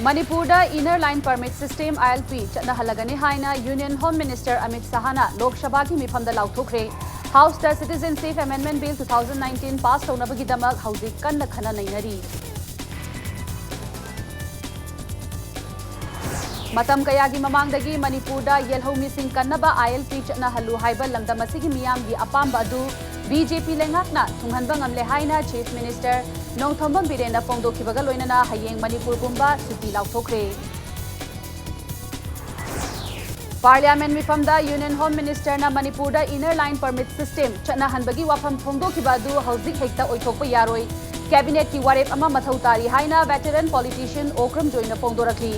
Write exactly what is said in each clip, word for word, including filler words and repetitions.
ꯃꯅꯤꯄꯨꯔꯗ Inner Line Permit System, I L P, ꯆꯠꯅꯍꯜꯂꯒꯅꯤ ꯍꯥꯏꯅ Union Home Minister Amit ꯁꯍꯥꯅ ꯂꯣꯛ ꯁꯚꯥꯒꯤ ꯃꯤꯐꯝꯗ ꯂꯥꯎꯊꯣꯛꯈ꯭ꯔꯦ꯫ Houseꯇ Citizenship Amendment Bill two thousand nineteen pass ꯇꯧꯅꯕꯒꯤꯗꯃꯛ ꯍꯧꯖꯤꯛ ꯀꯟꯅ ꯈꯟꯅ ꯅꯩꯅꯔꯤ꯫ ꯃꯇꯝ ꯀꯌꯥꯒꯤ ꯃꯃꯥꯡꯗꯒꯤ ꯃꯅꯤꯄꯨꯔꯗ ꯌꯦꯜꯍꯧꯃꯤꯁꯤꯡ ꯀꯟꯅꯕ I L P ꯆꯠꯅꯍꯜꯂꯨ ꯍꯥꯏꯕ ꯂꯝꯗꯝ ꯑꯁꯤꯒꯤ ꯃꯤꯌꯥꯝꯒꯤ ꯑꯄꯥꯝꯕ ꯑꯗꯨ B J P ꯂꯩꯉꯥꯛꯅ ꯊꯨꯡꯍꯟꯕ ꯉꯝꯂꯦ ꯍꯥꯏꯅ Chief Minister ꯅꯣꯡꯊꯣꯝꯕꯝ ꯕꯤꯔꯦꯟꯅ ꯐꯣꯡꯗꯣꯛꯈꯤꯕꯒ ꯂꯣꯏꯅꯅ ꯍꯌꯦꯡ ꯃꯅꯤꯄꯨꯔ ꯄꯨꯝꯕ ꯁꯨꯇꯤ ꯂꯥꯎꯊꯣꯛꯈ꯭ꯔꯦ꯫ Parliament ꯃꯤꯐꯝꯗ Union Home Ministerꯅ ꯃꯅꯤꯄꯨꯔꯗ Inner Line Permit System ꯆꯠꯅꯍꯟꯕꯒꯤ ꯋꯥꯐꯝ ꯐꯣꯡꯗꯣꯛꯈꯤꯕ ꯑꯗꯨ ꯍꯧꯖꯤꯛ ꯍꯦꯛꯇ ꯑꯣꯏꯊꯣꯛꯄ ꯌꯥꯔꯣꯏ꯫ Cabinetꯀꯤ ꯋꯥꯔꯦꯞ ꯑꯃ ꯃꯊꯧ ꯇꯥꯔꯤ ꯍꯥꯏꯅ veteran politician ꯑꯣꯀ꯭ꯔꯝ ꯖꯣꯏꯅ ꯐꯣꯡꯗꯣꯔꯛꯂꯤ꯫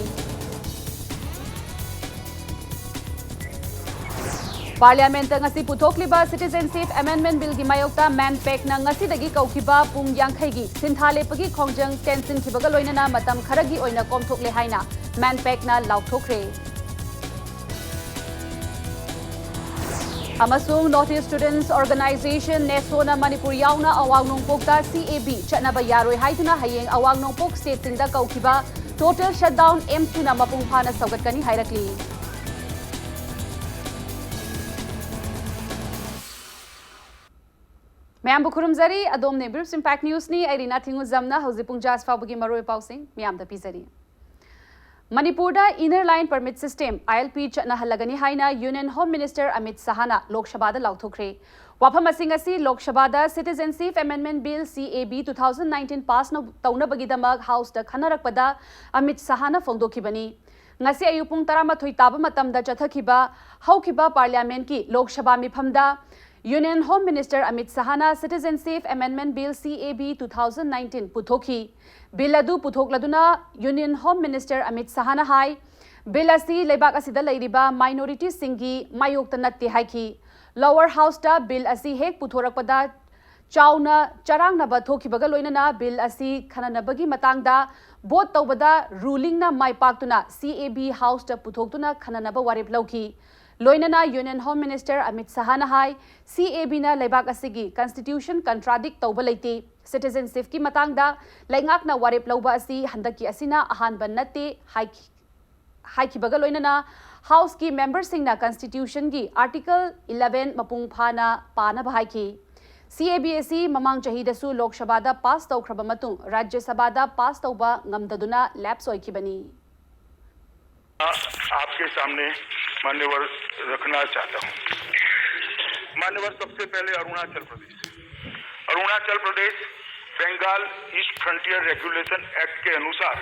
Parliamentꯇ ꯉꯁꯤ ꯄꯨꯊꯣꯛꯂꯤꯕ Citizenship Amendment Billꯒꯤ ꯃꯥꯌꯣꯛꯇ MANPACꯅ ꯉꯁꯤꯗꯒꯤ ꯀꯧꯈꯤꯕ ꯄꯨꯡ ꯌꯥꯡꯈꯩꯒꯤ ꯁꯤꯟꯊꯥ ꯂꯦꯞꯄꯒꯤ ꯈꯣꯡꯖꯪ ꯇꯦꯟꯁꯤꯟꯈꯤꯕꯒ ꯂꯣꯏꯅꯅ ꯃꯇꯝ ꯈꯔꯒꯤ ꯑꯣꯏꯅ ꯀꯣꯝꯊꯣꯛꯂꯦ ꯍꯥꯏꯅ MANPACꯅ ꯂꯥꯎꯊꯣꯛꯈ꯭ꯔꯦ꯫ ꯑꯃꯁꯨꯡ North East Students Organisation, NESOꯅ Manipur ꯌꯥꯎꯅ ꯑꯋꯥꯡ ꯅꯣꯡꯄꯣꯛꯇ C A B ꯆꯠꯅꯕ ꯌꯥꯔꯣꯏ ꯍꯥꯏꯗꯨꯅ ꯍꯌꯦꯡ ꯑꯋꯥꯡ ꯅꯣꯡꯄꯣꯛ stateꯁꯤꯡꯗ ꯀꯧꯈꯤꯕ total shutdown M twoꯅ ꯃꯄꯨꯡ ꯐꯥꯅ ꯁꯧꯒꯠꯀꯅꯤ ꯍꯥꯏꯔꯛꯂꯤ꯫ ꯃꯌꯥꯝꯕꯨ ꯈꯨꯔꯨꯝꯖꯔꯤ꯫ ꯑꯗꯣꯝꯅ Brief Impact Newsꯅꯤ꯫ ꯑꯩ ꯔꯤꯅꯥ ꯊꯤꯡꯉꯨꯖꯝꯅ ꯍꯧꯖꯤꯛ ꯄꯨꯡ ꯖꯥꯁ ꯐꯥꯎꯕꯒꯤ ꯃꯔꯨꯑꯣꯏꯕ ꯄꯥꯎꯁꯤꯡ ꯃꯌꯥꯝꯗ ꯄꯤꯖꯔꯤ꯫ ꯃꯅꯤꯄꯨꯔꯗ Inner Line Permit System, I L P, ꯆꯠꯅꯍꯜꯂꯒꯅꯤ ꯍꯥꯏꯅ Union Home Minister ꯑꯃꯤꯠ ꯁꯍꯥꯅ ꯂꯣꯛ ꯁꯚꯥꯗ ꯂꯥꯎꯊꯣꯛꯈ꯭ꯔꯦ꯫ ꯋꯥꯐꯝ ꯑꯁꯤꯡ ꯑꯁꯤ ꯂꯣꯛ ꯁꯚꯥꯗ Citizenship Amendment Bill, C A B, two thousand nineteen pass ꯅ-, ꯇꯧꯅꯕꯒꯤꯗꯃꯛ Houseꯇ ꯈꯟꯅꯔꯛꯄꯗ ꯑꯃꯤꯠ ꯁꯍꯥꯅ ꯐꯣꯡꯗꯣꯛꯈꯤꯕꯅꯤ꯫ ꯉꯁꯤ ꯑꯌꯨꯛ ꯄꯨꯡ ꯇꯔꯥꯃꯥꯊꯣꯏ ꯇꯥꯕ ꯃꯇꯝꯗ ꯆꯠꯊꯈꯤꯕ ꯍꯧꯈꯤꯕ Parliamentꯀꯤ Lok Sabha ꯃꯤꯐꯝꯗ Union Home Minister Amit ꯁꯍꯥꯅ Citizenship Amendment Bill, C A B, two thousand nineteen ꯄꯨꯊꯣꯛꯈꯤ꯫ Bill ꯑꯗꯨ ꯄꯨꯊꯣꯛꯂꯗꯨꯅ Union Home Minister ꯑꯃꯤꯠ ꯁꯍꯥꯅ ꯍꯥꯏ, Bill ꯑꯁꯤ ꯂꯩꯕꯥꯛ ꯑꯁꯤꯗ ꯂꯩꯔꯤꯕ minorityꯁꯤꯡꯒꯤ ꯃꯥꯌꯣꯛꯇ ꯅꯠꯇꯦ ꯍꯥꯏꯈꯤ꯫ Lower Houseꯇ Bill ꯑꯁꯤ ꯍꯦꯛ ꯄꯨꯊꯣꯔꯛꯄꯗ ꯆꯥꯎꯅ ꯆꯔꯥꯡꯅꯕ ꯊꯣꯛꯈꯤꯕꯒ ꯂꯣꯏꯅꯅ Bill ꯑꯁꯤ ꯈꯟꯅꯅꯕꯒꯤ ꯃꯇꯥꯡꯗ vote ꯇꯧꯕꯗ rulingꯅ ꯃꯥꯏ ꯄꯥꯛꯇꯨꯅ C A B Houseꯇ ꯄꯨꯊꯣꯛꯇꯨꯅ ꯈꯟꯅꯅꯕ ꯋꯥꯔꯦꯞ ꯂꯧꯈꯤ꯫ ꯂꯣꯏꯅꯅ Union Home Minister Amit Shahꯅ high, C A Bꯅ ꯂꯩꯕꯥꯛ ꯑꯁꯤꯒꯤ constitution contradict ꯇꯧꯕ ꯂꯩꯇꯦ꯫ Citizenshipꯀꯤ ꯃꯇꯥꯡꯗ ꯂꯩꯉꯥꯛꯅ ꯋꯥꯔꯦꯞ ꯂꯧꯕ ꯑꯁꯤ ꯍꯟꯗꯛꯀꯤ ꯑꯁꯤꯅ ꯑꯍꯥꯟꯕ ꯅꯠꯇꯦ ꯍꯥꯏꯈꯤ꯫ ꯍꯥꯏꯈꯤꯕꯒ ꯂꯣꯏꯅꯅ Houseꯀꯤ memberꯁꯤꯡꯅ constitutionꯒꯤ Article eleven ꯃꯄꯨꯡ ꯐꯥꯅ ꯄꯥꯅꯕ ꯍꯥꯏꯈꯤ꯫ C A B ꯑꯁꯤ ꯃꯃꯥꯡ ꯆꯍꯤꯗꯁꯨ ꯂꯣꯛ ꯁꯚꯥꯗ pass ꯇꯧꯈ꯭ꯔꯕ ꯃꯇꯨꯡ ꯔꯥꯖ꯭ꯌ ꯁꯚꯥꯗ pass ꯇꯧꯕ ꯉꯝꯗꯗꯨꯅ lapse ꯑꯣꯏꯈꯤꯕꯅꯤ꯫ आपके सामने मान्यवर रखना चाहता हूं। मान्यवर, सबसे पहले Arunachal Pradesh, Arunachal Pradesh Bengal east frontier regulation act के अनुसार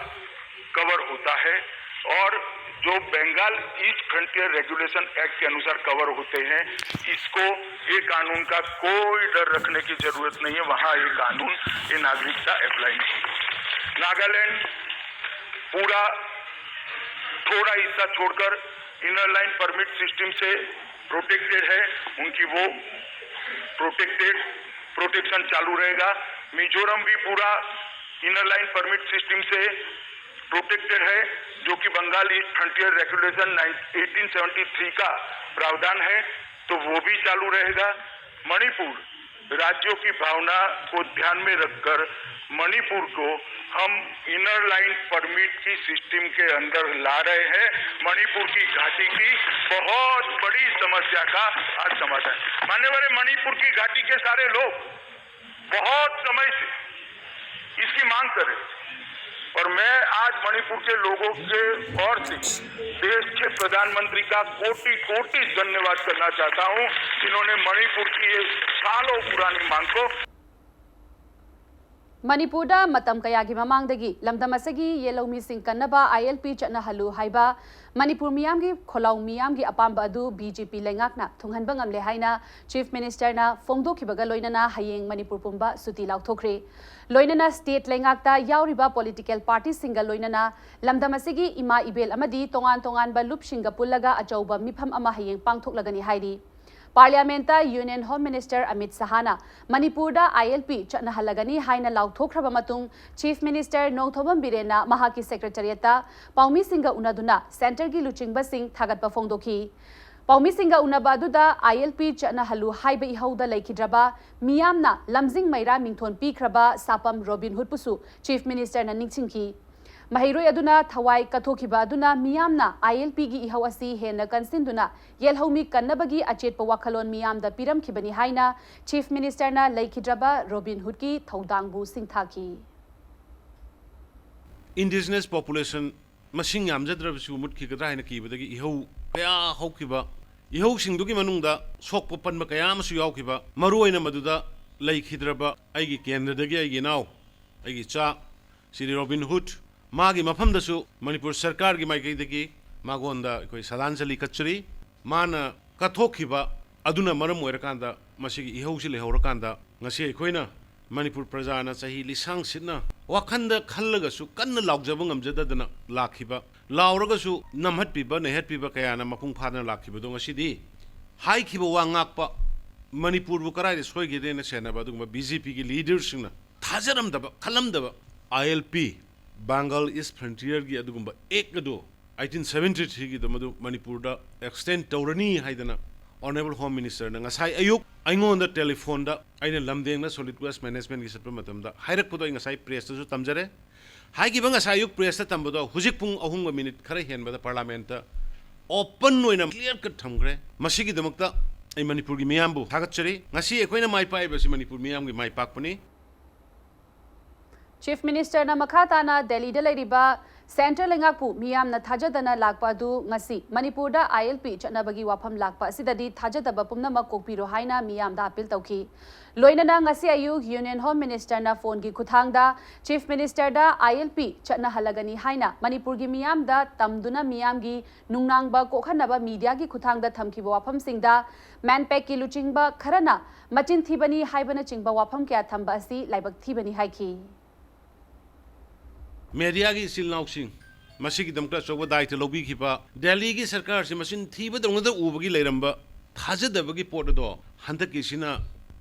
कवर होता है और जो Bengal east frontier regulation act के अनुसार कवर होते हैं, इसको, ये कानून का कोई डर रखने की जरूरत नहीं है। वहां ये कानून, ये नागरिकता अप्लाई नहीं होती। नागालैंड पूरा, थोड़ा हिस्सा छोड़कर इनर लाइन परमिट सिस्टम से प्रोटेक्टेड है, उनकी वो प्रोटेक्टेड, प्रोटेक्शन चालू रहेगा। मिजोरम भी पूरा इनर लाइन परमिट सिस्टम से प्रोटेक्टेड है, जो कि Bengal east frontier Regulation eighteen seventy three का प्रावधान है, तो वो भी चालू रहेगा। मणिपुर राज्यों की भावना को ध्यान में रखकर मणिपुर को हम इनर लाइन परमिट की सिस्टम के अंदर ला रहे हैं। मणिपुर की घाटी की बहुत बड़ी समस्या का आज समाधान। मान्यवर, मणिपुर की घाटी के सारे लोग बहुत समय से इसकी मांग कर रहे थे और मैं आज मणिपुर के लोगों के ओर से देश के प्रधानमंत्री का कोटि कोटि धन्यवाद करना चाहता हूं, जिन्होंने मणिपुर की ये सालों पुरानी मांग को ꯃꯅꯤꯄꯨꯔꯗ ꯃꯇꯝ ꯀꯌꯥꯒꯤ ꯃꯃꯥꯡꯗꯒꯤ ꯂꯝꯗꯝ ꯑꯁꯤꯒꯤ ꯌꯦꯜꯍꯧꯃꯤꯁꯤꯡ ꯀꯟꯅꯕ I L P ꯆꯠꯅꯍꯜꯂꯨ ꯍꯥꯏꯕ ꯃꯅꯤꯄꯨꯔ ꯃꯤꯌꯥꯝꯒꯤ ꯈꯣꯜꯂꯥꯎ ꯃꯤꯌꯥꯝꯒꯤ ꯑꯄꯥꯝꯕ ꯑꯗꯨ B J P ꯂꯩꯉꯥꯛꯅ ꯊꯨꯡꯍꯟꯕ ꯉꯝꯂꯦ ꯍꯥꯏꯅ Chief Ministerꯅ ꯐꯣꯡꯗꯣꯛꯈꯤꯕꯒ ꯂꯣꯏꯅꯅ ꯍꯌꯦꯡ ꯃꯅꯤꯄꯨꯔ ꯄꯨꯝꯕ ꯁꯨꯇꯤ ꯂꯥꯎꯊꯣꯛꯈ꯭ꯔꯦ꯫ ꯂꯣꯏꯅꯅ state ꯂꯩꯉꯥꯛꯇ ꯌꯥꯎꯔꯤꯕ political partyꯁꯤꯡꯒ ꯂꯣꯏꯅꯅ ꯂꯝꯗꯝ ꯑꯁꯤꯒꯤ ꯏꯃꯥ ꯏꯕꯦꯜ ꯑꯃꯗꯤ ꯇꯣꯉꯥꯟ ꯇꯣꯉꯥꯟꯕ ꯂꯨꯞꯁꯤꯡꯒ ꯄꯨꯜꯂꯒ ꯑꯆꯧꯕ ꯃꯤꯐꯝ ꯑꯃ ꯍꯌꯦꯡ ꯄꯥꯡꯊꯣꯛꯂꯒꯅꯤ ꯍꯥꯏꯔꯤ꯫ Parliamentꯇ Union Home Minister Amit Shahꯅ ꯃꯅꯤꯄꯨꯔꯗ I L P ꯆꯠꯅꯍꯜꯂꯒꯅꯤ ꯍꯥꯏꯅ ꯂꯥꯎꯊꯣꯛꯈ꯭ꯔꯕ ꯃꯇꯨꯡ, Chief Minister ꯅꯣꯡꯊꯣꯝꯕꯝ ꯕꯤꯔꯦꯟꯅ ꯃꯍꯥꯛꯀꯤ Secretariatꯇ ꯄꯥꯎꯃꯤꯁꯤꯡꯒ ꯎꯅꯗꯨꯅ centreꯒꯤ ꯂꯨꯆꯤꯡꯕꯁꯤꯡ ꯊꯥꯒꯠꯄ ꯐꯣꯡꯗꯣꯛꯈꯤ꯫ ꯄꯥꯎꯃꯤꯁꯤꯡꯒ ꯎꯅꯕ ꯑꯗꯨꯗ ꯑꯥꯏ ꯑꯦꯜ ꯄꯤ ꯆꯠꯅꯍꯜꯂꯨ ꯍꯥꯏꯕ ꯏꯍꯧꯗ ꯂꯩꯈꯤꯗ꯭ꯔꯕ ꯃꯤꯌꯥꯝꯅ ꯂꯝꯖꯤꯡ ꯃꯩꯔꯥ ꯃꯤꯡꯊꯣꯟ ꯄꯤꯈ꯭ꯔꯕ ꯁꯥꯄꯝ ꯔꯣꯕꯤꯟ ꯍꯨꯗꯄꯨꯁꯨ ꯆꯤꯐ ꯃꯤꯅꯤꯁꯇꯔꯅ ꯅꯤꯡꯁꯤꯡꯈꯤ꯫ ꯃꯍꯩꯔꯣꯏ ꯑꯗꯨꯅ ꯊꯋꯥꯏ ꯀꯠꯊꯣꯛꯈꯤꯕ ꯑꯗꯨꯅ ꯃꯤꯌꯥꯝꯅ ꯑꯥꯏ ꯑꯦꯜ ꯄꯤꯒꯤ ꯏꯍꯧ ꯑꯁꯤ ꯍꯦꯟꯅ ꯀꯟꯁꯤꯟꯗꯨꯅ ꯌꯦꯜꯍꯧꯃꯤ ꯀꯟꯅꯕꯒꯤ ꯑꯆꯦꯠꯄ ꯋꯥꯈꯜꯂꯣꯟ ꯃꯤꯌꯥꯝꯗ ꯄꯤꯔꯝꯈꯤꯕꯅꯤ ꯍꯥꯏꯅ ꯆꯤꯐ ꯃꯤꯅꯤꯁꯇꯔꯅ ꯂꯩꯈꯤꯗ꯭ꯔꯕ ꯔꯣꯕꯤꯟ ꯍꯨꯗꯀꯤ ꯊꯧꯗꯥꯡꯕꯨ ꯁꯤꯡꯊꯥꯈꯤ꯫ Indigenous population ꯃꯁꯤꯡ ꯌꯥꯝꯖꯗ꯭ꯔꯕꯁꯨ ꯃꯨꯠꯈꯤꯒꯗ꯭ꯔꯥ ꯍꯥꯏꯅ ꯀꯤꯕꯗꯒꯤ ꯏꯍꯧ ꯀꯌꯥ ꯍꯧꯈꯤꯕ, ꯏꯍꯧꯁꯤꯡꯗꯨꯒꯤ ꯃꯅꯨꯡꯗ ꯁꯣꯛꯄ ꯄꯟꯕ ꯀꯌꯥ ꯑꯃꯁꯨ ꯌꯥꯎꯈꯤꯕ, ꯃꯔꯨꯑꯣꯏꯅ ꯃꯗꯨꯗ ꯂꯩꯈꯤꯗ꯭ꯔꯕ ꯑꯩꯒꯤ ꯀꯦꯟꯗ꯭ꯔꯗꯒꯤ ꯑꯩꯒꯤ ꯏꯅꯥꯎ, ꯑꯩꯒꯤ ꯏꯆꯥ ꯁ꯭ꯔꯤ ꯔꯣꯕꯤꯟ ꯍꯨꯗ, ꯃꯥꯒꯤ ꯃꯐꯝꯗꯁꯨ ꯃꯅꯤꯄꯨꯔ ꯁꯔꯀꯥꯔꯒꯤ ꯃꯥꯏꯀꯩꯗꯒꯤ ꯃꯉꯣꯟꯗ ꯑꯩꯈꯣꯏ ꯁꯔꯥꯟꯖꯂꯤ ꯀꯠꯆꯔꯤ꯫ ꯃꯥꯅ ꯀꯠꯊꯣꯛꯈꯤꯕ ꯑꯗꯨꯅ ꯃꯔꯝ ꯑꯣꯏꯔꯀꯥꯟꯗ ꯃꯁꯤꯒꯤ ꯏꯍꯧꯁꯤ ꯂꯩꯍꯧꯔꯀꯥꯟꯗ ꯉꯁꯤ ꯑꯩꯈꯣꯏꯅ ꯃꯅꯤꯄꯨꯔ ꯄ꯭ꯔꯖꯥꯅ ꯆꯍꯤ ꯂꯤꯁꯥꯡ ꯁꯤꯠꯅ ꯋꯥꯈꯟꯗ ꯈꯜꯂꯒꯁꯨ ꯀꯟꯅ ꯂꯥꯎꯖꯕ ꯉꯝꯖꯗꯗꯅ ꯂꯥꯛꯈꯤꯕ, ꯂꯥꯎꯔꯒꯁꯨ ꯅꯝꯍꯠꯄꯤꯕ ꯅꯩꯍꯠꯄꯤꯕ ꯀꯌꯥꯅ ꯃꯄꯨꯡ ꯐꯥꯗꯅ ꯂꯥꯛꯈꯤꯕꯗꯣ ꯉꯁꯤꯗꯤ ꯍꯥꯏꯈꯤꯕ ꯋꯥ ꯉꯥꯛꯄ, ꯃꯅꯤꯄꯨꯔꯕꯨ ꯀꯗꯥꯏꯗ ꯁꯣꯏꯒꯦꯗꯦꯅ ꯁꯦꯟꯅꯕ ꯑꯗꯨꯒꯨꯝꯕ ꯕꯤ ꯖꯦ ꯄꯤꯒꯤ ꯂꯤꯗꯔꯁꯤꯡꯅ ꯊꯥꯖꯔꯝꯗꯕ, ꯈꯜꯂꯝꯗꯕ I L P, Bengal East Frontier ꯒꯤ ꯑꯗꯨꯒꯨꯝꯕ ꯑꯦꯛ ꯑꯗꯨ eighteen seventy three ꯒꯤꯗꯣ ꯃꯗꯨ ꯃꯅꯤꯄꯨꯔꯗ ꯑꯦꯛꯁꯇꯦꯟ ꯇꯧꯔꯅꯤ ꯍꯥꯏꯗꯅ Honourable Home Minister ꯅ ꯉꯁꯥꯏ ꯑꯌꯨꯛ ꯑꯩꯉꯣꯟꯗ ꯇꯦꯂꯤꯐꯣꯟꯗ, ꯑꯩꯅ ꯂꯝꯗꯦꯡꯗ solid waste management ꯒꯤ ꯆꯠꯄ ꯃꯇꯝꯗ ꯍꯥꯏꯔꯛꯄꯗꯣ ꯑꯩ ꯉꯁꯥꯏ ꯄ꯭ꯔꯦꯁꯇꯁꯨ ꯇꯝꯖꯔꯦ꯫ ꯍꯥꯏꯈꯤꯕ ꯉꯁꯥꯏ ꯑꯌꯨꯛ ꯄ꯭ꯔꯦꯁꯇ ꯇꯝꯕꯗꯣ ꯍꯧꯖꯤꯛ ꯄꯨꯡ ꯑꯍꯨꯝꯒ ꯃꯤꯅꯤꯠ ꯈꯔ ꯍꯦꯟꯕꯗ ꯄꯥꯔꯂꯥꯃꯦꯟꯠꯇ ꯑꯣꯄꯟ ꯑꯣꯏꯅ clear cut ꯊꯝꯈ꯭ꯔꯦ꯫ ꯃꯁꯤꯒꯤꯗꯃꯛꯇ ꯑꯩ ꯃꯅꯤꯄꯨꯔꯒꯤ ꯃꯤꯌꯥꯝꯕꯨ ꯊꯥꯒꯠꯆꯔꯤ꯫ ꯉꯁꯤ ꯑꯩꯈꯣꯏꯅ ꯃꯥꯏ ꯄꯥꯛꯏꯕꯁꯤ ꯃꯅꯤꯄꯨꯔ ꯃꯤꯌꯥꯝꯒꯤ ꯃꯥꯏ ꯄꯥꯛꯄꯅꯤ꯫ ꯆꯤꯐ ꯃꯤꯅꯤꯁꯇꯔꯅ ꯃꯈꯥ ꯇꯥꯅ ꯗꯦꯜꯂꯤꯗ ꯂꯩꯔꯤꯕ ꯁꯦꯟꯇ꯭ꯔꯦꯜ ꯂꯩꯉꯥꯛꯄꯨ ꯃꯤꯌꯥꯝꯅ ꯊꯥꯖꯗꯅ ꯂꯥꯛꯄ ꯑꯗꯨ ꯉꯁꯤ ꯃꯅꯤꯄꯨꯔꯗ ꯑꯥꯏ ꯑꯦꯜ ꯄꯤ ꯆꯠꯅꯕꯒꯤ ꯋꯥꯐꯝ ꯂꯥꯛꯄ ꯑꯁꯤꯗꯗꯤ ꯊꯥꯖꯗꯕ ꯄꯨꯝꯅꯃꯛ ꯀꯣꯛꯄꯤꯔꯣ ꯍꯥꯏꯅ ꯃꯤꯌꯥꯝꯗ ꯑꯄꯤꯜ ꯇꯧꯈꯤ꯫ ꯂꯣꯏꯅꯅ ꯉꯁꯤ ꯑꯌꯨꯛ ꯌꯨꯅꯤꯌꯟ ꯍꯣꯝ ꯃꯤꯅꯤꯁꯇꯔꯅ ꯐꯣꯟꯒꯤ ꯈꯨꯠꯊꯥꯡꯗ ꯆꯤꯐ ꯃꯤꯅꯤꯁꯇꯔꯗ ꯑꯥꯏ ꯑꯦꯜ ꯄꯤ ꯆꯠꯅꯍꯜꯂꯒꯅꯤ ꯍꯥꯏꯅ ꯃꯅꯤꯄꯨꯔꯒꯤ ꯃꯤꯌꯥꯝꯗ ꯇꯝꯗꯨꯅ ꯃꯤꯌꯥꯝꯒꯤ ꯅꯨꯡꯅꯥꯡꯕ ꯀꯣꯛꯍꯟꯅꯕ ꯃꯤꯗꯤꯌꯥꯒꯤ ꯈꯨꯠꯊꯥꯡꯗ ꯊꯝꯈꯤꯕ ꯋꯥꯐꯝꯁꯤꯡꯗ ꯃꯦꯟꯄꯦꯛꯀꯤ ꯂꯨꯆꯤꯡꯕ ꯈꯔꯅ ꯃꯆꯤꯟ ꯊꯤꯕꯅꯤ ꯍꯥꯏꯕꯅꯆꯤꯡꯕ ꯋꯥꯐꯝ ꯀꯌꯥ ꯊꯝꯕ ꯑꯁꯤ ꯂꯥꯏꯕꯛ ꯊꯤꯕꯅꯤ ꯍꯥꯏꯈꯤ꯫ ꯃꯦꯗꯤꯌꯥꯒꯤ ꯏꯆꯤꯜ ꯏꯅꯥꯎꯁꯤꯡ, ꯃꯁꯤꯒꯤꯗꯃꯛꯇ ꯑꯆꯧꯕ ꯗꯥꯏꯇ ꯂꯧꯕꯤꯈꯤꯕ, ꯗꯦꯜꯂꯤꯒꯤ ꯁꯔꯀꯥꯔꯁꯤ ꯃꯆꯤꯟ ꯊꯤꯕꯗꯧꯅꯗ ꯎꯕꯒꯤ ꯂꯩꯔꯝꯕ ꯊꯥꯖꯗꯕꯒꯤ ꯄꯣꯠ ꯑꯗꯣ ꯍꯟꯗꯛꯀꯤꯁꯤꯅ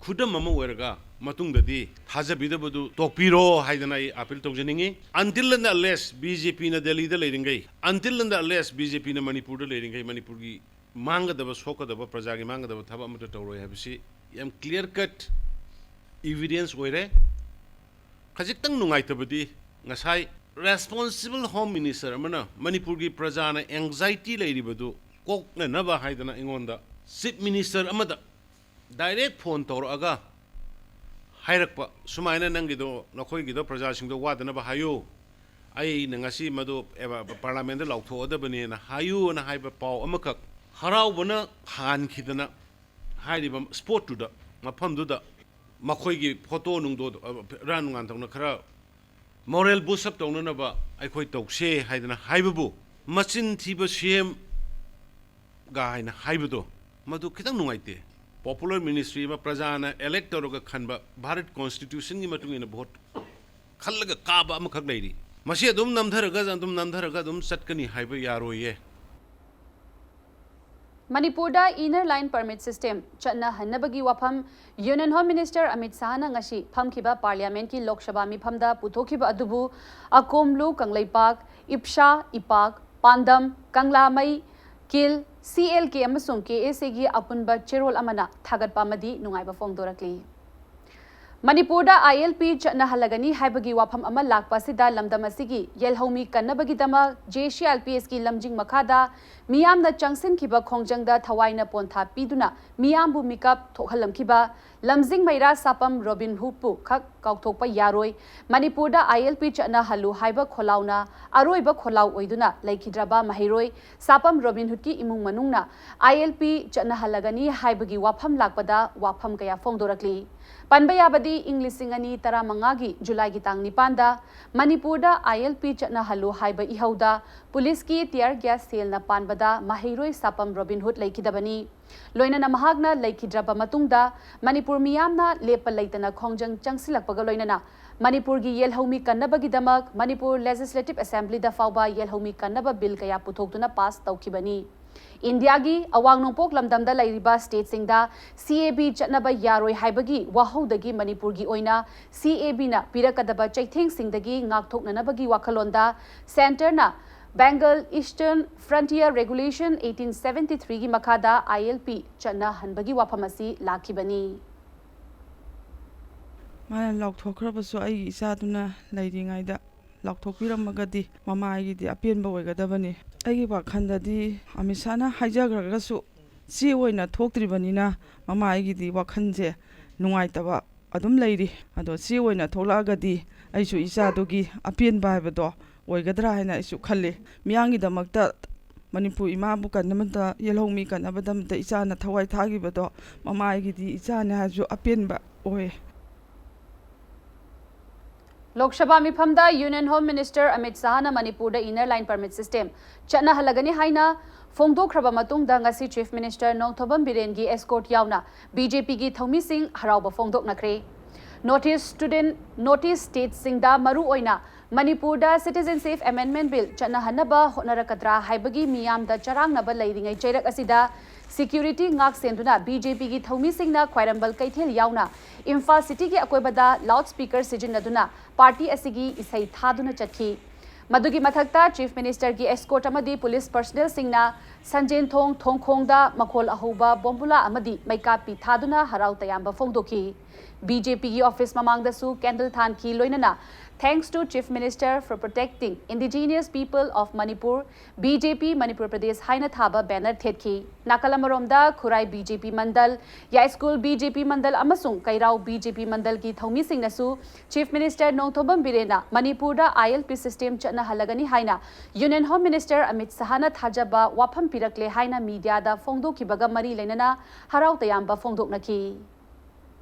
ꯈꯨꯗꯝ ꯑꯃ ꯑꯣꯏꯔꯒ ꯃꯇꯨꯡꯗꯗꯤ ꯊꯥꯖꯕꯤꯗꯕꯗꯨ ꯇꯣꯛꯄꯤꯔꯣ ꯍꯥꯏꯗꯅ ꯑꯩ ꯑꯥꯄꯤꯜ ꯇꯧꯖꯅꯤꯡꯉꯤ꯫ Until and unless B J ꯄꯤꯅ ꯗꯦꯜꯂꯤꯗ ꯂꯩꯔꯤꯉꯩ, until and unless B J ꯄꯤꯅ ꯃꯅꯤꯄꯨꯔꯗ ꯂꯩꯔꯤꯉꯩ ꯃꯅꯤꯄꯨꯔꯒꯤ ꯃꯥꯡꯒꯗꯕ, ꯁꯣꯛꯀꯗꯕ, ꯄ꯭ꯔꯖꯥꯒꯤ ꯃꯥꯡꯒꯗꯕ ꯊꯕꯛ ꯑꯃꯠꯇ ꯇꯧꯔꯣꯏ ꯍꯥꯏꯕꯁꯤ ꯌꯥꯝ clear cut evidence ꯑꯣꯏꯔꯦ꯫ ꯈꯖꯤꯛꯇꯪ ꯅꯨꯡꯉꯥꯏꯇꯕꯗꯤ, ꯉꯁꯥꯏ responsible Home Minister ꯑꯃꯅ ꯃꯅꯤꯄꯨꯔꯒꯤ ꯄ꯭ꯔꯖꯥꯅ anxiety ꯂꯩꯔꯤꯕꯗꯨ ꯀꯣꯛꯅꯅꯕ ꯍꯥꯏꯗꯅ ꯑꯩꯉꯣꯟꯗ Chief Minister ꯑꯃꯗ direct phone ꯇꯧꯔꯛꯑꯒ ꯍꯥꯏꯔꯛꯄ, "ꯁꯨꯃꯥꯏꯅ ꯅꯪꯒꯤꯗꯣ, ꯅꯈꯣꯏꯒꯤꯗꯣ ꯄ꯭ꯔꯖꯥꯁꯤꯡꯗꯣ ꯋꯥꯗꯅꯕ ꯍꯥꯏꯌꯨ, ꯑꯩꯅ ꯉꯁꯤ ꯃꯗꯨ ꯑꯦꯕ-, Parliament ꯂꯥꯎꯊꯣꯛꯑꯗꯕꯅꯦꯅ ꯍꯥꯏꯌꯨꯅ" ꯍꯥꯏꯕ ꯄꯥꯎ ꯑꯃꯈꯛ ꯍꯔꯥꯎꯕꯅ ꯍꯥꯟꯈꯤꯗꯅ, ꯍꯥꯏꯔꯤꯕ spot ꯇꯨꯗ, ꯃꯐꯝꯗꯨꯗ ꯃꯈꯣꯏꯒꯤ photo ꯅꯨꯡꯗꯣ, ꯑ, ꯍꯨꯔꯥꯟ ꯅꯨꯡꯉꯥꯟ ꯇꯧꯅ ꯈꯔ moral boost up ꯇꯧꯅꯅꯕ ꯑꯩꯈꯣꯏ ꯇꯧꯁꯦ ꯍꯥꯏꯗꯅ ꯍꯥꯏꯕꯕꯨ, ꯃꯆꯤꯟ ꯊꯤꯕ C M ꯒ ꯍꯥꯏꯅ ꯍꯥꯏꯕꯗꯣ, ꯃꯗꯨ ꯈꯤꯇꯪ ꯅꯨꯡꯉꯥꯏꯇꯦ꯫ Popular ministry ꯑꯃ, ꯄ꯭ꯔꯖꯥꯅ elect ꯇꯧꯔꯒ ꯈꯟꯕ, ꯚꯥꯔꯠ constitution ꯒꯤ ꯃꯇꯨꯡ ꯏꯟꯅ vote ꯈꯜꯂꯒ ꯀꯥꯕ ꯑꯃꯈꯛ ꯂꯩꯔꯤ꯫ ꯃꯁꯤ ꯑꯗꯨꯝ ꯅꯝꯊꯔꯒ, ꯑꯗꯨꯝ ꯅꯝꯊꯔꯒ ꯑꯗꯨꯝ ꯆꯠꯀꯅꯤ ꯍꯥꯏꯕ ꯌꯥꯔꯣꯏꯌꯦ꯫ ꯃꯅꯤꯄꯨꯔꯗ Inner Line Permit System ꯆꯠꯅꯍꯟꯅꯕꯒꯤ ꯋꯥꯐꯝ Union Home Minister ꯑꯃꯤꯠ ꯁꯥꯍꯅ ꯉꯁꯤ ꯐꯝꯈꯤꯕ Parliament ꯀꯤ ꯂꯣꯛ ꯁꯚꯥ ꯃꯤꯐꯝꯗ ꯄꯨꯊꯣꯛꯈꯤꯕ ꯑꯗꯨꯕꯨ ꯑꯀꯣꯝꯂꯨ, ꯀꯪꯂꯩꯄꯥꯛ, ꯏꯞꯁꯥ, ꯏꯄꯥꯛ, ꯄꯥꯟꯗꯝ, ꯀꯪꯂꯥꯃꯩ, ꯀꯤꯜ, C L K ꯑꯃꯁꯨꯡ K S A ꯒꯤ ꯑꯄꯨꯟꯕ ꯆꯦꯔꯣꯜ ꯑꯃꯅ ꯊꯥꯒꯠꯄ ꯑꯃꯗꯤ ꯅꯨꯡꯉꯥꯏꯕ ꯐꯣꯡꯗꯣꯔꯛꯂꯤ꯫ ꯃꯅꯤꯄꯨꯔꯗ I L P ꯆꯠꯅꯍꯜꯂꯒꯅꯤ ꯍꯥꯏꯕꯒꯤ ꯋꯥꯐꯝ ꯑꯃ ꯂꯥꯛꯄ ꯑꯁꯤꯗ ꯂꯝꯗꯝ ꯑꯁꯤꯒꯤ ꯌꯦꯜꯍꯧꯃꯤ ꯀꯟꯅꯕꯒꯤꯗꯃꯛ J C I L P S ꯀꯤ ꯂꯝꯖꯤꯡ ꯃꯈꯥꯗ ꯃꯤꯌꯥꯝꯅ ꯆꯪꯁꯤꯟꯈꯤꯕ ꯈꯣꯡꯖꯪꯗ ꯊꯋꯥꯏꯅ ꯄꯣꯟꯊꯥ ꯄꯤꯗꯨꯅ ꯃꯤꯌꯥꯝꯕꯨ ꯃꯤꯀꯞ ꯊꯣꯛꯍꯜꯂꯝꯈꯤꯕ ꯂꯝꯖꯤꯡ ꯃꯩꯔꯥ ꯁꯥꯄꯝ ꯔꯣꯕꯤꯟ ꯍꯨꯗꯄꯨ ꯈꯛ ꯀꯥꯎꯊꯣꯛꯄ ꯌꯥꯔꯣꯏ꯫ ꯃꯅꯤꯄꯨꯔꯗ I L P ꯆꯠꯅꯍꯜꯂꯨ ꯍꯥꯏꯕ ꯈꯣꯜꯂꯥꯎꯅ ꯑꯔꯣꯏꯕ ꯈꯣꯜꯂꯥꯎ ꯑꯣꯏꯗꯨꯅ ꯂꯩꯈꯤꯗ꯭ꯔꯕ ꯃꯍꯩꯔꯣꯏ ꯁꯥꯄꯝ ꯔꯣꯕꯤꯟ ꯍꯨꯗꯀꯤ ꯏꯃꯨꯡ ꯃꯅꯨꯡꯅ I L P ꯆꯠꯅꯍꯜꯂꯒꯅꯤ ꯍꯥꯏꯕꯒꯤ ꯋꯥꯐꯝ ꯂꯥꯛꯄꯗ ꯋꯥꯐꯝ ꯀꯌꯥ ꯐꯣꯡꯗꯣꯔꯛꯂꯤ꯫ ꯄꯟꯕ ꯌꯥꯕꯗꯤ, ꯏꯪ ꯂꯤꯁꯤꯡ ꯑꯅꯤ ꯇꯔꯥꯃꯉꯥꯒꯤ ꯖꯨꯂꯥꯏꯒꯤ ꯇꯥꯡ ꯅꯤꯄꯥꯟꯗ ꯃꯅꯤꯄꯨꯔꯗ I L P ꯆꯠꯅꯍꯜꯂꯨ ꯍꯥꯏꯕ ꯏꯍꯧꯗ ꯄꯨꯂꯤꯁꯀꯤ tear gas ꯁꯦꯜꯅ ꯄꯥꯟꯕꯗ ꯃꯍꯩꯔꯣꯏ ꯁꯥꯄꯝ ꯔꯣꯕꯤꯟ ꯍꯨꯗ ꯂꯩꯈꯤꯗꯕꯅꯤ꯫ ꯂꯣꯏꯅꯅ ꯃꯍꯥꯛꯅ ꯂꯩꯈꯤꯗ꯭ꯔꯕ ꯃꯇꯨꯡꯗ ꯃꯅꯤꯄꯨꯔ ꯃꯤꯌꯥꯝꯅ ꯂꯦꯞꯄ ꯂꯩꯇꯅ ꯈꯣꯡꯖꯪ ꯆꯪꯁꯤꯜꯂꯛꯄꯒ ꯂꯣꯏꯅꯅ ꯃꯅꯤꯄꯨꯔꯒꯤ ꯌꯦꯜꯍꯧꯃꯤ ꯀꯟꯅꯕꯒꯤꯗꯃꯛ ꯃꯅꯤꯄꯨꯔ Legislative Assembly ꯗ ꯐꯥꯎꯕ ꯌꯦꯜꯍꯧꯃꯤ ꯀꯟꯅꯕ bill ꯀꯌꯥ ꯄꯨꯊꯣꯛꯇꯨꯅ pass ꯇꯧꯈꯤꯕꯅꯤ꯫ ꯏꯟꯗꯤꯌꯥꯒꯤ ꯑꯋꯥꯡ ꯅꯣꯡꯄꯣꯛ ꯂꯝꯗꯝꯗ ꯂꯩꯔꯤꯕ state ꯁꯤꯡꯗ C A B ꯆꯠꯅꯕ ꯌꯥꯔꯣꯏ ꯍꯥꯏꯕꯒꯤ ꯋꯥꯍꯧꯗꯒꯤ ꯃꯅꯤꯄꯨꯔꯒꯤ ꯑꯣꯏꯅ C A B ꯅ ꯄꯤꯔꯛꯀꯗꯕ ꯆꯩꯊꯦꯡꯁꯤꯡꯗꯒꯤ ꯉꯥꯛꯊꯣꯛꯅꯅꯕꯒꯤ ꯋꯥꯈꯜꯂꯣꯟꯗ centre ꯅ Bengal Eastern Frontier Regulation eighteen seventy three ꯒꯤ ꯃꯈꯥꯗ I L P ꯆꯠꯅꯍꯟꯕꯒꯤ ꯋꯥꯐꯝ ꯑꯁꯤ ꯂꯥꯛꯈꯤꯕꯅꯤ꯫ ꯃꯥꯅ ꯂꯥꯎꯊꯣꯛꯈ꯭ꯔꯕꯁꯨ ꯑꯩꯒꯤ ꯏꯆꯥꯗꯨꯅ ꯂꯩꯔꯤꯉꯩꯗ ꯂꯥꯎꯊꯣꯛꯄꯤꯔꯝꯃꯒꯗꯤ ꯃꯃꯥ ꯑꯩꯒꯤꯗꯤ ꯑꯄꯦꯟꯕ ꯑꯣꯏꯒꯗꯕꯅꯤ꯫ ꯑꯩꯒꯤ ꯋꯥꯈꯜꯗꯗꯤ ꯑꯃꯤꯠ ꯁꯥꯍꯅ ꯍꯥꯏꯖꯈ꯭ꯔꯒꯁꯨ ꯆꯦ ꯑꯣꯏꯅ ꯊꯣꯛꯇ꯭ꯔꯤꯕꯅꯤꯅ ꯃꯃꯥ ꯑꯩꯒꯤꯗꯤ ꯋꯥꯈꯜꯁꯦ ꯅꯨꯡꯉꯥꯏꯇꯕ ꯑꯗꯨꯝ ꯂꯩꯔꯤ꯫ ꯑꯗꯣ ꯆꯦ ꯑꯣꯏꯅ ꯊꯣꯛꯂꯛꯑꯒꯗꯤ ꯑꯩꯁꯨ ꯏꯆꯥꯗꯨꯒꯤ ꯑꯄꯦꯟꯕ ꯍꯥꯏꯕꯗꯣ ꯑꯣꯏꯒꯗ꯭ꯔꯥ ꯍꯥꯏꯅ ꯑꯩꯁꯨ ꯈꯜꯂꯤ꯫ ꯃꯤꯌꯥꯝꯒꯤꯗꯃꯛꯇ ꯃꯅꯤꯄꯨꯔ ꯏꯃꯥꯕꯨ ꯀꯟꯅꯕꯗ, ꯌꯦꯜꯍꯧꯃꯤ ꯀꯟꯅꯕꯗꯃꯛꯇ ꯏꯆꯥꯅ ꯊꯋꯥꯏ ꯊꯥꯈꯤꯕꯗꯣ ꯃꯃꯥ ꯑꯩꯒꯤꯗꯤ ꯏꯆꯥꯅꯤ ꯍꯥꯏꯔꯁꯨ ꯑꯄꯦꯟꯕ ꯑꯣꯏ꯫ Lok Sabha ꯃꯤꯐꯝꯗ Union Home Minister Amit ꯁꯥꯍꯅ ꯃꯅꯤꯄꯨꯔꯗ Inner Line Permit System ꯆꯠꯅꯍꯜꯂꯒꯅꯤ ꯍꯥꯏꯅ ꯐꯣꯡꯗꯣꯛꯈ꯭ꯔꯕ ꯃꯇꯨꯡꯗ ꯉꯁꯤ Chief Minister ꯅꯣꯡꯊꯣꯝꯕꯝ ꯕꯤꯔꯦꯟꯒꯤ escort ꯌꯥꯎꯅ B J P ꯒꯤ ꯊꯧꯃꯤꯁꯤꯡ ꯍꯔꯥꯎꯕ ꯐꯣꯡꯗꯣꯛꯅꯈ꯭ꯔꯦ꯫ North East Student, North East State ꯁꯤꯡꯗ ꯃꯔꯨꯑꯣꯏꯅ ꯃꯅꯤꯄꯨꯔꯗ Citizenship Amendment Bill ꯆꯠꯅꯍꯟꯅꯕ ꯍꯣꯠꯅꯔꯛꯀꯗ꯭ꯔꯥ ꯍꯥꯏꯕꯒꯤ ꯃꯤꯌꯥꯝꯗ ꯆꯔꯥꯡꯅꯕ ꯂꯩꯔꯤꯉꯩ ꯆꯩꯔꯛ ꯑꯁꯤꯗ security ꯉꯥꯛ ꯁꯦꯟꯗꯨꯅ B J P ꯒꯤ ꯊꯧꯃꯤꯁꯤꯡꯅ ꯈ꯭ꯋꯥꯏꯔꯝꯕꯟ ꯀꯩꯊꯦꯜ ꯌꯥꯎꯅ ꯏꯝꯐꯥꯜ city ꯒꯤ ꯑꯀꯣꯏꯕꯗ loud speaker ꯁꯤꯖꯤꯟꯅꯗꯨꯅ party ꯑꯁꯤꯒꯤ ꯏꯁꯩ ꯊꯥꯗꯨꯅ ꯆꯠꯈꯤ꯫ ꯃꯗꯨꯒꯤ ꯃꯊꯛꯇ Chief Minister ꯒꯤ escort ꯑꯃꯗꯤ police personnel ꯁꯤꯡꯅ ꯁꯟꯖꯦꯟꯊꯣꯡ ꯊꯣꯡꯈꯣꯡꯗ ꯃꯈꯣꯜ ꯑꯍꯧꯕ ꯕꯣꯝꯕꯨꯂꯥ ꯑꯃꯗꯤ ꯃꯩꯀꯥꯞꯄꯤ ꯊꯥꯗꯨꯅ ꯍꯔꯥꯎ ꯇꯌꯥꯝꯕ ꯐꯣꯡꯗꯣꯛꯈꯤ꯫ B J P ꯒꯤ office ꯃꯃꯥꯡꯗꯁꯨ candle ꯊꯥꯟꯈꯤ, ꯂꯣꯏꯅꯅ Thanks to Chief Minister for protecting indigenous people of Manipur, B J P Manipur Pradesh ꯍꯥꯏꯅ ꯊꯥꯕ banner ꯊꯦꯠꯈꯤ꯫ ꯅꯥꯀꯜ ꯑꯃꯔꯣꯝꯗ ꯈꯨꯔꯥꯏ B J P ꯃꯟꯗꯜ, ꯌꯥꯏꯁ꯭ꯀꯨꯜ B J P ꯃꯟꯗꯜ ꯑꯃꯁꯨꯡ ꯀꯩꯔꯥꯎ B J P ꯃꯟꯗꯜꯒꯤ ꯊꯧꯃꯤꯁꯤꯡꯅꯁꯨ Chief Minister Nongthombam ꯕꯤꯔꯦꯟꯅ ꯃꯅꯤꯄꯨꯔꯗ I L P system ꯆꯠꯅꯍꯜꯂꯒꯅꯤ ꯍꯥꯏꯅ Union Home Minister Amit ꯁꯥꯍꯅ ꯊꯥꯖꯕ ꯋꯥꯐꯝ ꯄꯤꯔꯛꯂꯦ ꯍꯥꯏꯅ media ꯗ ꯐꯣꯡꯗꯣꯛꯈꯤꯕꯒ ꯃꯔꯤ ꯂꯩꯅꯅ ꯍꯔꯥꯎ ꯇꯌꯥꯝꯕ ꯐꯣꯡꯗꯣꯛꯅꯈꯤ꯫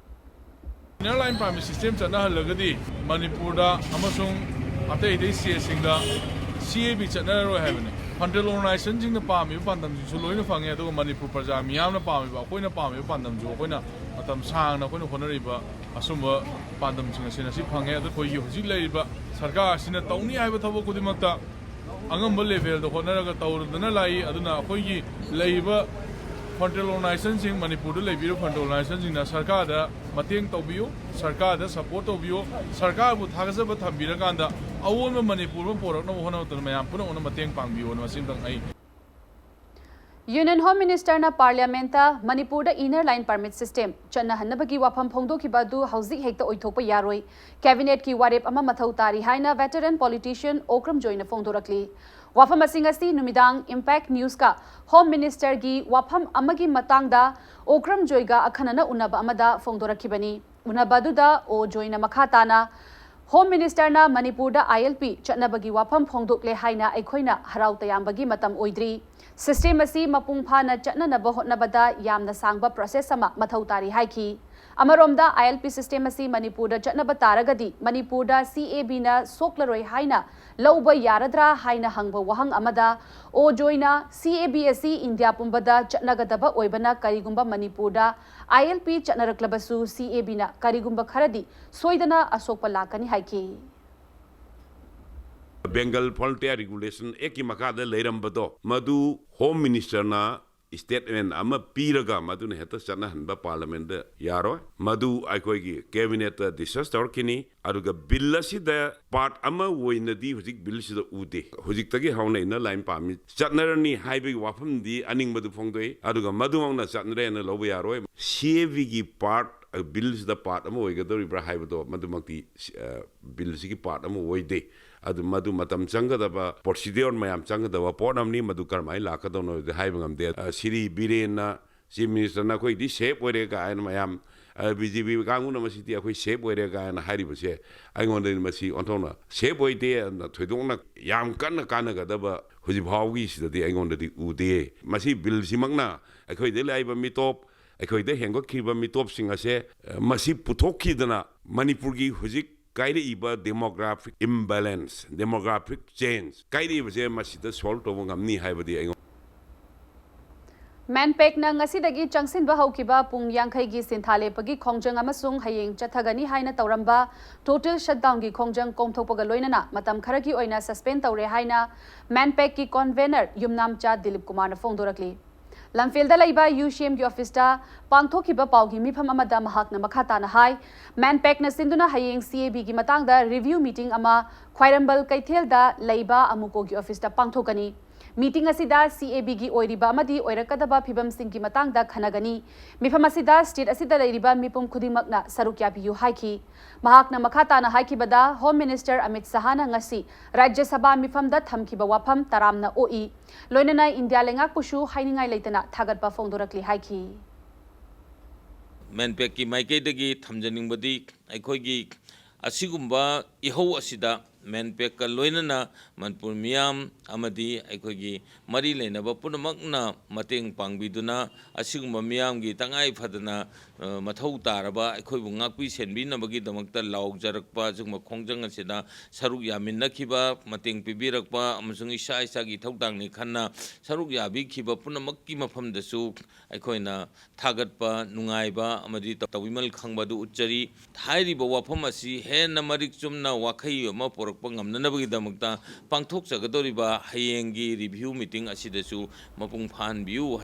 Inner Line Permit System ꯆꯠꯅꯍꯜꯂꯒꯗꯤ ꯃꯅꯤꯄꯨꯔꯗ ꯑꯃꯁꯨꯡ ꯑꯇꯩ ꯑꯇꯩ state ꯁꯤꯡꯗ C A B ꯆꯠꯅꯔꯔꯣꯏ ꯍꯥꯏꯕꯅꯤ꯫ Frontal organization ꯁꯤꯡꯅ ꯄꯥꯝꯃꯤꯕ ꯄꯥꯟꯗꯝꯁꯤꯡꯁꯨ ꯂꯣꯏꯅ ꯐꯪꯉꯦ, ꯑꯗꯨꯒ ꯃꯅꯤꯄꯨꯔ ꯄ꯭ꯔꯖꯥ ꯃꯤꯌꯥꯝꯅ ꯄꯥꯝꯃꯤꯕ, ꯑꯩꯈꯣꯏꯅ ꯄꯥꯝꯃꯤꯕ ꯄꯥꯟꯗꯝꯁꯨ ꯑꯩꯈꯣꯏꯅ ꯃꯇꯝ ꯁꯥꯡꯅ ꯑꯩꯈꯣꯏꯅ ꯍꯣꯠꯅꯔꯤꯕ ꯑꯁꯨꯝꯕ ꯄꯥꯟꯗꯝꯁꯤꯡ ꯑꯁꯤ ꯉꯁꯤ ꯐꯪꯉꯦ꯫ ꯑꯗꯨ ꯑꯩꯈꯣꯏꯒꯤ ꯍꯧꯖꯤꯛ ꯂꯩꯔꯤꯕ ꯁꯔꯀꯥꯔ ꯑꯁꯤꯅ ꯇꯧꯅꯤ ꯍꯥꯏꯕ ꯊꯕꯛ ꯈꯨꯗꯤꯡꯃꯛꯇ ꯑꯉꯝꯕ level ꯗ ꯍꯣꯠꯅꯔꯒ ꯇꯧꯔꯗꯅ ꯂꯥꯛꯏ꯫ ꯑꯗꯨꯅ ꯑꯩꯈꯣꯏꯒꯤ ꯂꯩꯔꯤꯕ frontal organization ꯁꯤꯡ, ꯃꯅꯤꯄꯨꯔꯗ ꯂꯩꯕꯤꯔꯤꯕ frontal organization ꯁꯤꯡꯅ ꯁꯔꯀꯥꯔꯗ ꯃꯇꯦꯡ ꯇꯧꯕꯤꯌꯨ, ꯁꯔꯀꯥꯔꯗ ꯁꯄꯣꯔꯠ ꯇꯧꯕꯤꯌꯨ, ꯁꯔꯀꯥꯔꯕꯨ ꯊꯥꯒꯠꯆꯕ ꯊꯝꯕꯤꯔꯀꯥꯟꯗ ꯑꯑꯣꯟꯕ ꯃꯅꯤꯄꯨꯔ ꯑꯃ ꯄꯣꯔꯛꯅꯕ ꯍꯣꯠꯅꯕꯗ ꯃꯌꯥꯝ ꯄꯨꯝꯅꯃꯛꯅ ꯃꯇꯦꯡ ꯄꯥꯡꯕꯤꯌꯣꯅ ꯃꯁꯤꯃꯇꯪ ꯑꯩ Union Home Minister ꯅ Parliament ꯇ ꯃꯅꯤꯄꯨꯔꯗ Inner Line Permit System ꯆꯠꯅꯍꯟꯅꯕꯒꯤ ꯋꯥꯐꯝ ꯐꯣꯡꯗꯣꯛꯈꯤꯕ ꯑꯗꯨ ꯍꯧꯖꯤꯛ ꯍꯦꯛꯇ ꯑꯣꯏꯊꯣꯛꯄ ꯌꯥꯔꯣꯏ, Cabinet ꯀꯤ ꯋꯥꯔꯦꯞ ꯑꯃ ꯃꯊꯧ ꯇꯥꯔꯤ ꯍꯥꯏꯅ veteran politician ꯑꯣꯀ꯭ꯔꯝ ꯖꯣꯏꯅ ꯐꯣꯡꯗꯣꯔꯛꯂꯤ꯫ ꯋꯥꯐꯝ ꯑꯁꯤꯡ ꯑꯁꯤ ꯅꯨꯃꯤꯗꯥꯡ Impact News ꯀ Home Minister ꯒꯤ ꯋꯥꯐꯝ ꯑꯃꯒꯤ ꯃꯇꯥꯡꯗ ꯑꯣꯀ꯭ꯔꯝ ꯖꯣꯏꯒ ꯑꯈꯟꯅꯅ ꯎꯅꯕ ꯑꯃꯗ ꯐꯣꯡꯗꯣꯔꯛꯈꯤꯕꯅꯤ꯫ ꯎꯅꯕ ꯑꯗꯨꯗ ꯑꯣ ꯖꯣꯏꯅ ꯃꯈꯥ ꯇꯥꯅ Home Minister ꯅ ꯃꯅꯤꯄꯨꯔꯗ ILP ꯆꯠꯅꯕꯒꯤ ꯋꯥꯐꯝ ꯐꯣꯡꯗꯣꯛꯂꯦ ꯍꯥꯏꯅ ꯑꯩꯈꯣꯏꯅ ꯍꯔꯥꯎ ꯇꯌꯥꯝꯕꯒꯤ ꯃꯇꯝ ꯑꯣꯏꯗ꯭ꯔꯤ꯫ System ꯑꯁꯤ ꯃꯄꯨꯡ ꯐꯥꯅ ꯆꯠꯅꯅꯕ ꯍꯣꯠꯅꯕꯗ ꯌꯥꯝꯅ ꯁꯥꯡꯕ process ꯑꯃ ꯃꯊꯧ ꯇꯥꯔꯤ ꯍꯥꯏꯈꯤ꯫ ꯑꯃꯔꯣꯝꯗ ILP system ꯑꯁꯤ ꯃꯅꯤꯄꯨꯔꯗ ꯆꯠꯅꯕ ꯇꯥꯔꯒꯗꯤ ꯃꯅꯤꯄꯨꯔꯗ CAB ꯅ ꯁꯣꯛꯂꯔꯣꯏ ꯍꯥꯏꯅ ꯂꯧꯕ ꯌꯥꯔꯗ꯭ꯔꯥ ꯍꯥꯏꯅ ꯍꯪꯕ ꯋꯥꯍꯪ ꯑꯃꯗ ꯑꯣ ꯖꯣꯏꯅ CAB ꯑꯁꯤ ꯏꯟꯗꯤꯌꯥ ꯄꯨꯝꯕꯗ ꯆꯠꯅꯒꯗꯕ ꯑꯣꯏꯕꯅ ꯀꯔꯤꯒꯨꯝꯕ ꯃꯅꯤꯄꯨꯔꯗ ILP ꯆꯠꯅꯔꯛꯂꯕꯁꯨ CAB ꯅ ꯀꯔꯤꯒꯨꯝꯕ ꯈꯔꯗꯤ ꯁꯣꯏꯗꯅ ꯑꯁꯣꯛꯄ ꯂꯥꯛꯀꯅꯤ ꯍꯥꯏꯈꯤ꯫ Bengal Fault Regulation Act ꯀꯤ ꯃꯈꯥꯗ ꯂꯩꯔꯝꯕꯗꯣ ꯃꯗꯨ Home Minister ꯅ statement ꯑꯃ ꯄꯤꯔꯒ ꯃꯗꯨꯅ ꯍꯦꯛꯇ ꯆꯠꯅꯍꯟꯕ Parliament ꯇ ꯌꯥꯔꯣꯏ꯫ ꯃꯗꯨ ꯑꯩꯈꯣꯏꯒꯤ Cabinet ꯇ discuss ꯇꯧꯔꯛꯈꯤꯅꯤ꯫ ꯑꯗꯨꯒ bill ꯑꯁꯤꯗ part ꯑꯃ ꯑꯣꯏꯅꯗꯤ ꯍꯧꯖꯤꯛ bill ꯁꯤꯗ ꯎꯗꯦ꯫ ꯍꯧꯖꯤꯛꯇꯒꯤ ꯍꯧꯅ Inner Line Permit ꯆꯠꯅꯔꯅꯤ ꯍꯥꯏꯕꯒꯤ ꯋꯥꯐꯝꯗꯤ ꯑꯅꯤꯡꯕꯗꯨ ꯐꯣꯡꯗꯣꯛꯏ꯫ ꯑꯗꯨꯒ ꯃꯗꯨꯃꯛꯅ ꯆꯠꯅꯔꯦꯅ ꯂꯧꯕ ꯌꯥꯔꯣꯏ꯫ CAB ꯒꯤ part, bill ꯁꯤꯗ part ꯑꯃ ꯑꯣꯏꯒꯗꯧꯔꯤꯕ꯭ꯔꯥ ꯍꯥꯏꯕꯗꯣ ꯃꯗꯨꯃꯛꯇꯤ bill ꯁꯤꯒꯤ part ꯑꯃ ꯑꯣꯏꯗꯦ꯫ ꯑꯗꯨ ꯃꯗꯨ ꯃꯇꯝ ꯆꯪꯒꯗꯕ, procedure ꯃꯌꯥꯝ ꯆꯪꯒꯗꯕ ꯄꯣꯠ ꯑꯃꯅꯤ꯫ ꯃꯗꯨ ꯀꯔꯝꯍꯥꯏꯅ ꯂꯥꯛꯀꯗꯧꯅꯣ ꯍꯥꯏꯕꯗꯤ ꯍꯥꯏꯕ ꯉꯝꯗꯦ꯫ ꯑ, ꯁ꯭ꯔꯤ ꯕꯤꯔꯦꯟꯅ Chief Minister ꯅ ꯑꯩꯈꯣꯏꯗꯤ safe ꯑꯣꯏꯔꯦ ꯀꯥꯏꯅ ꯃꯌꯥꯝ, ꯑ, BJP ꯀꯥꯡꯕꯨꯅ ꯃꯁꯤꯗꯤ ꯑꯩꯈꯣꯏ safe ꯑꯣꯏꯔꯦ ꯀꯥꯏꯅ ꯍꯥꯏꯔꯤꯕꯁꯦ ꯑꯩꯉꯣꯟꯗꯗꯤ ꯃꯁꯤ ꯑꯣꯟꯊꯣꯛꯅ safe ꯑꯣꯏꯗꯦ꯫ ꯑꯗꯨꯅ ꯊꯣꯏꯗꯣꯛꯅ ꯌꯥꯝ ꯀꯟꯅ ꯀꯥꯟꯅꯒꯗꯕ ꯍꯧꯖꯤꯛ ꯐꯥꯎꯒꯤꯁꯤꯗꯗꯤ ꯑꯩꯉꯣꯟꯗꯗꯤ ꯎꯗꯦ꯫ ꯃꯁꯤ bill ꯁꯤꯃꯛꯅ ꯑꯩꯈꯣꯏꯗ ꯂꯥꯛꯏꯕ ꯃꯤꯇꯣꯞ, ꯑꯩꯈꯣꯏꯗ ꯍꯦꯟꯒꯠꯈꯤꯕ ꯃꯤꯇꯣꯞꯁꯤꯡ ꯑꯁꯦ, ꯑ, ꯃꯁꯤ ꯄꯨꯊꯣꯛꯈꯤꯗꯅ ꯃꯅꯤꯄꯨꯔꯒꯤ ꯍꯧꯖꯤꯛ ꯀꯥꯏꯔꯛꯏꯕ demographic imbalance, demographic change ꯀꯥꯏꯔꯛꯏꯕꯁꯦ ꯃꯁꯤꯗ solve ꯇꯧꯕ ꯉꯝꯅꯤ ꯍꯥꯏꯕꯗꯤ ꯑꯩꯉꯣꯟꯗ MANPACꯅ ꯉꯁꯤꯗꯒꯤ ꯆꯪꯁꯤꯟꯕ ꯍꯧꯈꯤꯕ ꯄꯨꯡ ꯌꯥꯡꯈꯩꯒꯤ ꯁꯤꯟꯊꯥ ꯂꯦꯞꯄꯒꯤ ꯈꯣꯡꯖꯪ ꯑꯃꯁꯨꯡ ꯍꯌꯦꯡ ꯆꯠꯊꯒꯅꯤ ꯍꯥꯏꯅ ꯇꯧꯔꯝꯕ total shutdownꯒꯤ ꯈꯣꯡꯖꯪ ꯀꯣꯝꯊꯣꯛꯄꯒ ꯂꯣꯏꯅꯅ ꯃꯇꯝ ꯈꯔꯒꯤ ꯑꯣꯏꯅ suspend ꯇꯧꯔꯦ ꯍꯥꯏꯅ MANPACꯀꯤ convener ꯌꯨꯝꯅꯥꯝꯆꯥ ꯗꯤꯂꯤꯞ ꯀꯨꯃꯥꯔꯅ ꯐꯣꯡꯗꯣꯔꯛꯂꯤ꯫ ꯂꯝꯐꯦꯜꯗ ꯂꯩꯕ ꯌꯨ ꯁꯤ ꯑꯦꯝꯒꯤ ꯑꯣꯐꯤꯁꯇ ꯄꯥꯡꯊꯣꯛꯈꯤꯕ ꯄꯥꯎꯒꯤ ꯃꯤꯐꯝ ꯑꯃꯗ ꯃꯍꯥꯛꯅ ꯃꯈꯥ ꯇꯥꯅ ꯍꯥꯏ, ꯃꯦꯟꯄꯦꯛꯅ ꯁꯤꯟꯗꯨꯅ ꯍꯌꯦꯡ ꯁꯤ ꯑꯦ ꯕꯤꯒꯤ ꯃꯇꯥꯡꯗ ꯔꯤꯚ꯭ꯌꯨ ꯃꯤꯇꯤꯡ ꯑꯃ ꯈ꯭ꯋꯥꯏꯔꯝꯕꯜ ꯀꯩꯊꯦꯜꯗ ꯂꯩꯕ ꯑꯃꯨꯀꯣꯒꯤ ꯑꯣꯐꯤꯁꯇ ꯄꯥꯡꯊꯣꯛꯀꯅꯤ꯫ ꯃꯤꯇꯤꯡ ꯑꯁꯤꯗ ꯁꯤ ꯑꯦ ꯕꯤꯒꯤ ꯑꯣꯏꯔꯤꯕ ꯑꯃꯗꯤ ꯑꯣꯏꯔꯛꯀꯗꯕ ꯐꯤꯕꯝꯁꯤꯡꯒꯤ ꯃꯇꯥꯡꯗ ꯈꯟꯅꯒꯅꯤ꯫ ꯃꯤꯐꯝ ꯑꯁꯤꯗ ꯁ꯭ꯇꯦꯠ ꯑꯁꯤꯗ ꯂꯩꯔꯤꯕ ꯃꯤꯄꯨꯝ ꯈꯨꯗꯤꯡꯃꯛꯅ ꯁꯔꯨꯛ ꯌꯥꯕꯤꯌꯨ ꯍꯥꯏꯈꯤ꯫ ꯃꯍꯥꯛꯅ ꯃꯈꯥ ꯇꯥꯅ ꯍꯥꯏꯈꯤꯕꯗ, ꯍꯣꯝ ꯃꯤꯅꯤꯁꯇꯔ ꯑꯃꯤꯠ ꯁꯍꯥꯅ ꯉꯁꯤ ꯔꯥꯖ꯭ꯌ ꯁꯚꯥ ꯃꯤꯐꯝꯗ ꯊꯝꯈꯤꯕ ꯋꯥꯐꯝ ꯇꯔꯥꯝꯅ ꯑꯣꯛꯏ꯫ ꯂꯣꯏꯅꯅ ꯏꯟꯗꯤꯌꯥ ꯂꯩꯉꯥꯛꯄꯨꯁꯨ ꯍꯥꯏꯅꯤꯡꯉꯥꯏ ꯂꯩꯇꯅ ꯊꯥꯒꯠꯄ ꯐꯣꯡꯗꯣꯔꯛꯂꯤ ꯍꯥꯏꯈꯤ꯫ ꯃꯦꯟꯄꯦꯛꯀꯤ ꯃꯥꯏꯀꯩꯗꯒꯤ ꯊꯝꯖꯅꯤꯡꯕꯗꯤ, ꯑꯩꯈꯣꯏꯒꯤ ꯑꯁꯤꯒꯨꯝꯕ ꯏꯍꯧ ꯑꯁꯤꯗ ꯃꯦꯟꯄꯦꯛꯀ ꯂꯣꯏꯅꯅ ꯃꯅꯤꯄꯨꯔ ꯃꯤꯌꯥꯝ ꯑꯃꯗꯤ ꯑꯩꯈꯣꯏꯒꯤ ꯃꯔꯤ ꯂꯩꯅꯕ ꯄꯨꯝꯅꯃꯛꯅ ꯃꯇꯦꯡ ꯄꯥꯡꯕꯤꯗꯨꯅ, ꯑꯁꯤꯒꯨꯝꯕ ꯃꯤꯌꯥꯝꯒꯤ ꯇꯉꯥꯏ ꯐꯗꯅ, ꯑ, ꯃꯊꯧ ꯇꯥꯔꯕ, ꯑꯩꯈꯣꯏꯕꯨ ꯉꯥꯛꯄꯤ ꯁꯦꯟꯕꯤꯅꯕꯒꯤꯗꯃꯛꯇ ꯂꯥꯎꯖꯔꯛꯄ ꯑꯁꯤꯒꯨꯝꯕ ꯈꯣꯡꯖꯪ ꯑꯁꯤꯗ ꯁꯔꯨꯛ ꯌꯥꯃꯤꯟꯅꯈꯤꯕ, ꯃꯇꯦꯡ ꯄꯤꯕꯤꯔꯛꯄ ꯑꯃꯁꯨꯡ ꯏꯁꯥ ꯏꯁꯥꯒꯤ ꯏꯊꯧꯗꯥꯡꯅꯤ ꯈꯟꯅ ꯁꯔꯨꯛ ꯌꯥꯕꯤꯈꯤꯕ ꯄꯨꯝꯅꯃꯛꯀꯤ ꯃꯐꯝꯗꯁꯨ ꯑꯩꯈꯣꯏꯅ ꯊꯥꯒꯠꯄ, ꯅꯨꯡꯉꯥꯏꯕ ꯑꯃꯗꯤ ꯇꯧꯕꯤꯃꯜ ꯈꯪꯕ ꯑꯗꯨ ꯎꯠꯆꯔꯤ꯫ ꯍꯥꯏꯔꯤꯕ ꯋꯥꯐꯝ ꯑꯁꯤ ꯍꯦꯟꯅ ꯃꯔꯤꯛ ꯆꯨꯝꯅ ꯋꯥꯈꯩ ꯑꯃ ꯄꯨꯔꯛꯄ ꯉꯝꯅꯅꯕꯒꯤꯗꯃꯛꯇ ꯄꯥꯡꯊꯣꯛꯆꯒꯗꯧꯔꯤꯕ ꯍꯌꯦꯡꯒꯤ ꯔꯤꯚ꯭ꯌꯨ ꯃꯤꯇꯤꯡ ꯑꯁꯤꯗꯁꯨ ꯃꯄꯨꯡ ꯐꯥꯍꯟꯕꯤꯌꯨ꯫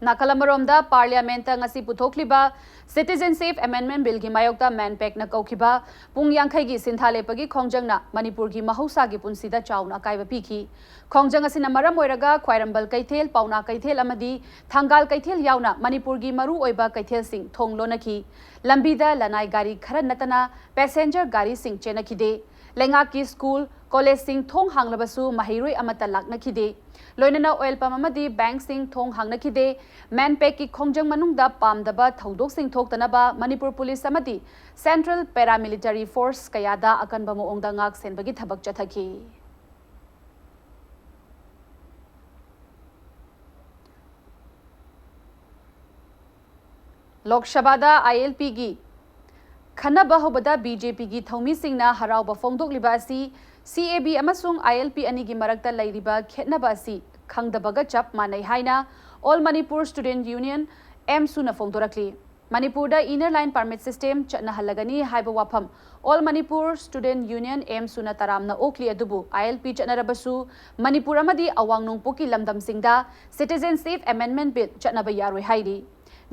ꯅꯥꯀꯜ ꯑꯃꯔꯣꯝꯗ, ꯄꯥꯔꯂꯤꯌꯥꯃꯦꯟꯠꯇ ꯉꯁꯤ ꯄꯨꯊꯣꯛꯂꯤꯕ ꯁꯤꯇꯤꯖꯦꯟꯁꯤꯞ ꯑꯦꯃꯦꯟꯗꯃꯦꯟꯠ ꯕꯤꯜꯒꯤ ꯃꯥꯌꯣꯛꯇ ꯃꯦꯟꯄꯦꯛꯅ ꯀꯧꯈꯤꯕ ꯄꯨꯡ ꯌꯥꯡꯈꯩꯒꯤ ꯁꯤꯟꯊꯥ ꯂꯦꯞꯄꯒꯤ ꯈꯣꯡꯖꯪꯅ ꯃꯅꯤꯄꯨꯔꯒꯤ ꯃꯍꯧꯁꯥꯒꯤ ꯄꯨꯟꯁꯤꯗ ꯆꯥꯎꯅ ꯑꯀꯥꯏꯕ ꯄꯤꯈꯤ꯫ ꯈꯣꯡꯖꯪ ꯑꯁꯤꯅ ꯃꯔꯝ ꯑꯣꯏꯔꯒ ꯈ꯭ꯋꯥꯏꯔꯝꯕꯜ ꯀꯩꯊꯦꯜ, ꯄꯥꯎꯅꯥ ꯀꯩꯊꯦꯜ ꯑꯃꯗꯤ ꯊꯪꯒꯥꯜ ꯀꯩꯊꯦꯜ ꯌꯥꯎꯅ ꯃꯅꯤꯄꯨꯔꯒꯤ ꯃꯔꯨꯑꯣꯏꯕ ꯀꯩꯊꯦꯜꯁꯤꯡ ꯊꯣꯡ ꯂꯣꯟꯅꯈꯤ꯫ ꯂꯝꯕꯤꯗ ꯂꯅꯥꯏ ꯒꯥꯔꯤ ꯈꯔ ꯅꯠꯇꯅ ꯄꯦꯁꯦꯟꯖꯔ ꯒꯥꯔꯤꯁꯤꯡ ꯆꯦꯟꯅꯈꯤꯗꯦ꯫ ꯂꯩꯉꯥꯛꯀꯤ ꯁ꯭ꯀꯨꯜ, ꯀꯣꯂꯦꯖꯁꯤꯡ ꯊꯣꯡ ꯍꯥꯡꯂꯕꯁꯨ ꯃꯍꯩꯔꯣꯏ ꯑꯃꯠꯇ ꯂꯥꯛꯅꯈꯤꯗꯦ꯫ ꯂꯣꯏꯅꯅ ꯑꯣꯏꯜ ꯄꯝ ꯑꯃꯗꯤ ꯕꯦꯡꯛꯁꯤꯡ ꯊꯣꯡ ꯍꯥꯡꯅꯈꯤꯗꯦ꯫ ꯃꯦꯟꯄꯦꯛꯀꯤ ꯈꯣꯡꯖꯪ ꯃꯅꯨꯡꯗ ꯄꯥꯝꯗꯕ ꯊꯧꯗꯣꯛꯁꯤꯡ ꯊꯣꯛꯇꯅꯕ ꯃꯅꯤꯄꯨꯔ ꯄꯨꯂꯤꯁ ꯑꯃꯗꯤ ꯁꯦꯟꯇ꯭ꯔꯦꯜ ꯄꯦꯔꯥꯃꯤꯂꯤꯇꯔꯤ ꯐꯣꯔꯁ ꯀꯌꯥꯗ ꯑꯀꯟꯕ ꯃꯑꯣꯡꯗ ꯉꯥꯛ ꯁꯦꯟꯕꯒꯤ ꯊꯕꯛ ꯆꯠꯊꯈꯤ꯫ ꯂꯣꯛ ꯁꯚꯥꯗ ꯑꯥꯏ ꯑꯦꯜ ꯄꯤꯒꯤ ꯈꯟꯅꯕ ꯍꯧꯕꯗ ꯕꯤ ꯖꯦ ꯄꯤꯒꯤ ꯊꯧꯃꯤꯁꯤꯡꯅ ꯍꯔꯥꯎꯕ ꯐꯣꯡꯗꯣꯛꯂꯤꯕ ꯑꯁꯤ ꯁꯤ ꯑꯦ ꯕꯤ ꯑꯃꯁꯨꯡ ꯑꯥꯏ ꯑꯦꯜ ꯄꯤ ꯑꯅꯤꯒꯤ ꯃꯔꯛꯇ ꯂꯩꯔꯤꯕ ꯈꯦꯠꯅꯕ ꯑꯁꯤ ꯈꯪꯗꯕꯒ ꯆꯞ ꯃꯥꯟꯅꯩ ꯍꯥꯏꯅ ꯑꯣꯜ ꯃꯅꯤꯄꯨꯔ ꯁ꯭ꯇꯨꯗꯦꯟꯠ ꯌꯨꯅꯤꯌꯟ, ꯑꯦꯝꯁꯨꯅ ꯐꯣꯡꯗꯣꯔꯛꯂꯤ꯫ ꯃꯅꯤꯄꯨꯔꯗ ꯏꯅꯔ ꯂꯥꯏꯟ ꯄꯔꯃꯤꯠ ꯁꯤꯁꯇꯦꯝ ꯆꯠꯅꯍꯜꯂꯒꯅꯤ ꯍꯥꯏꯕ ꯋꯥꯐꯝ All Manipur Student Union, AMSUꯅ ꯇꯔꯥꯝꯅ ꯑꯣꯛꯂꯤ꯫ ꯑꯗꯨꯕꯨ ILP ꯆꯠꯅꯔꯕꯁꯨ ꯃꯅꯤꯄꯨꯔ ꯑꯃꯗꯤ ꯑꯋꯥꯡ ꯅꯣꯡꯄꯣꯛꯀꯤ ꯂꯝꯗꯝꯁꯤꯡꯗ Citizenship Amendment Bill ꯆꯠꯅꯕ ꯌꯥꯔꯣꯏ ꯍꯥꯏꯔꯤ꯫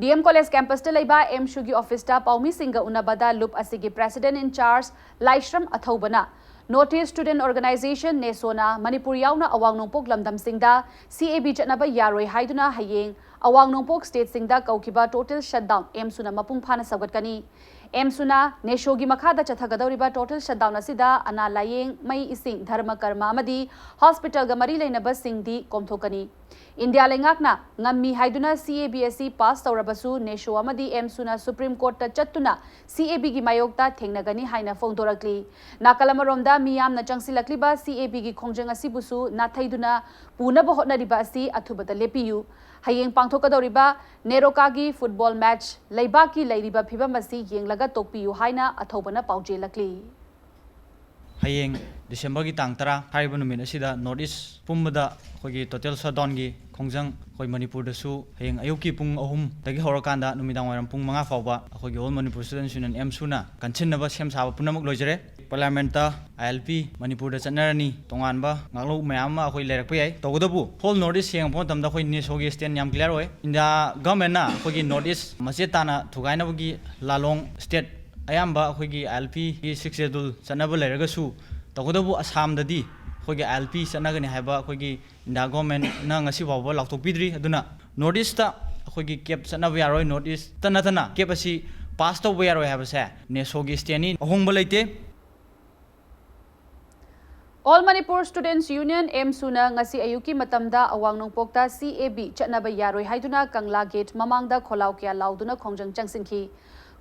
DM College campusꯇ ꯂꯩꯕ AMSUꯒꯤ officeꯇ ꯄꯥꯎꯃꯤꯁꯤꯡꯒ ꯎꯅꯕꯗ ꯂꯨꯞ ꯑꯁꯤꯒꯤ President in Charge Laishram ꯑꯊꯧꯕꯅ North East Student Organisation, NESOꯅ Manipur ꯌꯥꯎꯅ ꯑꯋꯥꯡ ꯅꯣꯡꯄꯣꯛ ꯂꯝꯗꯝꯁꯤꯡꯗ CAB ꯆꯠꯅꯕ ꯌꯥꯔꯣꯏ ꯍꯥꯏꯗꯨꯅ ꯍꯌꯦꯡ ꯑꯋꯥꯡ ꯅꯣꯡꯄꯣꯛ stateꯁꯤꯡꯗ ꯀꯧꯈꯤꯕ total shutdown AMSUꯅ ꯃꯄꯨꯡ ꯐꯥꯅ ꯁꯧꯒꯠꯀꯅꯤ꯫ AMSUꯅ NESOꯒꯤ ꯃꯈꯥꯗ ꯆꯠꯊꯒꯗꯧꯔꯤꯕ total shutdown ꯑꯁꯤꯗ ꯑꯅꯥ ꯂꯥꯌꯦꯡ, ꯃꯩ, ꯏꯁꯤꯡ, ꯙꯔꯃ ꯀꯔꯃ ꯑꯃꯗꯤ hospitalꯒ ꯃꯔꯤ ꯂꯩꯅꯕꯁꯤꯡꯗꯤ ꯀꯣꯝꯊꯣꯛꯀꯅꯤ꯫ ꯏꯟꯗꯤꯌꯥ ꯂꯩꯉꯥꯛꯅ ꯉꯝꯃꯤ ꯍꯥꯏꯗꯨꯅ CAB ꯑꯁꯤ pass ꯇꯧꯔꯕꯁꯨ NESO ꯑꯃꯗꯤ AMSUꯅ Supreme Courtꯇ ꯆꯠꯇꯨꯅ CABꯒꯤ ꯃꯥꯌꯣꯛꯇ ꯊꯦꯡꯅꯒꯅꯤ ꯍꯥꯏꯅ ꯐꯣꯡꯗꯣꯔꯛꯂꯤ꯫ ꯅꯥꯀꯜ ꯑꯃꯔꯣꯝꯗ ꯃꯤꯌꯥꯝꯅ ꯆꯪꯁꯤꯜꯂꯛꯂꯤꯕ CABꯒꯤ ꯈꯣꯡꯖꯪ ꯑꯁꯤꯕꯨꯁꯨ ꯅꯥꯊꯩꯗꯨꯅ ꯄꯨꯅꯕ ꯍꯣꯠꯅꯔꯤꯕ ꯑꯁꯤ ꯑꯊꯨꯕꯗ ꯂꯦꯞꯄꯤꯌꯨ꯫ ꯍꯌꯦꯡ ꯄꯥꯡꯊꯣꯛꯀꯗꯧꯔꯤꯕ NEROCAꯒꯤ football match ꯂꯩꯕꯥꯛꯀꯤ ꯂꯩꯔꯤꯕ ꯐꯤꯕꯝ ꯑꯁꯤ ꯌꯦꯡꯂꯒ ꯇꯣꯛꯄꯤꯌꯨ ꯍꯥꯏꯅ ꯑꯊꯧꯕꯅ ꯄꯥꯎꯖꯦꯜꯂꯛꯂꯤ꯫ ꯍꯌꯦꯡ Decemberꯒꯤ ꯇꯥꯡ ꯇꯔꯥ ꯍꯥꯏꯔꯤꯕ ꯅꯨꯃꯤꯠ ꯑꯁꯤꯗ North East ꯄꯨꯝꯕꯗ ꯑꯩꯈꯣꯏꯒꯤ total shutdownꯒꯤ ꯈꯣꯡꯖꯪ ꯑꯩꯈꯣꯏ ꯃꯅꯤꯄꯨꯔꯗꯁꯨ ꯍꯌꯦꯡ ꯑꯌꯨꯛꯀꯤ ꯄꯨꯡ ꯑꯍꯨꯝꯗꯒꯤ ꯍꯧꯔꯀꯥꯟꯗ ꯅꯨꯃꯤꯗꯥꯡ ꯋꯥꯏꯔꯝ ꯄꯨꯡ ꯃꯉꯥ ꯐꯥꯎꯕ ꯑꯩꯈꯣꯏꯒꯤ All Manipur Students Union, AMSUꯅ ꯀꯟꯁꯤꯟꯅꯕ ꯁꯦꯝ ꯁꯥꯕ ꯄꯨꯝꯅꯃꯛ ꯂꯣꯏꯖꯔꯦ꯫ Parliamentꯇ ILP ꯃꯅꯤꯄꯨꯔꯗ ꯆꯠꯅꯔꯅꯤ꯫ ꯇꯣꯉꯥꯟꯕ ꯉꯥꯛꯂꯧ ꯃꯌꯥꯝ ꯑꯃ ꯑꯩꯈꯣꯏ ꯂꯩꯔꯛꯄ ꯌꯥꯏ꯫ ꯇꯧꯕꯇꯕꯨ whole North East ꯌꯦꯡꯉꯛꯄ ꯃꯇꯝꯗ ꯑꯩꯈꯣꯏ NESOꯒꯤ stand ꯌꯥꯝ clear ꯑꯣꯏ꯫ ꯏꯟꯗꯤꯌꯥ governmentꯅ ꯑꯩꯈꯣꯏꯒꯤ North East ꯃꯆꯦꯠ ꯇꯥꯅ ꯊꯨꯒꯥꯏꯅꯕꯒꯤ ꯂꯥꯂꯣꯡ state ꯑꯌꯥꯝꯕ ꯑꯩꯈꯣꯏꯒꯤ ILPꯒꯤ Sixth Schedule ꯆꯠꯅꯕ ꯂꯩꯔꯒꯁꯨ, ꯇꯧꯕꯇꯕꯨ ꯑꯁꯥꯝꯗꯗꯤ ꯑꯩꯈꯣꯏꯒꯤ ILP ꯆꯠꯅꯒꯅꯤ ꯍꯥꯏꯕ ꯑꯩꯈꯣꯏꯒꯤ ꯏꯟꯗꯤꯌꯥ governmentꯅ ꯉꯁꯤ ꯐꯥꯎꯕ ꯂꯥꯎꯊꯣꯛꯄꯤꯗ꯭ꯔꯤ꯫ ꯑꯗꯨꯅ North Eastꯇ ꯑꯩꯈꯣꯏꯒꯤ CAB ꯆꯠꯅꯕ ꯌꯥꯔꯣꯏ꯫ North Eastꯇ ꯅꯠꯇꯅ CAB ꯑꯁꯤ pass ꯇꯧꯕ ꯌꯥꯔꯣꯏ ꯍꯥꯏꯕꯁꯦ NESOꯒꯤ standꯅꯤ, ꯑꯍꯣꯡꯕ ꯂꯩꯇꯦ꯫ All Manipur Students Union, AMSUꯅ ꯉꯁꯤ ꯑꯌꯨꯛꯀꯤ ꯃꯇꯝꯗ ꯑꯋꯥꯡ ꯅꯣꯡꯄꯣꯛꯇ CAB ꯆꯠꯅꯕ ꯌꯥꯔꯣꯏ ꯍꯥꯏꯗꯨꯅ ꯀꯪꯂꯥ gate ꯃꯃꯥꯡꯗ ꯈꯣꯜꯂꯥꯎ ꯀꯌꯥ ꯂꯥꯎꯗꯨꯅ ꯈꯣꯡꯖꯪ ꯆꯪꯁꯤꯟꯈꯤ꯫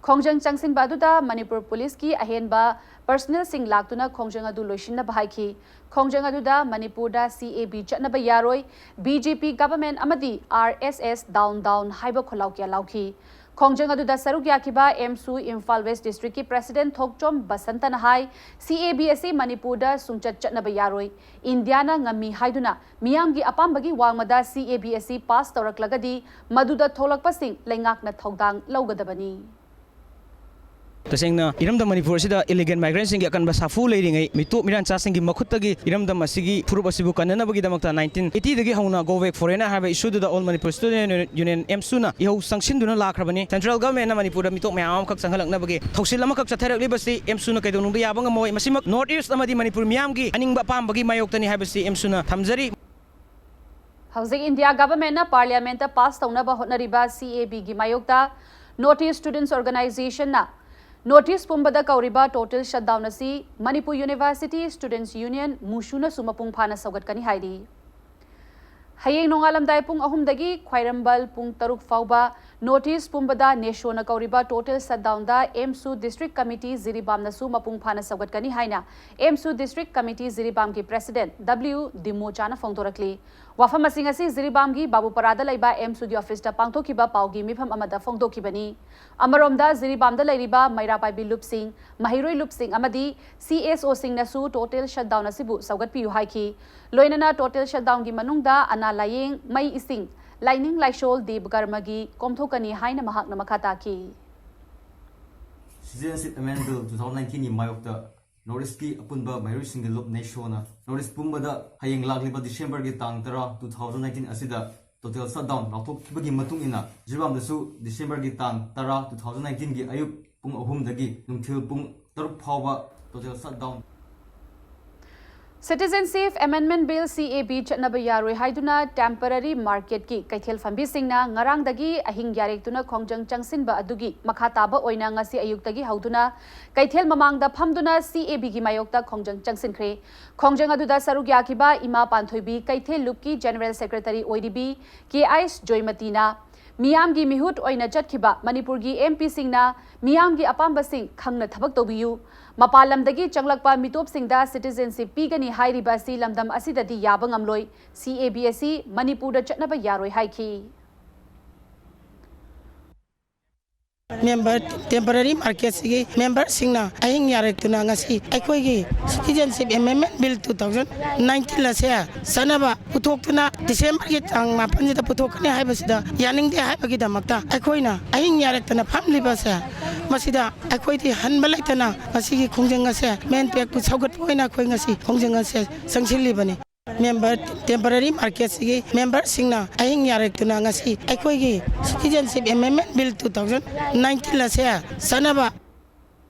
ꯈꯣꯡꯖꯪ ꯆꯪꯁꯤꯟꯕ ꯑꯗꯨꯗ ꯃꯅꯤꯄꯨꯔ ꯄꯨꯂꯤꯁꯀꯤ ꯑꯍꯦꯟꯕ personnelꯁꯤꯡ ꯂꯥꯛꯇꯨꯅ ꯈꯣꯡꯖꯪ ꯑꯗꯨ ꯂꯣꯏꯁꯤꯟꯅꯕ ꯍꯥꯏꯈꯤ꯫ ꯈꯣꯡꯖꯪ ꯑꯗꯨꯗ ꯃꯅꯤꯄꯨꯔꯗ CAB ꯆꯠꯅꯕ ꯌꯥꯔꯣꯏ, BJP government ꯑꯃꯗꯤ RSS down down ꯍꯥꯏꯕ ꯈꯣꯜꯂꯥꯎ ꯀꯌꯥ ꯂꯥꯎꯈꯤ꯫ ꯈꯣꯡꯖꯪ ꯑꯗꯨꯗ ꯁꯔꯨꯛ ꯌꯥꯈꯤꯕ AMSU Imphal West Districtꯀꯤ President ꯊꯣꯛꯆꯣꯝ ꯕꯁꯟꯇꯅ ꯍꯥꯏ, CAB ꯑꯁꯤ ꯃꯅꯤꯄꯨꯔꯗ ꯁꯨꯡꯆꯠ ꯆꯠꯅꯕ ꯌꯥꯔꯣꯏ꯫ ꯏꯟꯗꯤꯌꯥꯅ ꯉꯝꯃꯤ ꯍꯥꯏꯗꯨꯅ ꯃꯤꯌꯥꯝꯒꯤ ꯑꯄꯥꯝꯕꯒꯤ ꯋꯥꯡꯃꯗ CAB ꯑꯁꯤ pass ꯇꯧꯔꯛꯂꯒꯗꯤ ꯃꯗꯨꯗ ꯊꯣꯛꯂꯛꯄꯁꯤꯡ ꯂꯩꯉꯥꯛꯅ ꯊꯧꯗꯥꯡ ꯂꯧꯒꯗꯕꯅꯤ꯫ ꯇꯁꯦꯡꯅ ꯏꯔꯝꯗꯝ ꯃꯅꯤꯄꯨꯔ ꯑꯁꯤꯗ ꯏꯂꯤꯒꯦꯜ ꯃꯥꯏꯒ꯭ꯔꯦꯟꯁꯤꯡꯒꯤ ꯑꯀꯟꯕ ꯁꯥꯐꯨ ꯂꯩꯔꯤꯉꯩ, ꯃꯤꯇꯣꯞ ꯃꯤꯔꯥꯟꯆꯥꯁꯤꯡꯒꯤ ꯃꯈꯨꯠꯇꯒꯤ ꯏꯔꯝꯗꯝ ꯑꯁꯤꯒꯤ ꯐꯨꯔꯨꯞ ꯑꯁꯤꯕꯨ ꯀꯟꯅꯅꯕꯒꯤꯗꯃꯛꯇ ꯅꯥꯏꯟꯇꯤꯟ ꯑꯩꯠꯇꯤꯗꯒꯤ ꯍꯧꯅ Go Back Foreigner ꯍꯥꯏꯕ ꯏꯁꯨꯗꯨꯗ All Manipur Student Union, ꯑꯦꯝꯁꯨꯅ ꯏꯍꯧ ꯆꯪꯁꯤꯟꯗꯨꯅ ꯂꯥꯛꯈ꯭ꯔꯕꯅꯤ꯫ ꯁꯦꯟꯇ꯭ꯔꯦꯜ ꯒꯚꯔꯟꯃꯦꯟꯠꯅ ꯃꯅꯤꯄꯨꯔꯗ ꯃꯤꯇꯣꯞ ꯃꯌꯥꯝ ꯑꯃꯈꯛ ꯆꯪꯍꯜꯂꯛꯅꯕꯒꯤ ꯊꯧꯁꯤꯜ ꯑꯃꯈꯛ ꯆꯠꯊꯔꯛꯂꯤꯕꯁꯤ ꯑꯦꯝꯁꯨꯅ ꯀꯩꯗꯧꯅꯨꯡꯗ ꯌꯥꯕ ꯉꯝꯃꯣꯏ꯫ ꯃꯁꯤꯃꯛ ꯅꯣꯔꯠ ꯏꯁ꯭ꯠ ꯑꯃꯗꯤ ꯃꯅꯤꯄꯨꯔ ꯃꯤꯌꯥꯝꯒꯤ ꯑꯅꯤꯡꯕ ꯑꯄꯥꯝꯕꯒꯤ ꯃꯥꯌꯣꯛꯇꯅꯤ ꯍꯥꯏꯕꯁꯤ ꯑꯦꯝꯁꯨꯅ ꯊꯝꯖꯔꯤ꯫ ꯍꯧꯖꯤꯛ ꯏꯟꯗꯤꯌꯥ ꯒꯚꯔꯟꯃꯦꯟꯠꯅ ꯄꯥꯔꯂꯤꯌꯥꯃꯦꯟꯠꯇ ꯄꯥꯁ ꯇꯧꯅꯕ ꯍꯣꯠꯅꯔꯤꯕ ꯁꯤ ꯑꯦ ꯕꯤꯒꯤ ꯃꯥꯌꯣꯛꯇ ꯅꯣꯔꯠ ꯏꯁ꯭ꯠ ꯁ꯭ꯇꯨꯗꯦꯟꯠꯁ ꯑꯣꯔꯒꯅꯥꯏꯖꯦꯁꯟꯅ ꯅꯣꯔꯠ ꯏꯁ꯭ꯠ ꯄꯨꯝꯕꯗ ꯀꯧꯔꯤꯕ ꯇꯣꯇꯦꯜ ꯁꯠꯗꯥꯎꯟ ꯑꯁꯤ ꯃꯅꯤꯄꯨꯔ ꯌꯨꯅꯤꯚꯔꯁꯤꯇꯤ ꯁ꯭ꯇꯨꯗꯦꯟꯠꯁ ꯌꯨꯅꯤꯌꯟ, ꯃꯨꯁꯨꯅꯁꯨ ꯃꯄꯨꯡ ꯐꯥꯅ ꯁꯧꯒꯠꯀꯅꯤ ꯍꯥꯏꯔꯤ꯫ ꯍꯌꯦꯡ ꯅꯣꯡꯉꯥꯜꯂꯝꯗꯥꯏ ꯄꯨꯡ ꯑꯍꯨꯝꯗꯒꯤ ꯈ꯭ꯋꯥꯏꯔꯝꯕꯟ ꯄꯨꯡ ꯇꯔꯨꯛ ꯐꯥꯎꯕ ꯅꯣꯔꯠ ꯏꯁ꯭ꯠ ꯄꯨꯝꯕꯗ ꯅꯦꯁꯣꯅ ꯀꯧꯔꯤꯕ ꯇꯣꯇꯦꯜ ꯁꯠꯗꯥꯎꯟꯗ ꯑꯦꯝꯁꯨ ꯗꯤꯁꯇ꯭ꯔꯤꯛ ꯀꯃꯤꯇꯤ ꯖꯤꯔꯤꯕꯥꯝꯅꯁꯨ ꯃꯄꯨꯡ ꯐꯥꯅ ꯁꯧꯒꯠꯀꯅꯤ ꯍꯥꯏꯅ ꯑꯦꯝꯁꯨ ꯗꯤꯁꯇ꯭ꯔꯤꯛ ꯀꯃꯤꯇꯤ ꯖꯤꯔꯤꯕꯥꯝꯒꯤ ꯄ꯭ꯔꯦꯁꯤꯗꯦꯟꯠ ꯗꯕ꯭ꯂꯤꯌꯨ ꯗꯤꯃꯣꯆꯥꯅ ꯐꯣꯡꯗꯣꯔꯛꯂꯤ꯫ ꯋꯥꯐꯝ ꯑꯁꯤꯡ ꯑꯁꯤ ꯖꯤꯔꯤꯕꯥꯝꯒꯤ ꯕꯥꯕꯨꯄꯥꯔꯥꯗ ꯂꯩꯕ ꯑꯦꯝꯁꯨꯒꯤ ꯑꯣꯐꯤꯁꯇ ꯄꯥꯡꯊꯣꯛꯈꯤꯕ ꯄꯥꯎꯒꯤ ꯃꯤꯐꯝ ꯑꯃꯗ ꯐꯣꯡꯗꯣꯛꯈꯤꯕꯅꯤ꯫ ꯑꯃꯔꯣꯝꯗ, ꯖꯤꯔꯤꯕꯥꯝꯗ ꯂꯩꯔꯤꯕ ꯃꯩꯔꯥ ꯄꯥꯏꯕꯤ ꯂꯨꯞꯁꯤꯡ, ꯃꯍꯩꯔꯣꯏ ꯂꯨꯞꯁꯤꯡ ꯑꯃꯗꯤ ꯁꯤ ꯑꯦꯁ ꯑꯣꯁꯤꯡꯅꯁꯨ ꯇꯣꯇꯦꯜ ꯁꯠꯗꯥꯎꯟ ꯑꯁꯤꯕꯨ ꯁꯧꯒꯠꯄꯤꯌꯨ ꯍꯥꯏꯈꯤ꯫ ꯂꯣꯏꯅꯅ ꯇꯣꯇꯦꯜ ꯁꯠꯗꯥꯎꯟꯒꯤ ꯃꯅꯨꯡꯗ ꯑꯅꯥ ꯂꯥꯌꯦꯡ, ꯃꯩ ꯏꯁꯤꯡ, ꯂꯥꯏꯅꯤꯡ ꯂꯥꯏꯁꯣꯜ ꯗꯦꯕ ꯀꯔꯃꯒꯤ ꯀꯣꯝꯊꯣꯛꯀꯅꯤ ꯍꯥꯏꯅ ꯃꯍꯥꯛꯅ ꯃꯈꯥ ꯇꯥꯈꯤ꯫ Citizenship Amendment Bill two thousand nineteenꯒꯤ ꯃꯥꯌꯣꯛꯇ ꯅꯣꯔꯠ ꯏꯁ꯭ꯠꯀꯤ ꯑꯄꯨꯟꯕ ꯃꯍꯩꯔꯣꯏꯁꯤꯡꯒꯤ ꯂꯨꯞ ꯅꯦꯁꯣꯅ ꯅꯣꯔꯠ ꯏꯁ꯭ꯠ ꯄꯨꯝꯕꯗ ꯍꯌꯦꯡ ꯂꯥꯛꯂꯤꯕ ꯗꯤꯁꯦꯝꯕꯔꯒꯤ ꯇꯥꯡ ꯇꯔꯥ, two thousand nineteen ꯑꯁꯤꯗ ꯇꯣꯇꯦꯜ ꯁꯠꯗꯥꯎꯟ ꯂꯥꯎꯊꯣꯛꯈꯤꯕꯒꯤ ꯃꯇꯨꯡ ꯏꯟꯅ ꯖꯤꯔꯤꯕꯥꯝꯗꯁꯨ ꯗꯤꯁꯦꯝꯕꯔꯒꯤ ꯇꯥꯡ ꯇꯔꯥ, two thousand nineteenꯒꯤ ꯑꯌꯨꯛ ꯄꯨꯡ ꯑꯍꯨꯝꯗꯒꯤ ꯅꯨꯡꯊꯤꯜ ꯄꯨꯡ ꯇꯔꯨꯛ ꯐꯥꯎꯕ total shutdown. Citizenship Amendment Bill, ꯁꯤ ꯑꯦ ꯕꯤ, ꯆꯠꯅꯕ ꯌꯥꯔꯣꯏ ꯍꯥꯏꯗꯨꯅ ꯇꯦꯝꯄꯔꯔꯤ ꯃꯥꯔꯀꯦꯠꯀꯤ ꯀꯩꯊꯦꯜ ꯐꯝꯕꯤꯁꯤꯡꯅ ꯉꯔꯥꯡꯗꯒꯤ ꯑꯍꯤꯡ ꯌꯥꯔꯦꯛꯇꯨꯅ ꯈꯣꯡꯖꯪ ꯆꯪꯁꯤꯟꯕ ꯑꯗꯨꯒꯤ ꯃꯈꯥ ꯇꯥꯕ ꯑꯣꯏꯅ ꯉꯁꯤ ꯑꯌꯨꯛꯇꯒꯤ ꯍꯧꯗꯨꯅ ꯀꯩꯊꯦꯜ ꯃꯃꯥꯡꯗ ꯐꯝꯗꯨꯅ ꯁꯤ ꯑꯦ ꯕꯤꯒꯤ ꯃꯥꯌꯣꯛꯇ ꯈꯣꯡꯖꯪ ꯆꯪꯁꯤꯟꯈ꯭ꯔꯦ꯫ ꯈꯣꯡꯖꯪ ꯑꯗꯨꯗ ꯁꯔꯨꯛ ꯌꯥꯈꯤꯕ ꯏꯃꯥ ꯄꯥꯟꯊꯣꯏꯕꯤ ꯀꯩꯊꯦꯜ ꯂꯨꯞꯀꯤ ꯖꯦꯅꯔꯦꯜ ꯁꯦꯀ꯭ꯔꯦꯇꯔꯤ ꯑꯣꯏꯔꯤꯕꯤ ꯀꯦ ꯑꯩꯆ ꯖꯣꯏꯃꯇꯤꯅ ꯃꯤꯌꯥꯝꯒꯤ ꯃꯤꯍꯨꯠ ꯑꯣꯏꯅ ꯆꯠꯈꯤꯕ ꯃꯅꯤꯄꯨꯔꯒꯤ ꯑꯦꯝ ꯄꯤꯁꯤꯡꯅ ꯃꯤꯌꯥꯝꯒꯤ ꯑꯄꯥꯝꯕꯁꯤꯡ ꯈꯪꯅ ꯊꯕꯛ ꯇꯧꯕꯤꯌꯨ꯫ ꯃꯄꯥꯟ ꯂꯝꯗꯒꯤ ꯆꯪꯂꯛꯄ ꯃꯤꯇꯣꯞꯁꯤꯡꯗ citizenship ꯄꯤꯒꯅꯤ ꯍꯥꯏꯔꯤꯕ ꯑꯁꯤ ꯂꯝꯗꯝ ꯑꯁꯤꯗꯗꯤ ꯌꯥꯕ ꯉꯝꯂꯣꯏ꯫ ꯁꯤ ꯑꯦ ꯕꯤ ꯑꯁꯤ ꯃꯅꯤꯄꯨꯔꯗ ꯆꯠꯅꯕ ꯌꯥꯔꯣꯏ ꯍꯥꯏꯈꯤ꯫ ꯃꯦꯝꯕꯔ, ꯇꯦꯝꯄꯔꯔꯤ ꯃꯥꯔꯀꯦꯠꯁꯤꯒꯤ ꯃꯦꯝꯕꯔꯁꯤꯡꯅ ꯑꯍꯤꯡ ꯌꯥꯔꯦꯛꯇꯨꯅ ꯉꯁꯤ ꯑꯩꯈꯣꯏꯒꯤ Citizenship Amendment Bill two thousand nineteen ꯑꯁꯦ ꯆꯠꯅꯕ ꯄꯨꯊꯣꯛꯇꯨꯅ ꯗꯤꯁꯦꯝꯕꯔꯒꯤ ꯇꯥꯡ ꯃꯥꯄꯟꯁꯤꯗ ꯄꯨꯊꯣꯛꯀꯅꯤ ꯍꯥꯏꯕꯁꯤꯗ ꯌꯥꯅꯤꯡꯗꯦ ꯍꯥꯏꯕꯒꯤꯗꯃꯛꯇ ꯑꯩꯈꯣꯏꯅ ꯑꯍꯤꯡ ꯌꯥꯔꯦꯛꯇꯅ ꯐꯝꯂꯤꯕꯁꯦ, ꯃꯁꯤꯗ ꯑꯩꯈꯣꯏꯗꯤ ꯍꯟꯕ ꯂꯩꯇꯅ ꯉꯁꯤꯒꯤ ꯈꯣꯡꯖꯪ ꯑꯁꯦ, ꯃꯦꯟꯄꯦꯛꯄꯨ ꯁꯧꯒꯠꯄ ꯑꯣꯏꯅ ꯑꯩꯈꯣꯏ ꯉꯁꯤ ꯈꯣꯡꯖꯪ ꯑꯁꯦ ꯆꯪꯁꯤꯜꯂꯤꯕꯅꯤ꯫ ꯃꯦꯝꯕꯔ, ꯇꯦꯝꯄꯔꯔꯤ ꯃꯥꯔꯀꯦꯠꯁꯤꯒꯤ ꯃꯦꯝꯕꯔꯁꯤꯡꯅ ꯑꯍꯤꯡ ꯌꯥꯔꯦꯛꯇꯨꯅ ꯉꯁꯤ ꯑꯩꯈꯣꯏꯒꯤ Citizenship Amendment Bill two thousand nineteen ꯑꯁꯦ ꯆꯠꯅꯕ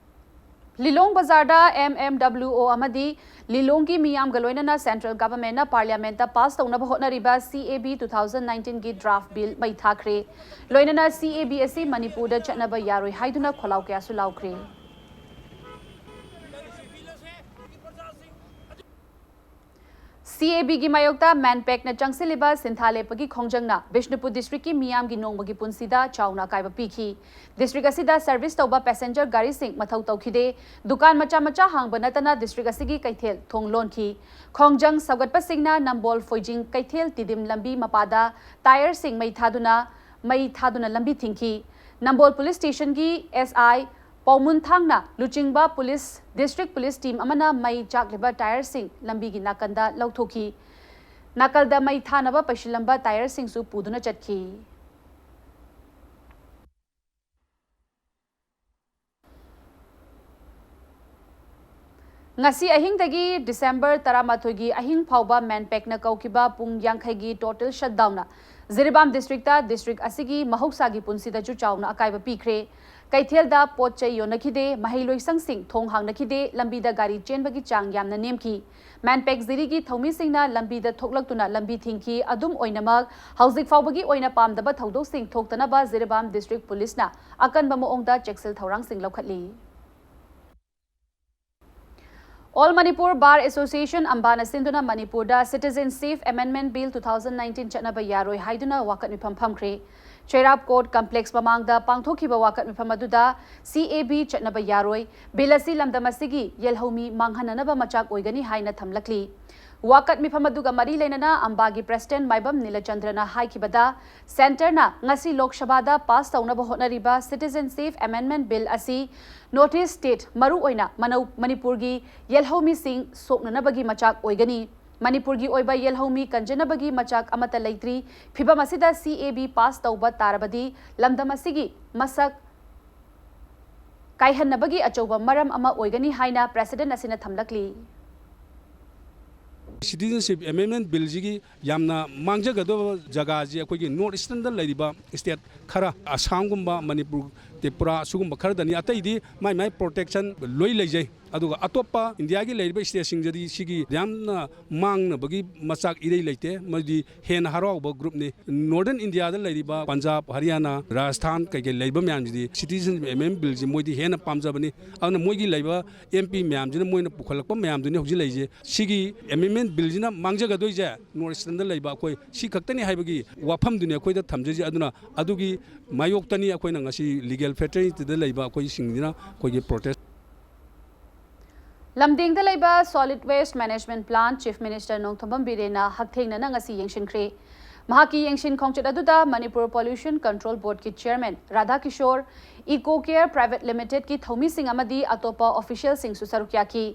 ꯂꯤꯂꯣꯡ ꯕꯖꯥꯔꯗ M M W O ꯑꯃꯗꯤ ꯂꯤꯂꯣꯡꯒꯤ ꯃꯤꯌꯥꯝꯒ ꯂꯣꯏꯅꯅ central governmentꯅ parliamentꯇ pass ꯇꯧꯅꯕ ꯍꯣꯠꯅꯔꯤꯕ C A B two thousand nineteenꯒꯤ draft bill ꯃꯩ ꯊꯥꯈ꯭ꯔꯦ꯫ ꯂꯣꯏꯅꯅ C A B ꯑꯁꯤ ꯃꯅꯤꯄꯨꯔꯗ ꯆꯠꯅꯕ ꯌꯥꯔꯣꯏ ꯍꯥꯏꯗꯨꯅ ꯈꯣꯜꯂꯥꯎ ꯀꯌꯥꯁꯨ ꯂꯥꯎꯈ꯭ꯔꯦ꯫ C A Bꯒꯤ ꯃꯥꯌꯣꯛꯇ ꯃꯦꯟꯄꯦꯛꯅ ꯆꯪꯁꯤꯜꯂꯤꯕ ꯁꯤꯟꯊꯥ ꯂꯦꯞꯄꯒꯤ ꯈꯣꯡꯖꯪꯅ ꯕꯤꯁꯅꯨꯄꯨꯔ districtꯀꯤ ꯃꯤꯌꯥꯝꯒꯤ ꯅꯣꯡꯃꯒꯤ ꯄꯨꯟꯁꯤꯗ ꯆꯥꯎꯅ ꯑꯀꯥꯏꯕ ꯄꯤꯈꯤ꯫ District ꯑꯁꯤꯗ service ꯇꯧꯕ passenger ꯒꯥꯔꯤꯁꯤꯡ ꯃꯊꯧ ꯇꯧꯈꯤꯗꯦ꯫ ꯗꯨꯀꯥꯟ ꯃꯆꯥ ꯃꯆꯥ ꯍꯥꯡꯕ ꯅꯠꯇꯅ district ꯑꯁꯤꯒꯤ ꯀꯩꯊꯦꯜ ꯊꯣꯡ ꯂꯣꯟꯈꯤ꯫ ꯈꯣꯡꯖꯪ ꯁꯧꯒꯠꯄꯁꯤꯡꯅ ꯅꯝꯕꯣꯜ ꯐꯣꯏꯖꯤꯡ ꯀꯩꯊꯦꯜ ꯇꯤꯗꯤꯝ ꯂꯝꯕꯤ ꯃꯄꯥꯗ tyreꯁꯤꯡ ꯃꯩ ꯊꯥꯗꯨꯅ, ꯃꯩ ꯊꯥꯗꯨꯅ ꯂꯝꯕꯤ ꯊꯤꯡꯈꯤ꯫ ꯅꯝꯕꯣꯜ police stationꯒꯤ S I ꯄꯥꯎꯃꯨꯟꯊꯥꯡꯅ ꯂꯨꯆꯤꯡꯕ police, district police team ꯑꯃꯅ ꯃꯩ ꯆꯥꯛꯂꯤꯕ tyreꯁꯤꯡ ꯂꯝꯕꯤꯒꯤ ꯅꯥꯀꯟꯗ ꯂꯧꯊꯣꯛꯈꯤ꯫ ꯅꯥꯀꯜꯗ ꯃꯩ ꯊꯥꯅꯕ ꯄꯩꯁꯤꯜꯂꯝꯕ tyreꯁꯤꯡꯁꯨ ꯄꯨꯗꯨꯅ ꯆꯠꯈꯤ꯫ ꯉꯁꯤ ꯑꯍꯤꯡꯗꯒꯤ December ꯇꯔꯥꯃꯥꯊꯣꯏꯒꯤ ꯑꯍꯤꯡ ꯐꯥꯎꯕ ꯃꯦꯟꯄꯦꯛꯅ ꯀꯧꯈꯤꯕ ꯄꯨꯡ ꯌꯥꯡꯈꯩꯒꯤ total shutdownꯅ ꯖꯤꯔꯤꯕꯥꯝ districtꯇ district ꯑꯁꯤꯒꯤ ꯃꯍꯧꯁꯥꯒꯤ ꯄꯨꯟꯁꯤꯗꯁꯨ ꯆꯥꯎꯅ ꯑꯀꯥꯏꯕ ꯄꯤꯈ꯭ꯔꯦ꯫ ꯀꯩꯊꯦꯜꯗ ꯄꯣꯠ ꯆꯩ ꯌꯣꯟꯅꯈꯤꯗꯦ, ꯃꯍꯩ ꯂꯣꯏꯁꯪꯁꯤꯡ ꯊꯣꯡ ꯍꯥꯡꯅꯈꯤꯗꯦ, ꯂꯝꯕꯤꯗ ꯒꯥꯔꯤ ꯆꯦꯟꯕꯒꯤ ꯆꯥꯡ ꯌꯥꯝꯅ ꯅꯦꯝꯈꯤ꯫ ꯃꯦꯟꯄꯦꯛ ꯖꯤꯔꯤꯒꯤ ꯊꯧꯃꯤꯁꯤꯡꯅ ꯂꯝꯕꯤꯗ ꯊꯣꯛꯂꯛꯇꯨꯅ ꯂꯝꯕꯤ ꯊꯤꯡꯈꯤ꯫ ꯑꯗꯨꯝ ꯑꯣꯏꯅꯃꯛ, ꯍꯧꯖꯤꯛ ꯐꯥꯎꯕꯒꯤ ꯑꯣꯏꯅ ꯄꯥꯝꯗꯕ ꯊꯧꯗꯣꯛꯁꯤꯡ ꯊꯣꯛꯇꯅꯕ ꯖꯤꯔꯤꯕꯥꯝ district policeꯅ ꯑꯀꯟꯕ ꯃꯑꯣꯡꯗ ꯆꯦꯛꯁꯤꯜ ꯊꯧꯔꯥꯡꯁꯤꯡ ꯂꯧꯈꯠꯂꯤ꯫ All Manipur Bar Association, ꯑꯝꯕꯥꯅ ꯁꯤꯟꯗꯨꯅ ꯃꯅꯤꯄꯨꯔꯗ Citizenship Amendment Bill two thousand nineteen ꯆꯠꯅꯕ ꯌꯥꯔꯣꯏ ꯍꯥꯏꯗꯨꯅ ꯋꯥꯀꯠ ꯃꯤꯐꯝ ꯐꯝꯈ꯭ꯔꯦ꯫ ꯆꯩꯔꯥꯞ ꯀꯣꯔꯠ ꯀꯝꯄ꯭ꯂꯦꯛꯁ ꯃꯃꯥꯡꯗ ꯄꯥꯡꯊꯣꯛꯈꯤꯕ ꯋꯥꯀꯠ ꯃꯤꯐꯝ ꯑꯗꯨꯗ ꯁꯤ ꯑꯦ ꯕꯤ ꯆꯠꯅꯕ ꯌꯥꯔꯣꯏ, ꯕꯤꯜ ꯑꯁꯤ ꯂꯝꯗꯝ ꯑꯁꯤꯒꯤ ꯌꯦꯜꯍꯧꯃꯤ ꯃꯥꯡꯍꯟꯅꯅꯕ ꯃꯆꯥꯛ ꯑꯣꯏꯒꯅꯤ ꯍꯥꯏꯅ ꯊꯝꯂꯛꯂꯤ꯫ ꯋꯥꯀꯠ ꯃꯤꯐꯝ ꯑꯗꯨꯒ ꯃꯔꯤ ꯂꯩꯅꯅ ꯑꯝꯕꯥꯒꯤ ꯄ꯭ꯔꯦꯁꯤꯗꯦꯟꯠ ꯃꯥꯏꯕꯝ ꯅꯤꯂꯆꯟꯗ꯭ꯔꯅ ꯍꯥꯏꯈꯤꯕꯗ, ꯁꯦꯟꯇꯔꯅ ꯉꯁꯤ ꯂꯣꯛ ꯁꯚꯥꯗ ꯄꯥꯁ ꯇꯧꯅꯕ ꯍꯣꯠꯅꯔꯤꯕ ꯁꯤꯇꯤꯖꯦꯟꯁꯤꯞ ꯑꯦꯃꯦꯟꯗꯃꯦꯟꯠ ꯕꯤꯜ ꯑꯁꯤ ꯅꯣꯔꯠ ꯏꯁ ꯁ꯭ꯇꯦꯠ, ꯃꯔꯨꯑꯣꯏꯅ ꯃꯅꯧ-, ꯃꯅꯤꯄꯨꯔꯒꯤ ꯌꯦꯜꯍꯧꯃꯤꯁꯤꯡ ꯁꯣꯛꯅꯅꯕꯒꯤ ꯃꯆꯥꯛ ꯑꯣꯏꯒꯅꯤ꯫ ꯃꯅꯤꯄꯨꯔꯒꯤ ꯑꯣꯏꯕ ꯌꯦꯜꯍꯧꯃꯤ ꯀꯟꯖꯅꯕꯒꯤ ꯃꯆꯥꯛ ꯑꯃꯠꯇ ꯂꯩꯇ꯭ꯔꯤ꯫ ꯐꯤꯚꯝ ꯑꯁꯤꯗ ꯁꯤ ꯑꯦ ꯕꯤ ꯄꯥꯁ ꯇꯧꯕ ꯇꯥꯔꯕꯗꯤ ꯂꯝꯗꯝ ꯑꯁꯤꯒꯤ ꯃꯁꯛ ꯀꯥꯏꯍꯟꯅꯕꯒꯤ ꯑꯆꯧꯕ ꯃꯔꯝ ꯑꯃ ꯑꯣꯏꯒꯅꯤ ꯍꯥꯏꯅ ꯄ꯭ꯔꯦꯁꯤꯗꯦꯟꯠ ꯑꯁꯤꯅ ꯊꯝꯂꯛꯂꯤ꯫ ꯁꯤꯇꯤꯖꯦꯟꯁꯤꯞ ꯑꯦꯃꯦꯟꯗꯃꯦꯟꯠ ꯕꯤꯜꯁꯤꯒꯤ ꯌꯥꯝꯅ ꯃꯥꯡꯖꯒꯗꯕ ꯖꯒꯥꯁꯤ ꯑꯩꯈꯣꯏꯒꯤ ꯅꯣꯔꯠ ꯏꯁꯇꯔꯟꯗ ꯂꯩꯔꯤꯕ ꯁ꯭ꯇꯦꯠ ꯈꯔ, ꯑꯁꯥꯝꯒꯨꯝꯕ, ꯃꯅꯤꯄꯨꯔ, ꯇ꯭ꯔꯤꯄꯨꯔꯥ, ꯁꯤꯒꯨꯝꯕ ꯈꯔꯗꯅꯤ꯫ ꯑꯇꯩꯗꯤ ꯃꯥꯏ ꯃꯥꯏ ꯄ꯭ꯔꯣꯇꯦꯛꯁꯟ ꯂꯣꯏ ꯂꯩꯖꯩ꯫ ꯑꯗꯨꯒ ꯑꯇꯣꯞꯄ ꯏꯟꯗꯤꯌꯥꯒꯤ ꯂꯩꯔꯤꯕ ꯁ꯭ꯇꯦꯠꯁꯤꯡꯗꯗꯤ ꯁꯤꯒꯤ ꯌꯥꯝꯅ ꯃꯥꯡꯅꯕꯒꯤ ꯃꯆꯥꯛ ꯏꯔꯩ ꯂꯩꯇꯦ꯫ ꯃꯗꯤ ꯍꯦꯟꯅ ꯍꯔꯥꯎꯕ ꯒ꯭ꯔꯨꯞꯅꯤ꯫ ꯅꯣꯔꯗꯔꯟ ꯏꯟꯗꯤꯌꯥꯗ ꯂꯩꯔꯤꯕ ꯄꯟꯖꯥꯕ, ꯍꯔꯤꯌꯥꯅꯥ, ꯔꯥꯖꯁꯊꯥꯟ ꯀꯩꯀꯩ ꯂꯩꯕ ꯃꯌꯥꯝꯁꯤꯗꯤ ꯁꯤꯇꯤꯖꯦꯟ ꯑꯦꯃꯦꯟꯗꯃꯦꯟꯠ ꯕꯤꯜꯁꯤ ꯃꯣꯏꯗꯤ ꯍꯦꯟꯅ ꯄꯥꯝꯖꯕꯅꯤ꯫ ꯑꯗꯨꯅ ꯃꯣꯏꯒꯤ ꯂꯩꯕ ꯑꯦꯝ ꯄꯤ ꯃꯌꯥꯝꯁꯤꯅ ꯃꯣꯏꯅ ꯄꯨꯈꯠꯂꯛꯄ ꯃꯌꯥꯝꯗꯨꯅꯤ ꯍꯧꯖꯤꯛ ꯂꯩꯔꯤꯁꯦ꯫ ꯁꯤꯒꯤ ꯑꯦꯃꯦꯟꯗꯃꯦꯟꯠ ꯕꯤꯜꯁꯤꯅ ꯃꯥꯡꯖꯒꯗꯣꯏꯁꯦ ꯅꯣꯔꯠ ꯏꯁꯇꯔꯟꯗ ꯂꯩꯕ ꯑꯩꯈꯣꯏ ꯁꯤ ꯈꯛꯇꯅꯤ ꯍꯥꯏꯕꯒꯤ ꯋꯥꯐꯝꯗꯨꯅꯤ ꯑꯩꯈꯣꯏꯗ ꯊꯝꯖꯔꯤꯁꯦ꯫ ꯑꯗꯨꯅ ꯑꯗꯨꯒꯤ ꯃꯥꯌꯣꯛꯇꯅꯤ ꯑꯩꯈꯣꯏꯅ ꯉꯁꯤ ꯂꯤꯒꯦꯜ ꯐ꯭ꯔꯦꯇꯔꯅꯤꯇꯤꯗ ꯂꯩꯕ ꯑꯩꯈꯣꯏꯁꯤꯡꯁꯤꯅ ꯑꯩꯈꯣꯏꯒꯤ ꯄ꯭ꯔꯣꯇꯦꯁ ꯂꯝꯗꯤꯡꯗ ꯂꯩꯕ solid waste management plant chief minister Nongthombam ꯕꯤꯔꯦꯟꯅ ꯍꯛꯊꯦꯡꯅꯅ ꯉꯁꯤ ꯌꯦꯡꯁꯤꯟꯈ꯭ꯔꯦ꯫ ꯃꯍꯥꯛꯀꯤ ꯌꯦꯡꯁꯤꯟ ꯈꯣꯡꯆꯠ ꯑꯗꯨꯗ ꯃꯅꯤꯄꯨꯔ ꯄꯣꯂ꯭ꯌꯨꯁꯟ ꯀꯟꯇ꯭ꯔꯣꯜ ꯕꯣꯔꯗꯀꯤ chairman Radhakishore, eco care private ꯂꯤꯃꯤꯇꯦꯗꯀꯤ ꯊꯧꯃꯤꯁꯤꯡ ꯑꯃꯗꯤ ꯑꯇꯣꯞꯄ ꯑꯣꯐꯤꯁꯤꯌꯦꯜꯁꯤꯡꯁꯨ ꯁꯔꯨꯛ ꯌꯥꯈꯤ꯫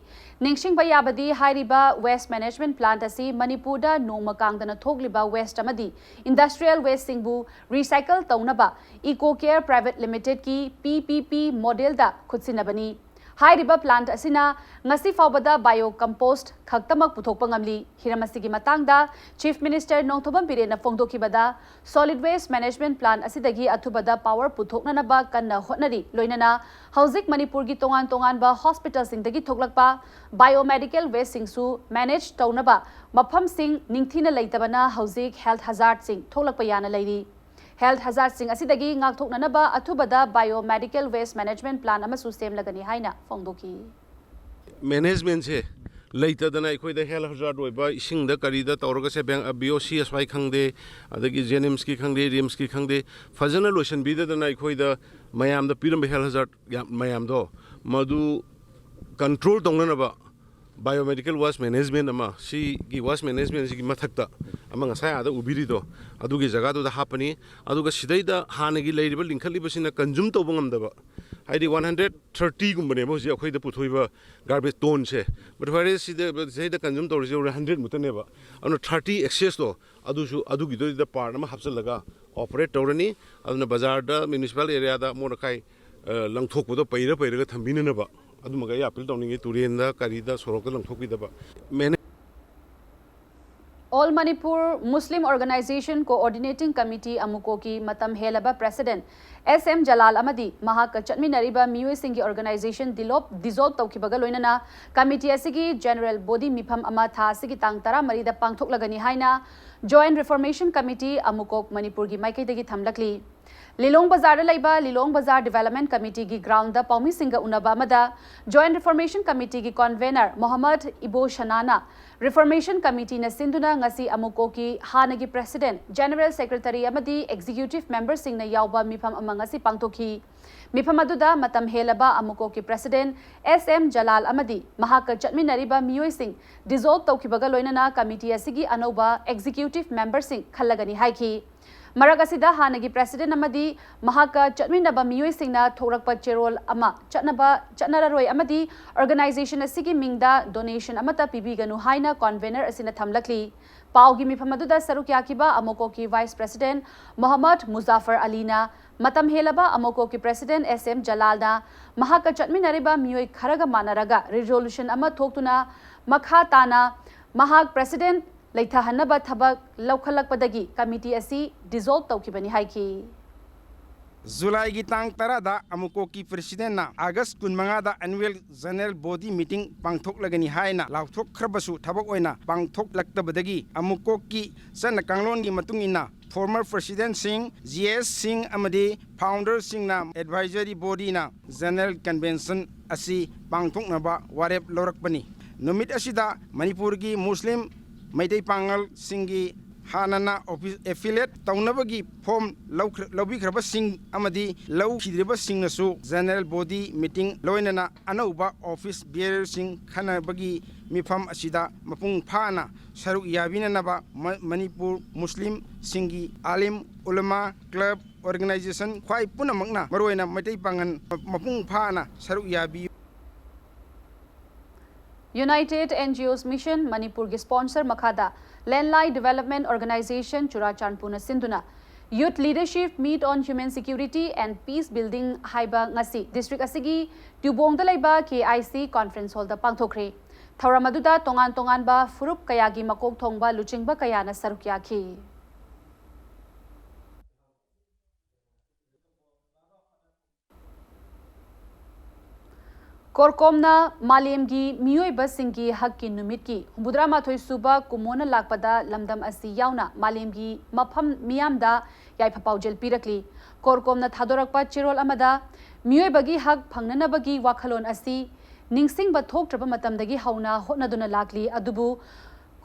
ꯅꯤꯡꯁꯤꯡꯕ ꯌꯥꯕꯗꯤ, ꯍꯥꯏꯔꯤꯕ ꯋꯦꯁ ꯃꯦꯅꯦꯖꯃꯦꯟꯠ ꯄ꯭ꯂꯥꯟꯠ ꯑꯁꯤ ꯃꯅꯤꯄꯨꯔꯗ ꯅꯣꯡꯃ ꯀꯥꯡꯗꯅ ꯊꯣꯛꯂꯤꯕ ꯋꯦꯁ ꯑꯃꯗꯤ ꯏꯟꯗꯁꯇ꯭ꯔꯤꯌꯦꯜ ꯋꯦꯁꯁꯤꯡꯕꯨ ꯔꯤꯁꯥꯏꯀꯜ ꯇꯧꯅꯕ ꯏꯀꯣ ꯀꯦꯌꯔ ꯄ꯭ꯔꯥꯏꯚꯦꯠ ꯂꯤꯃꯤꯇꯦꯗꯀꯤ ꯄꯤ ꯄꯤ ꯄꯤ ꯃꯣꯗꯦꯜꯗ ꯈꯨꯠꯁꯤꯟꯅꯕꯅꯤ꯫ ꯍꯥꯏꯔꯤꯕ ꯄ꯭ꯂꯥꯟꯠ ꯑꯁꯤꯅ ꯉꯁꯤ ꯐꯥꯎꯕꯗ ꯕꯥꯏꯑꯣ ꯀꯝꯄꯣꯁꯠ ꯈꯛꯇꯃꯛ ꯄꯨꯊꯣꯛꯄ ꯉꯝꯂꯤ꯫ ꯍꯤꯔꯝ ꯑꯁꯤꯒꯤ ꯃꯇꯥꯡꯗ ꯆꯤꯐ ꯃꯤꯅꯤꯁꯇꯔ ꯅꯣꯡꯊꯣꯝꯕꯝ ꯕꯤꯔꯦꯟꯅ ꯐꯣꯡꯗꯣꯛꯈꯤꯕꯗ, ꯁꯣꯂꯤꯗ ꯋꯦꯁ ꯃꯦꯅꯦꯖꯃꯦꯟꯠ ꯄ꯭ꯂꯥꯟꯠ ꯑꯁꯤꯗꯒꯤ ꯑꯊꯨꯕꯗ ꯄꯥꯋꯔ ꯄꯨꯊꯣꯛꯅꯅꯕ ꯀꯟꯅ ꯍꯣꯠꯅꯔꯤ꯫ ꯂꯣꯏꯅꯅ ꯍꯧꯖꯤꯛ ꯃꯅꯤꯄꯨꯔꯒꯤ ꯇꯣꯉꯥꯟ ꯇꯣꯉꯥꯟꯕ ꯍꯣꯁꯄꯤꯇꯥꯜꯁꯤꯡꯗꯒꯤ ꯊꯣꯛꯂꯛꯄ ꯕꯥꯏꯑꯣꯃꯦꯗꯤꯀꯦꯜ ꯋꯦꯁꯁꯤꯡꯁꯨ ꯃꯦꯅꯦꯖ ꯇꯧꯅꯕ ꯃꯐꯝꯁꯤꯡ ꯅꯤꯡꯊꯤꯅ ꯂꯩꯇꯕꯅ ꯍꯧꯖꯤꯛ ꯍꯦꯜꯊ ꯍꯖꯥꯔꯗꯁꯤꯡ ꯊꯣꯛꯂꯛꯄ ꯌꯥꯅ ꯂꯩꯔꯤ꯫ ꯍꯦꯜꯊ ꯍꯖꯥꯔꯗꯁꯤꯡ ꯑꯁꯤꯗꯒꯤ ꯉꯥꯛꯊꯣꯛꯅꯅꯕ ꯑꯊꯨꯕꯗ ꯕꯥꯏꯑꯣꯃꯦꯗꯤꯀꯦꯜ ꯋꯦꯁ ꯃꯦꯅꯦꯖꯃꯦꯟꯠ ꯄ꯭ꯂꯥꯟ ꯑꯃꯁꯨ ꯁꯦꯝꯂꯒꯅꯤ ꯍꯥꯏꯅ ꯐꯣꯡꯗꯣꯛꯈꯤ꯫ ꯃꯦꯅꯦꯖꯃꯦꯟꯁꯦ ꯂꯩꯇꯗꯅ ꯑꯩꯈꯣꯏꯗ health hazard ꯑꯣꯏꯕ ꯏꯁꯤꯡꯗ ꯀꯔꯤꯗ ꯇꯧꯔꯒꯁꯦ, ꯕꯤ ꯑꯣ ꯁꯤ ꯑꯦꯁ ꯋꯥꯏ ꯈꯪꯗꯦ, ꯑꯗꯒꯤ ꯖꯦꯅꯤꯝꯁꯀꯤ ꯈꯪꯗꯦ, ꯔꯤꯝꯁꯀꯤ ꯈꯪꯗꯦ, ꯐꯖꯅ ꯂꯣꯏꯁꯤꯟꯕꯤꯗꯗꯅ ꯑꯩꯈꯣꯏꯗ ꯃꯌꯥꯝꯗ ꯄꯤꯔꯝꯕ health hazard ꯌꯥꯝ, ꯃꯌꯥꯝꯗꯣ ꯃꯗꯨ control ꯇꯧꯅꯅꯕ biomedical waste management ꯑꯃ, ꯁꯤꯒꯤ waste management ꯁꯤꯒꯤ ꯃꯊꯛꯇ ꯑꯃ ꯉꯁꯥꯏ ꯑꯥꯗ ꯎꯕꯤꯔꯤꯗꯣ, ꯑꯗꯨꯒꯤ ꯖꯒꯥꯗꯨꯗ ꯍꯥꯞꯄꯅꯤ꯫ ꯑꯗꯨꯒ ꯁꯤꯗꯩꯗ ꯍꯥꯟꯅꯒꯤ ꯂꯩꯔꯤꯕ ꯂꯤꯡꯈꯠꯂꯤꯕꯁꯤꯅ consume ꯇꯧꯕ ꯉꯝꯗꯕ, ꯍꯥꯏꯗꯤ one hundred thirty ꯒꯨꯝꯕꯅꯦꯕ ꯍꯧꯖꯤꯛ ꯑꯩꯈꯣꯏꯗ ꯄꯨꯊꯣꯛꯏꯕ garbage ꯇꯣꯟꯁꯦ꯫ But ꯐꯔꯦ, ꯁꯤꯗ, ꯁꯤꯗ consume ꯇꯧꯔꯤꯁꯦ ꯌꯧꯔꯦ hundred ꯃꯨꯛꯇꯅꯦꯕ꯫ ꯑꯗꯨꯅ thirty excess ꯇꯣ ꯑꯗꯨꯁꯨ ꯑꯗꯨꯒꯤꯗꯨꯗ part ꯑꯃ ꯍꯥꯞꯆꯤꯜꯂꯒ operate ꯇꯧꯔꯅꯤ꯫ ꯑꯗꯨꯅ ꯕꯖꯥꯔꯗ, municipal area ꯗ ꯑꯃꯣꯠ ꯑꯀꯥꯏ, ꯑ, ꯂꯪꯊꯣꯛꯄꯗꯣ ꯄꯩꯔ ꯄꯩꯔꯒ ꯊꯝꯕꯤꯅꯅꯕ ꯑꯗꯨꯃꯒ ꯑꯩ appeal ꯇꯧꯅꯤꯡꯉꯤ, ꯇꯨꯔꯦꯟꯗ, ꯀꯔꯤꯗ, ꯁꯣꯔꯣꯛꯇ ꯂꯪꯊꯣꯛꯄꯤꯗꯕ꯫ Manage All Manipur Muslim Organization Coordinating Committee, ꯑꯃꯨꯀꯣꯒꯤ ꯃꯇꯝ ꯍꯦꯜꯂꯕ President S M ꯖꯂꯥꯜ ꯑꯃꯗꯤ ꯃꯍꯥꯛꯀ ꯆꯠꯃꯤꯟꯅꯔꯤꯕ ꯃꯤꯑꯣꯏꯁꯤꯡꯒꯤ organization ꯗꯤꯂꯣꯞ-, dissolve ꯇꯧꯈꯤꯕꯒ ꯂꯣꯏꯅꯅ committee ꯑꯁꯤꯒꯤ general body ꯃꯤꯐꯝ ꯑꯃ ꯊꯥ ꯑꯁꯤꯒꯤ ꯇꯥꯡ ꯇꯔꯥꯃꯔꯤꯗ ꯄꯥꯡꯊꯣꯛꯂꯒꯅꯤ ꯍꯥꯏꯅ Joint Reformation Committee, ꯑꯃꯨꯀꯣꯛ, ꯃꯅꯤꯄꯨꯔꯒꯤ ꯃꯥꯏꯀꯩꯗꯒꯤ ꯊꯝꯂꯛꯂꯤ꯫ ꯂꯤꯂꯣꯡ ꯕꯖꯥꯔꯗ ꯂꯩꯕ ꯂꯤꯂꯣꯡ ꯕꯖꯥꯔ Development Committee ꯒꯤ ground ꯗ ꯄꯥꯎꯃꯤꯁꯤꯡꯒ ꯎꯅꯕ ꯑꯃꯗ Joint Reformation Committee ꯒꯤ convener ꯃꯣꯍꯝꯃꯗ ꯏꯕꯣ ꯁꯅꯥꯅ Reformation Committee ꯅ ꯁꯤꯟꯗꯨꯅ ꯉꯁꯤ ꯑꯃꯨꯀꯣꯛꯀꯤ ꯍꯥꯟꯅꯒꯤ President, General Secretary ꯑꯃꯗꯤ Executive Member ꯁꯤꯡꯅ ꯌꯥꯎꯕ ꯃꯤꯐꯝ ꯑꯃ ꯉꯁꯤ ꯄꯥꯡꯊꯣꯛꯈꯤ꯫ ꯃꯤꯐꯝ ꯑꯗꯨꯗ ꯃꯇꯝ ꯍꯦꯜꯂꯕ ꯑꯃꯨꯀꯣꯛꯀꯤ President S M ꯖꯂꯥꯜ ꯑꯃꯗꯤ ꯃꯍꯥꯛꯀ ꯆꯠꯃꯤꯟꯅꯔꯤꯕ ꯃꯤꯑꯣꯏꯁꯤꯡ dissolve ꯇꯧꯈꯤꯕꯒ ꯂꯣꯏꯅꯅ committee ꯑꯁꯤꯒꯤ ꯑꯅꯧꯕ Executive Member ꯁꯤꯡ ꯈꯜꯂꯒꯅꯤ ꯍꯥꯏꯈꯤ꯫ ꯃꯔꯛ ꯑꯁꯤꯗ ꯍꯥꯟꯅꯒꯤ President ꯑꯃꯗꯤ ꯃꯍꯥꯛꯀ ꯆꯠꯃꯤꯟꯅꯕ ꯃꯤꯑꯣꯏꯁꯤꯡꯅ ꯊꯣꯛꯂꯛꯄ ꯆꯦꯔꯣꯜ ꯑꯃ ꯆꯠꯅꯕ, ꯆꯠꯅꯔꯔꯣꯏ ꯑꯃꯗꯤ organization ꯑꯁꯤꯒꯤ ꯃꯤꯡꯗ donation ꯑꯃꯠꯇ ꯄꯤꯕꯤꯒꯅꯨ ꯍꯥꯏꯅ convener ꯑꯁꯤꯅ ꯊꯝꯂꯛꯂꯤ꯫ ꯄꯥꯎꯒꯤ ꯃꯤꯐꯝ ꯑꯗꯨꯗ ꯁꯔꯨꯛ ꯌꯥꯈꯤꯕ ꯑꯃꯣꯀꯣꯛꯀꯤ Vice President ꯃꯣꯍꯝꯃꯗ ꯃꯨꯖꯥꯐꯔ ꯑꯂꯤꯅ ꯃꯇꯝ ꯍꯦꯜꯂꯕ ꯑꯃꯣꯀꯣꯛꯀꯤ President S M ꯖꯂꯥꯜꯅ ꯃꯍꯥꯛꯀ ꯆꯠꯃꯤꯟꯅꯔꯤꯕ ꯃꯤꯑꯣꯏ ꯈꯔꯒ ꯃꯥꯟꯅꯔꯒ resolution ꯑꯃ ꯊꯣꯛꯇꯨꯅ ꯃꯈꯥ ꯇꯥꯅ ꯃꯍꯥꯛ President ꯂꯩꯊꯍꯟꯅꯕ ꯊꯕꯛ ꯂꯧꯈꯠꯂꯛꯄꯗꯒꯤ committee ꯑꯁꯤ dissolve ꯇꯧꯈꯤꯕꯅꯤ ꯍꯥꯏꯈꯤ꯫ ꯖꯨꯂꯥꯏꯒꯤ ꯇꯥꯡ ꯇꯔꯥꯗ ꯑꯃꯨꯀꯣꯛꯀꯤ President ꯅ August ꯀꯨꯟꯃꯉꯥꯗ annual general body meeting ꯄꯥꯡꯊꯣꯛꯂꯒꯅꯤ ꯍꯥꯏꯅ ꯂꯥꯎꯊꯣꯛꯈ꯭ꯔꯕꯁꯨ ꯊꯕꯛ ꯑꯣꯏꯅ ꯄꯥꯡꯊꯣꯛꯂꯛꯇꯕꯗꯒꯤ ꯑꯃꯨꯀꯣꯛꯀꯤ ꯆꯠꯅ ꯀꯥꯡꯂꯣꯟꯒꯤ ꯃꯇꯨꯡ ꯏꯟꯅ former President ꯁꯤꯡ, G S ꯁꯤꯡ ꯑꯃꯗꯤ founder ꯁꯤꯡꯅ advisory body ꯅ general convention ꯑꯁꯤ ꯄꯥꯡꯊꯣꯛꯅꯕ ꯋꯥꯔꯦꯞ ꯂꯧꯔꯛꯄꯅꯤ꯫ ꯅꯨꯃꯤꯠ ꯑꯁꯤꯗ ꯃꯅꯤꯄꯨꯔꯒꯤ ꯃꯨꯁꯂꯤꯝ ꯃꯩꯇꯩ ꯄꯥꯉꯜꯁꯤꯡꯒꯤ ꯍꯥꯟꯅꯅ ꯑꯦꯐꯤꯂꯦꯠ ꯇꯧꯅꯕꯒꯤ ꯐꯣꯝ ꯂꯧꯈ꯭ꯔ- ꯂꯧꯕꯤꯈ꯭ꯔꯕꯁꯤꯡ ꯑꯃꯗꯤ ꯂꯧꯈꯤꯗ꯭ꯔꯤꯕꯁꯤꯡꯅꯁꯨ ꯖꯦꯅꯔꯦꯜ ꯕꯣꯗꯤ ꯃꯤꯇꯤꯡ ꯂꯣꯏꯅꯅ ꯑꯅꯧꯕ ꯑꯣꯐꯤꯁ ꯕꯤꯌꯔꯁꯤꯡ ꯈꯟꯅꯕꯒꯤ ꯃꯤꯐꯝ ꯑꯁꯤꯗ ꯃꯄꯨꯡ ꯐꯥꯅ ꯁꯔꯨꯛ ꯌꯥꯕꯤꯅꯅꯕ ꯃ- ꯃꯅꯤꯄꯨꯔ ꯃꯨꯁꯂꯤꯝꯁꯤꯡꯒꯤ ꯑꯥꯂꯤꯝ, ꯎꯂꯃꯥ, ꯀ꯭ꯂꯕ, ꯑꯣꯔꯒꯅꯥꯏꯖꯦꯁꯟ ꯈ꯭ꯋꯥꯏ ꯄꯨꯝꯅꯃꯛꯅ, ꯃꯔꯨꯑꯣꯏꯅ ꯃꯩꯇꯩ ꯄꯥꯉꯜ, ꯃꯄꯨꯡ ꯐꯥꯅ ꯁꯔꯨꯛ ꯌꯥꯕꯤꯌꯨ꯫ United N G Os Mission ꯃꯅꯤꯄꯨꯔꯒꯤ ꯁ꯭ꯄꯣꯟꯁꯔ ꯃꯈꯥꯗ ꯂꯦꯟꯂꯥꯏ ꯗꯤꯚꯦꯂꯞꯃꯦꯟ ꯑꯣꯔꯒꯅꯥꯏꯖꯦꯁꯟ ꯆꯨꯔꯥꯆꯥꯟꯄꯨꯔꯅ ꯁꯤꯟꯗꯨꯅ Youth Leadership Meet on Human Security and Peace Building ꯍꯥꯏꯕ ꯉꯁꯤ ꯗꯤꯁꯇ꯭ꯔꯤꯛ ꯑꯁꯤꯒꯤ ꯇ꯭ꯌꯨꯕꯣꯡꯗ ꯂꯩꯕ K I C ꯀꯣꯟꯐꯔꯦꯟꯁ ꯍꯣꯜꯗ ꯄꯥꯡꯊꯣꯛꯈ꯭ꯔꯦ꯫ ꯊꯧꯔꯝ ꯑꯗꯨꯗ ꯇꯣꯉꯥꯟ ꯇꯣꯉꯥꯟꯕ ꯐꯨꯔꯨꯞ ꯀꯌꯥꯒꯤ ꯃꯀꯣꯛ ꯊꯣꯡꯕ ꯂꯨꯆꯤꯡꯕ ꯀꯌꯥꯅ ꯁꯔꯨꯛ ꯌꯥꯈꯤ꯫ ꯀꯣꯔꯀꯣꯝꯅ ꯃꯥꯂꯦꯝꯒꯤ ꯃꯤꯑꯣꯏꯕꯁꯤꯡꯒꯤ ꯍꯛꯀꯤ ꯅꯨꯃꯤꯠꯀꯤ ꯍꯨꯝꯐꯨꯇꯔꯥꯃꯥꯊꯣꯏ ꯁꯨꯕ ꯀꯨꯝꯑꯣꯟꯅ ꯂꯥꯛꯄꯗ ꯂꯝꯗꯝ ꯑꯁꯤ ꯌꯥꯎꯅ ꯃꯥꯂꯦꯝꯒꯤ ꯃꯐꯝ ꯃꯤꯌꯥꯝꯗ ꯌꯥꯏꯐ ꯄꯥꯎꯖꯦꯜ ꯄꯤꯔꯛꯂꯤ꯫ ꯀꯣꯔꯀꯣꯝꯅ ꯊꯥꯗꯣꯔꯛꯄ ꯆꯦꯔꯣꯜ ꯑꯃꯗ ꯃꯤꯑꯣꯏꯕꯒꯤ ꯍꯛ ꯐꯪꯅꯅꯕꯒꯤ ꯋꯥꯈꯜꯂꯣꯟ ꯑꯁꯤ ꯅꯤꯡꯁꯤꯡꯕ ꯊꯣꯛꯇ꯭ꯔꯕ ꯃꯇꯝꯗꯒꯤ ꯍꯧꯅ ꯍꯣꯠꯅꯗꯨꯅ ꯂꯥꯛꯂꯤ, ꯑꯗꯨꯕꯨ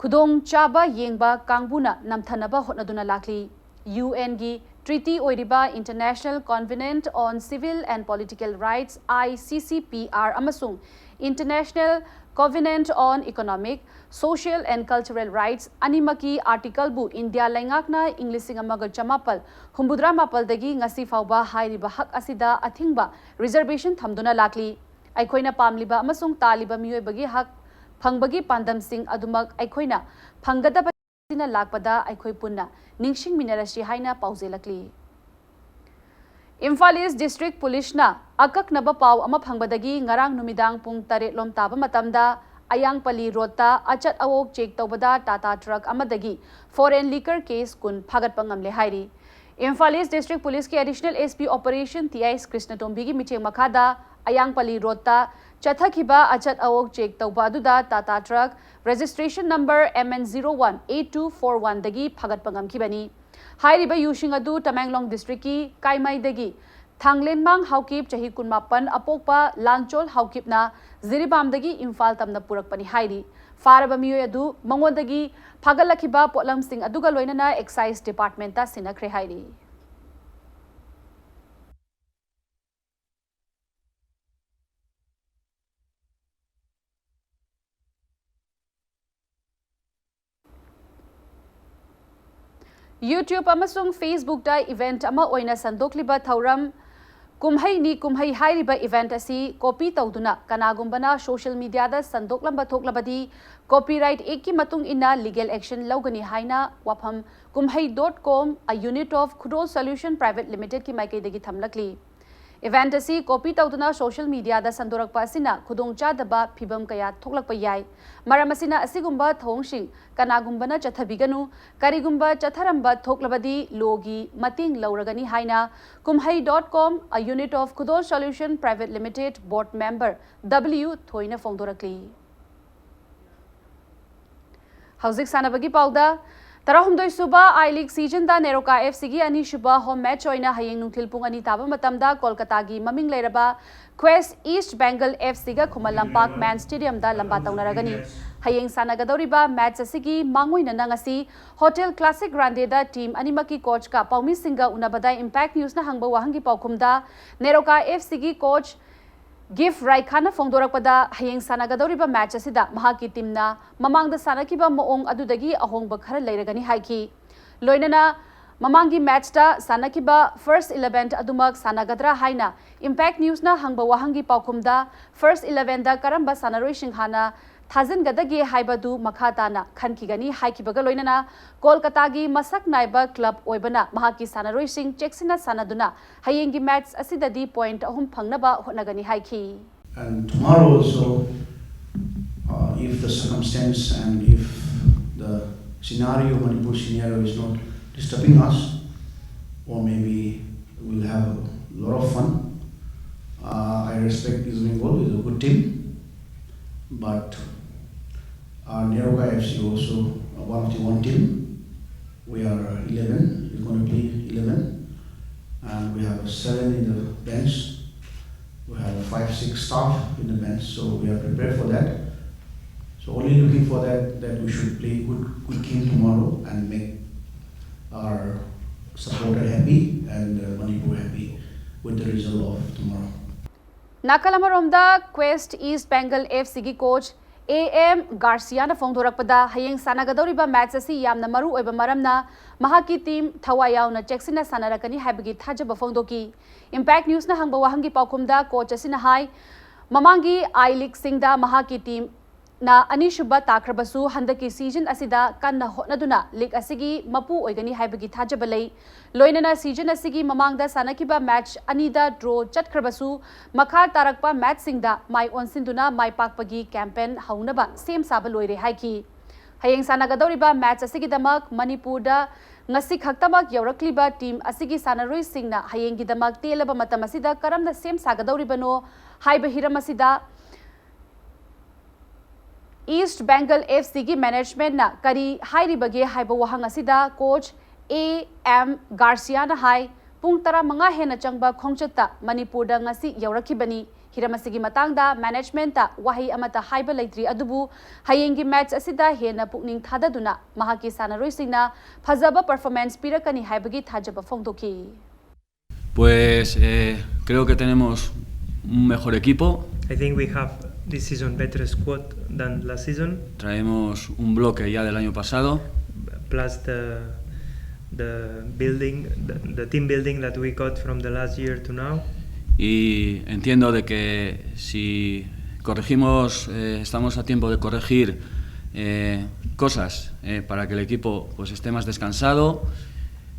ꯈꯨꯗꯣꯡꯆꯥꯕ ꯌꯦꯡꯕ ꯀꯥꯡꯕꯨꯅ ꯅꯝꯊꯅꯕ ꯍꯣꯠꯅꯗꯨꯅ ꯂꯥꯛꯂꯤ꯫ U N ꯒꯤ treaty ꯑꯣꯏꯔꯤꯕ International Covenant on Civil and Political Rights, I C C P R, ꯑꯃꯁꯨꯡ International Covenant on Economic, Social and Cultural Rights ꯑꯅꯤꯃꯛꯀꯤ article ꯕꯨ ꯏꯟꯗꯤꯌꯥ ꯂꯩꯉꯥꯛꯅ ꯏꯪ ꯂꯤꯁꯤꯡ ꯑꯃꯒ ꯆꯃꯥꯄꯜ ꯍꯨꯝꯐꯨꯇꯔꯥ ꯃꯥꯄꯜꯗꯒꯤ ꯉꯁꯤ ꯐꯥꯎꯕ ꯍꯥꯏꯔꯤꯕ ꯍꯛ ꯑꯁꯤꯗ ꯑꯊꯤꯡꯕ, reservation, ꯊꯝꯗꯨꯅ ꯂꯥꯛꯂꯤ꯫ ꯑꯩꯈꯣꯏꯅ ꯄꯥꯝꯂꯤꯕ ꯑꯃꯁꯨꯡ ꯇꯥꯜꯂꯤꯕ ꯃꯤꯑꯣꯏꯕꯒꯤ ꯍꯛ ꯐꯪꯕꯒꯤ ꯄꯥꯟꯗꯝꯁꯤꯡ ꯑꯗꯨꯃꯛ ꯑꯩꯈꯣꯏꯅ ꯐꯪꯒꯗꯕ ꯑꯁꯤꯅ ꯂꯥꯛꯄꯗ ꯑꯩꯈꯣꯏ ꯄꯨꯟꯅ ꯅꯤꯡꯁꯤꯡꯃꯤꯟꯅꯔꯁꯤ ꯍꯥꯏꯅ ꯄꯥꯎꯖꯦꯜꯂꯛꯂꯤ꯫ ꯏꯝꯐꯥꯜ ꯏꯁ ꯗꯤꯁꯇ꯭ꯔꯤꯛ ꯄꯨꯂꯤꯁꯅ ꯑꯀꯛꯅꯕ ꯄꯥꯎ ꯑꯃ ꯐꯪꯕꯗꯒꯤ ꯉꯔꯥꯡ ꯅꯨꯃꯤꯗꯥꯡ ꯄꯨꯡ ꯇꯔꯦꯠ ꯂꯣꯝ ꯇꯥꯕ ꯃꯇꯝꯗ ꯑꯌꯥꯡꯄꯜꯂꯤ ꯔꯣꯗꯇ ꯑꯆꯠ ꯑꯋꯣꯛ ꯆꯦꯛ ꯇꯧꯕꯗ ꯇꯥꯇꯥ ꯇ꯭ꯔꯛ ꯑꯃꯗꯒꯤ foreign liquor case ꯀꯨꯟ ꯐꯥꯒꯠꯄ ꯉꯝꯂꯦ ꯍꯥꯏꯔꯤ꯫ ꯏꯝꯐꯥꯜ ꯏꯁ ꯗꯤꯁꯇ꯭ꯔꯤꯛ ꯄꯨꯂꯤꯁꯀꯤ Additional S P Operation T I ꯀ꯭ꯔꯤꯁꯅꯇꯣꯝꯕꯤꯒꯤ ꯃꯤꯠꯌꯦꯡ ꯃꯈꯥꯗ ꯑꯌꯥꯡꯄꯜꯂꯤ ꯔꯣꯗꯇ ꯆꯠꯊꯈꯤꯕ ꯑꯆꯠ ꯑꯋꯣꯛ ꯆꯦꯛ ꯇꯧꯕ ꯑꯗꯨꯗ Tata truck registration number M N zero one eight two four one ꯗꯒꯤ ꯐꯥꯒꯠꯄ ꯉꯝꯈꯤꯕꯅꯤ꯫ ꯍꯥꯏꯔꯤꯕ ꯌꯨꯁꯤꯡ ꯑꯗꯨ ꯇꯃꯦꯡꯂꯣꯡ ꯗꯤꯁꯇ꯭ꯔꯤꯛꯀꯤ ꯀꯥꯏꯃꯩꯗꯒꯤ ꯊꯥꯡꯂꯦꯟꯃꯥꯡ ꯍꯥꯎꯀꯤꯞ, ꯆꯍꯤ ꯀꯨꯟꯃꯥꯄꯟ, ꯑꯄꯣꯛꯄ ꯂꯥꯟꯆꯣꯜ ꯍꯥꯎꯀꯤꯞꯅ ꯖꯤꯔꯤꯕꯥꯝꯗꯒꯤ ꯏꯝꯐꯥꯜ ꯇꯝꯅ ꯄꯨꯔꯛꯄꯅꯤ ꯍꯥꯏꯔꯤ꯫ ꯐꯥꯔꯕ ꯃꯤꯑꯣꯏ ꯑꯗꯨ ꯃꯉꯣꯟꯗꯒꯤ ꯐꯥꯒꯠꯂꯛꯈꯤꯕ ꯄꯣꯠꯂꯝꯁꯤꯡ ꯑꯗꯨꯒ ꯂꯣꯏꯅꯅ ꯑꯦꯛꯁꯥꯏꯖ ꯗꯤꯄꯥꯔꯠꯃꯦꯟꯇ ꯁꯤꯟꯅꯈ꯭ꯔꯦ ꯍꯥꯏꯔꯤ꯫ YouTube ꯑꯃꯁꯨꯡ Facebookꯇ event ꯑꯃ ꯑꯣꯏꯅ ꯁꯟꯗꯣꯛꯂꯤꯕ ꯊꯧꯔꯝ ꯀꯨꯝꯍꯩꯅꯤ꯫ ꯀꯨꯝꯍꯩ ꯍꯥꯏꯔꯤꯕ event ꯑꯁꯤ copy ꯇꯧꯗꯨꯅ ꯀꯅꯥꯒꯨꯝꯕꯅ social mediaꯗ ꯁꯟꯗꯣꯛꯂꯝꯕ ꯊꯣꯛꯂꯕꯗꯤ copyright actꯀꯤ ꯃꯇꯨꯡ ꯏꯟꯅ legal action ꯂꯧꯒꯅꯤ ꯍꯥꯏꯅ ꯋꯥꯐꯝ ꯀꯨꯝꯍꯩ dot com, a unit of Khudol Solution Private Limitedꯀꯤ ꯃꯥꯏꯀꯩꯗꯒꯤ ꯊꯝꯂꯛꯂꯤ꯫ Event ꯑꯁꯤ copy ꯇꯧꯗꯨꯅ social mediaꯗ ꯁꯟꯗꯣꯔꯛꯄ ꯑꯁꯤꯅ ꯈꯨꯗꯣꯡꯆꯥꯗꯕ ꯐꯤꯚꯝ ꯀꯌꯥ ꯊꯣꯛꯂꯛꯄ ꯌꯥꯏ꯫ ꯃꯔꯝ ꯑꯁꯤꯅ ꯑꯁꯤꯒꯨꯝꯕ ꯊꯧꯑꯣꯡꯁꯤꯡ ꯀꯅꯥꯒꯨꯝꯕꯅ ꯆꯠꯊꯕꯤꯒꯅꯨ꯫ ꯀꯔꯤꯒꯨꯝꯕ ꯆꯠꯊꯔꯝꯕ ꯊꯣꯛꯂꯕꯗꯤ lawꯒꯤ ꯃꯇꯦꯡ ꯂꯧꯔꯒꯅꯤ ꯍꯥꯏꯅ ꯀꯨꯝꯍꯩ dot com, a unit of Khudol Solution Private Limited, board member W ꯊꯣꯏꯅ ꯐꯣꯡꯗꯣꯔꯛꯂꯤ꯫ ꯍꯧꯖꯤꯛ ꯁꯥꯟꯅꯕꯒꯤ ꯄꯥꯎꯗ, ꯇꯔꯥꯍꯨꯝꯗꯣꯏ ꯁꯨꯕ I League seasonꯗ ꯅꯦꯔꯣꯀꯥ FCꯒꯤ ꯑꯅꯤꯁꯨꯕ home match ꯑꯣꯏꯅ ꯍꯌꯦꯡ ꯅꯨꯡꯊꯤꯜ ꯄꯨꯡ ꯑꯅꯤ ꯇꯥꯕ ꯃꯇꯝꯗ ꯀꯣꯜꯀꯇꯥꯒꯤ ꯃꯃꯤꯡ ꯂꯩꯔꯕ Quest East Bengal FCꯒ Khuman Lampak MAN Stadiumꯗ ꯂꯝꯕꯥ ꯇꯧꯅꯔꯒꯅꯤ꯫ ꯍꯌꯦꯡ ꯁꯥꯟꯅꯒꯗꯧꯔꯤꯕ match ꯑꯁꯤꯒꯤ ꯃꯥꯡꯑꯣꯏꯅꯅ ꯉꯁꯤ Hotel Classic Grandeꯗ team ꯑꯅꯤꯃꯛꯀꯤ coachꯀ ꯄꯥꯎꯃꯤꯁꯤꯡꯒ ꯎꯅꯕꯗ Impact Newsꯅ ꯍꯪꯕ ꯋꯥꯍꯪꯒꯤ ꯄꯥꯎꯈꯨꯝꯗ ꯅꯦꯔꯣꯀꯥ FCꯒꯤ coach ꯒꯤꯐ ꯔꯥꯏꯈꯥꯅ ꯐꯣꯡꯗꯣꯔꯛꯄꯗ, ꯍꯌꯦꯡ ꯁꯥꯟꯅꯒꯗꯧꯔꯤꯕ match ꯑꯁꯤꯗ ꯃꯍꯥꯛꯀꯤ teamꯅ ꯃꯃꯥꯡꯗ ꯁꯥꯟꯅꯈꯤꯕ ꯃꯑꯣꯡ ꯑꯗꯨꯗꯒꯤ ꯑꯍꯣꯡꯕ ꯈꯔ ꯂꯩꯔꯒꯅꯤ ꯍꯥꯏꯈꯤ꯫ ꯂꯣꯏꯅꯅ ꯃꯃꯥꯡꯒꯤ matchꯇ ꯁꯥꯟꯅꯈꯤꯕ first eleven ꯑꯗꯨꯃꯛ ꯁꯥꯟꯅꯒꯗ꯭ꯔꯥ ꯍꯥꯏꯅ Impact Newsꯅ ꯍꯪꯕ ꯋꯥꯍꯪꯒꯤ ꯄꯥꯎꯈꯨꯝꯗ, first elevenꯗ ꯀꯔꯝꯕ ꯁꯥꯟꯅꯔꯣꯏꯁꯤꯡ ꯍꯥꯟꯅ ꯊꯥꯖꯤꯟꯒꯗꯒꯦ ꯍꯥꯏꯕꯗꯨ ꯃꯈꯥ ꯇꯥꯅ ꯈꯟꯈꯤꯒꯅꯤ ꯍꯥꯏꯈꯤꯕꯒ ꯂꯣꯏꯅꯅ ꯀꯣꯜꯀꯇꯥꯒꯤ ꯃꯁꯛ ꯅꯥꯏꯕ club ꯑꯣꯏꯕꯅ ꯃꯍꯥꯛꯀꯤ ꯁꯥꯟꯅꯔꯣꯏꯁꯤꯡ ꯆꯦꯛꯁꯤꯟꯅ ꯁꯥꯟꯅꯗꯨꯅ ꯍꯌꯦꯡꯒꯤ match ꯑꯁꯤꯗꯗꯤ point ꯑꯍꯨꯝ ꯐꯪꯅꯕ ꯍꯣꯠꯅꯒꯅꯤ ꯍꯥꯏꯈꯤ꯫ And tomorrow also, uh, if the circumstance and if the scenario, Manipur scenario is not disturbing us, or maybe we'll have a lot of fun. Uh, I respect East Bengal, is a good team, but our Neroka FC also, uh, one of the one team. We are eleven, we're going to play eleven, and We have a seven in the bench. We have a five, six staff in the bench, so we are prepared for that. So only looking for that, that we should play good, good game tomorrow and make our supporter happy and uh, Manipur happy with the result of tomorrow. ꯅꯥꯀꯜ ꯑꯃꯔꯣꯝꯗ Quest East Bengal F Cꯒꯤ coach A M Garciaꯅ ꯐꯣꯡꯗꯣꯔꯛꯄꯗ, ꯍꯌꯦꯡ ꯁꯥꯟꯅꯒꯗꯧꯔꯤꯕ match ꯑꯁꯤ ꯌꯥꯝꯅ ꯃꯔꯨ ꯑꯣꯏꯕ ꯃꯔꯝꯅ ꯃꯍꯥꯛꯀꯤ team ꯊꯋꯥꯏ ꯌꯥꯎꯅ ꯆꯦꯛꯁꯤꯟꯅ ꯁꯥꯟꯅꯔꯛꯀꯅꯤ ꯍꯥꯏꯕꯒꯤ ꯊꯥꯖꯕ ꯐꯣꯡꯗꯣꯛꯈꯤ꯫ Impact Newsꯅ ꯍꯪꯕ ꯋꯥꯍꯪꯒꯤ ꯄꯥꯎꯈꯨꯝꯗ coach ꯑꯁꯤꯅ ꯍꯥꯏ, ꯃꯃꯥꯡꯒꯤ I Leagueꯁꯤꯡꯗ ꯃꯍꯥꯛꯀꯤ teamꯅ ꯑꯅꯤꯁꯨꯕ ꯇꯥꯈ꯭ꯔꯕꯁꯨ, ꯍꯟꯗꯛꯀꯤ season ꯑꯁꯤꯗ ꯀꯟꯅ ꯍꯣꯠꯅꯗꯨꯅ league ꯑꯁꯤꯒꯤ ꯃꯄꯨ ꯑꯣꯏꯒꯅꯤ ꯍꯥꯏꯕꯒꯤ ꯊꯥꯖꯕ ꯂꯩ꯫ ꯂꯣꯏꯅꯅ season ꯑꯁꯤꯒꯤ ꯃꯃꯥꯡꯗ ꯁꯥꯟꯅꯈꯤꯕ match ꯑꯅꯤꯗ draw ꯆꯠꯈ꯭ꯔꯕꯁꯨ, ꯃꯈꯥ ꯇꯥꯔꯛꯄ matchꯁꯤꯡꯗ ꯃꯥꯏ ꯑꯣꯟꯁꯤꯟꯗꯨꯅ ꯃꯥꯏ ꯄꯥꯛꯄꯒꯤ campaign ꯍꯧꯅꯕ ꯁꯦꯝ ꯁꯥꯕ ꯂꯣꯏꯔꯦ ꯍꯥꯏꯈꯤ꯫ ꯍꯌꯦꯡ ꯁꯥꯟꯅꯒꯗꯧꯔꯤꯕ match ꯑꯁꯤꯒꯤꯗꯃꯛ ꯃꯅꯤꯄꯨꯔꯗ ꯉꯁꯤ ꯈꯛꯇꯃꯛ ꯌꯧꯔꯛꯂꯤꯕ team ꯑꯁꯤꯒꯤ ꯁꯥꯟꯅꯔꯣꯏꯁꯤꯡꯅ ꯍꯌꯦꯡꯒꯤꯗꯃꯛ ꯇꯦꯜꯂꯕ ꯃꯇꯝ ꯑꯁꯤꯗ ꯀꯔꯝꯅ ꯁꯦꯝ ꯁꯥꯒꯗꯧꯔꯤꯕꯅꯣ ꯍꯥꯏꯕ ꯍꯤꯔꯝ ꯑꯁꯤꯗ East Bengal F Cꯒꯤ managementꯅ ꯀꯔꯤ ꯍꯥꯏꯔꯤꯕꯒꯦ ꯍꯥꯏꯕ ꯋꯥꯍꯪ ꯑꯁꯤꯗ coach A M Garciaꯅ ꯍꯥꯏ, ꯄꯨꯡ ꯇꯔꯥꯃꯉꯥ ꯍꯦꯟꯅ ꯆꯪꯕ ꯈꯣꯡꯆꯠꯇ ꯃꯅꯤꯄꯨꯔꯗ ꯉꯁꯤ ꯌꯧꯔꯛꯈꯤꯕꯅꯤ꯫ ꯍꯤꯔꯝ ꯑꯁꯤꯒꯤ ꯃꯇꯥꯡꯗ managementꯇ ꯋꯥꯍꯩ ꯑꯃꯠꯇ ꯍꯥꯏꯕ ꯂꯩꯇ꯭ꯔꯤ, ꯑꯗꯨꯕꯨ ꯍꯌꯦꯡꯒꯤ match ꯑꯁꯤꯗ ꯍꯦꯟꯅ ꯄꯨꯛꯅꯤꯡ ꯊꯥꯗꯗꯨꯅ ꯃꯍꯥꯛꯀꯤ ꯁꯥꯟꯅꯔꯣꯏꯁꯤꯡꯅ ꯐꯖꯕ performance ꯄꯤꯔꯛꯀꯅꯤ ꯍꯥꯏꯕꯒꯤ ꯊꯥꯖꯕ ꯐꯣꯡꯗꯣꯛꯈꯤ꯫ Pues eh, creo que tenemos un mejor equipo. I think we have this season better squad than last season. Traemos un bloque ya del año pasado. Plus the the building, the, the team building that we got from the last year to now. Y entiendo de que si corregimos, eh, estamos a tiempo de corregir eh, cosas eh, para que el equipo pues, esté más descansado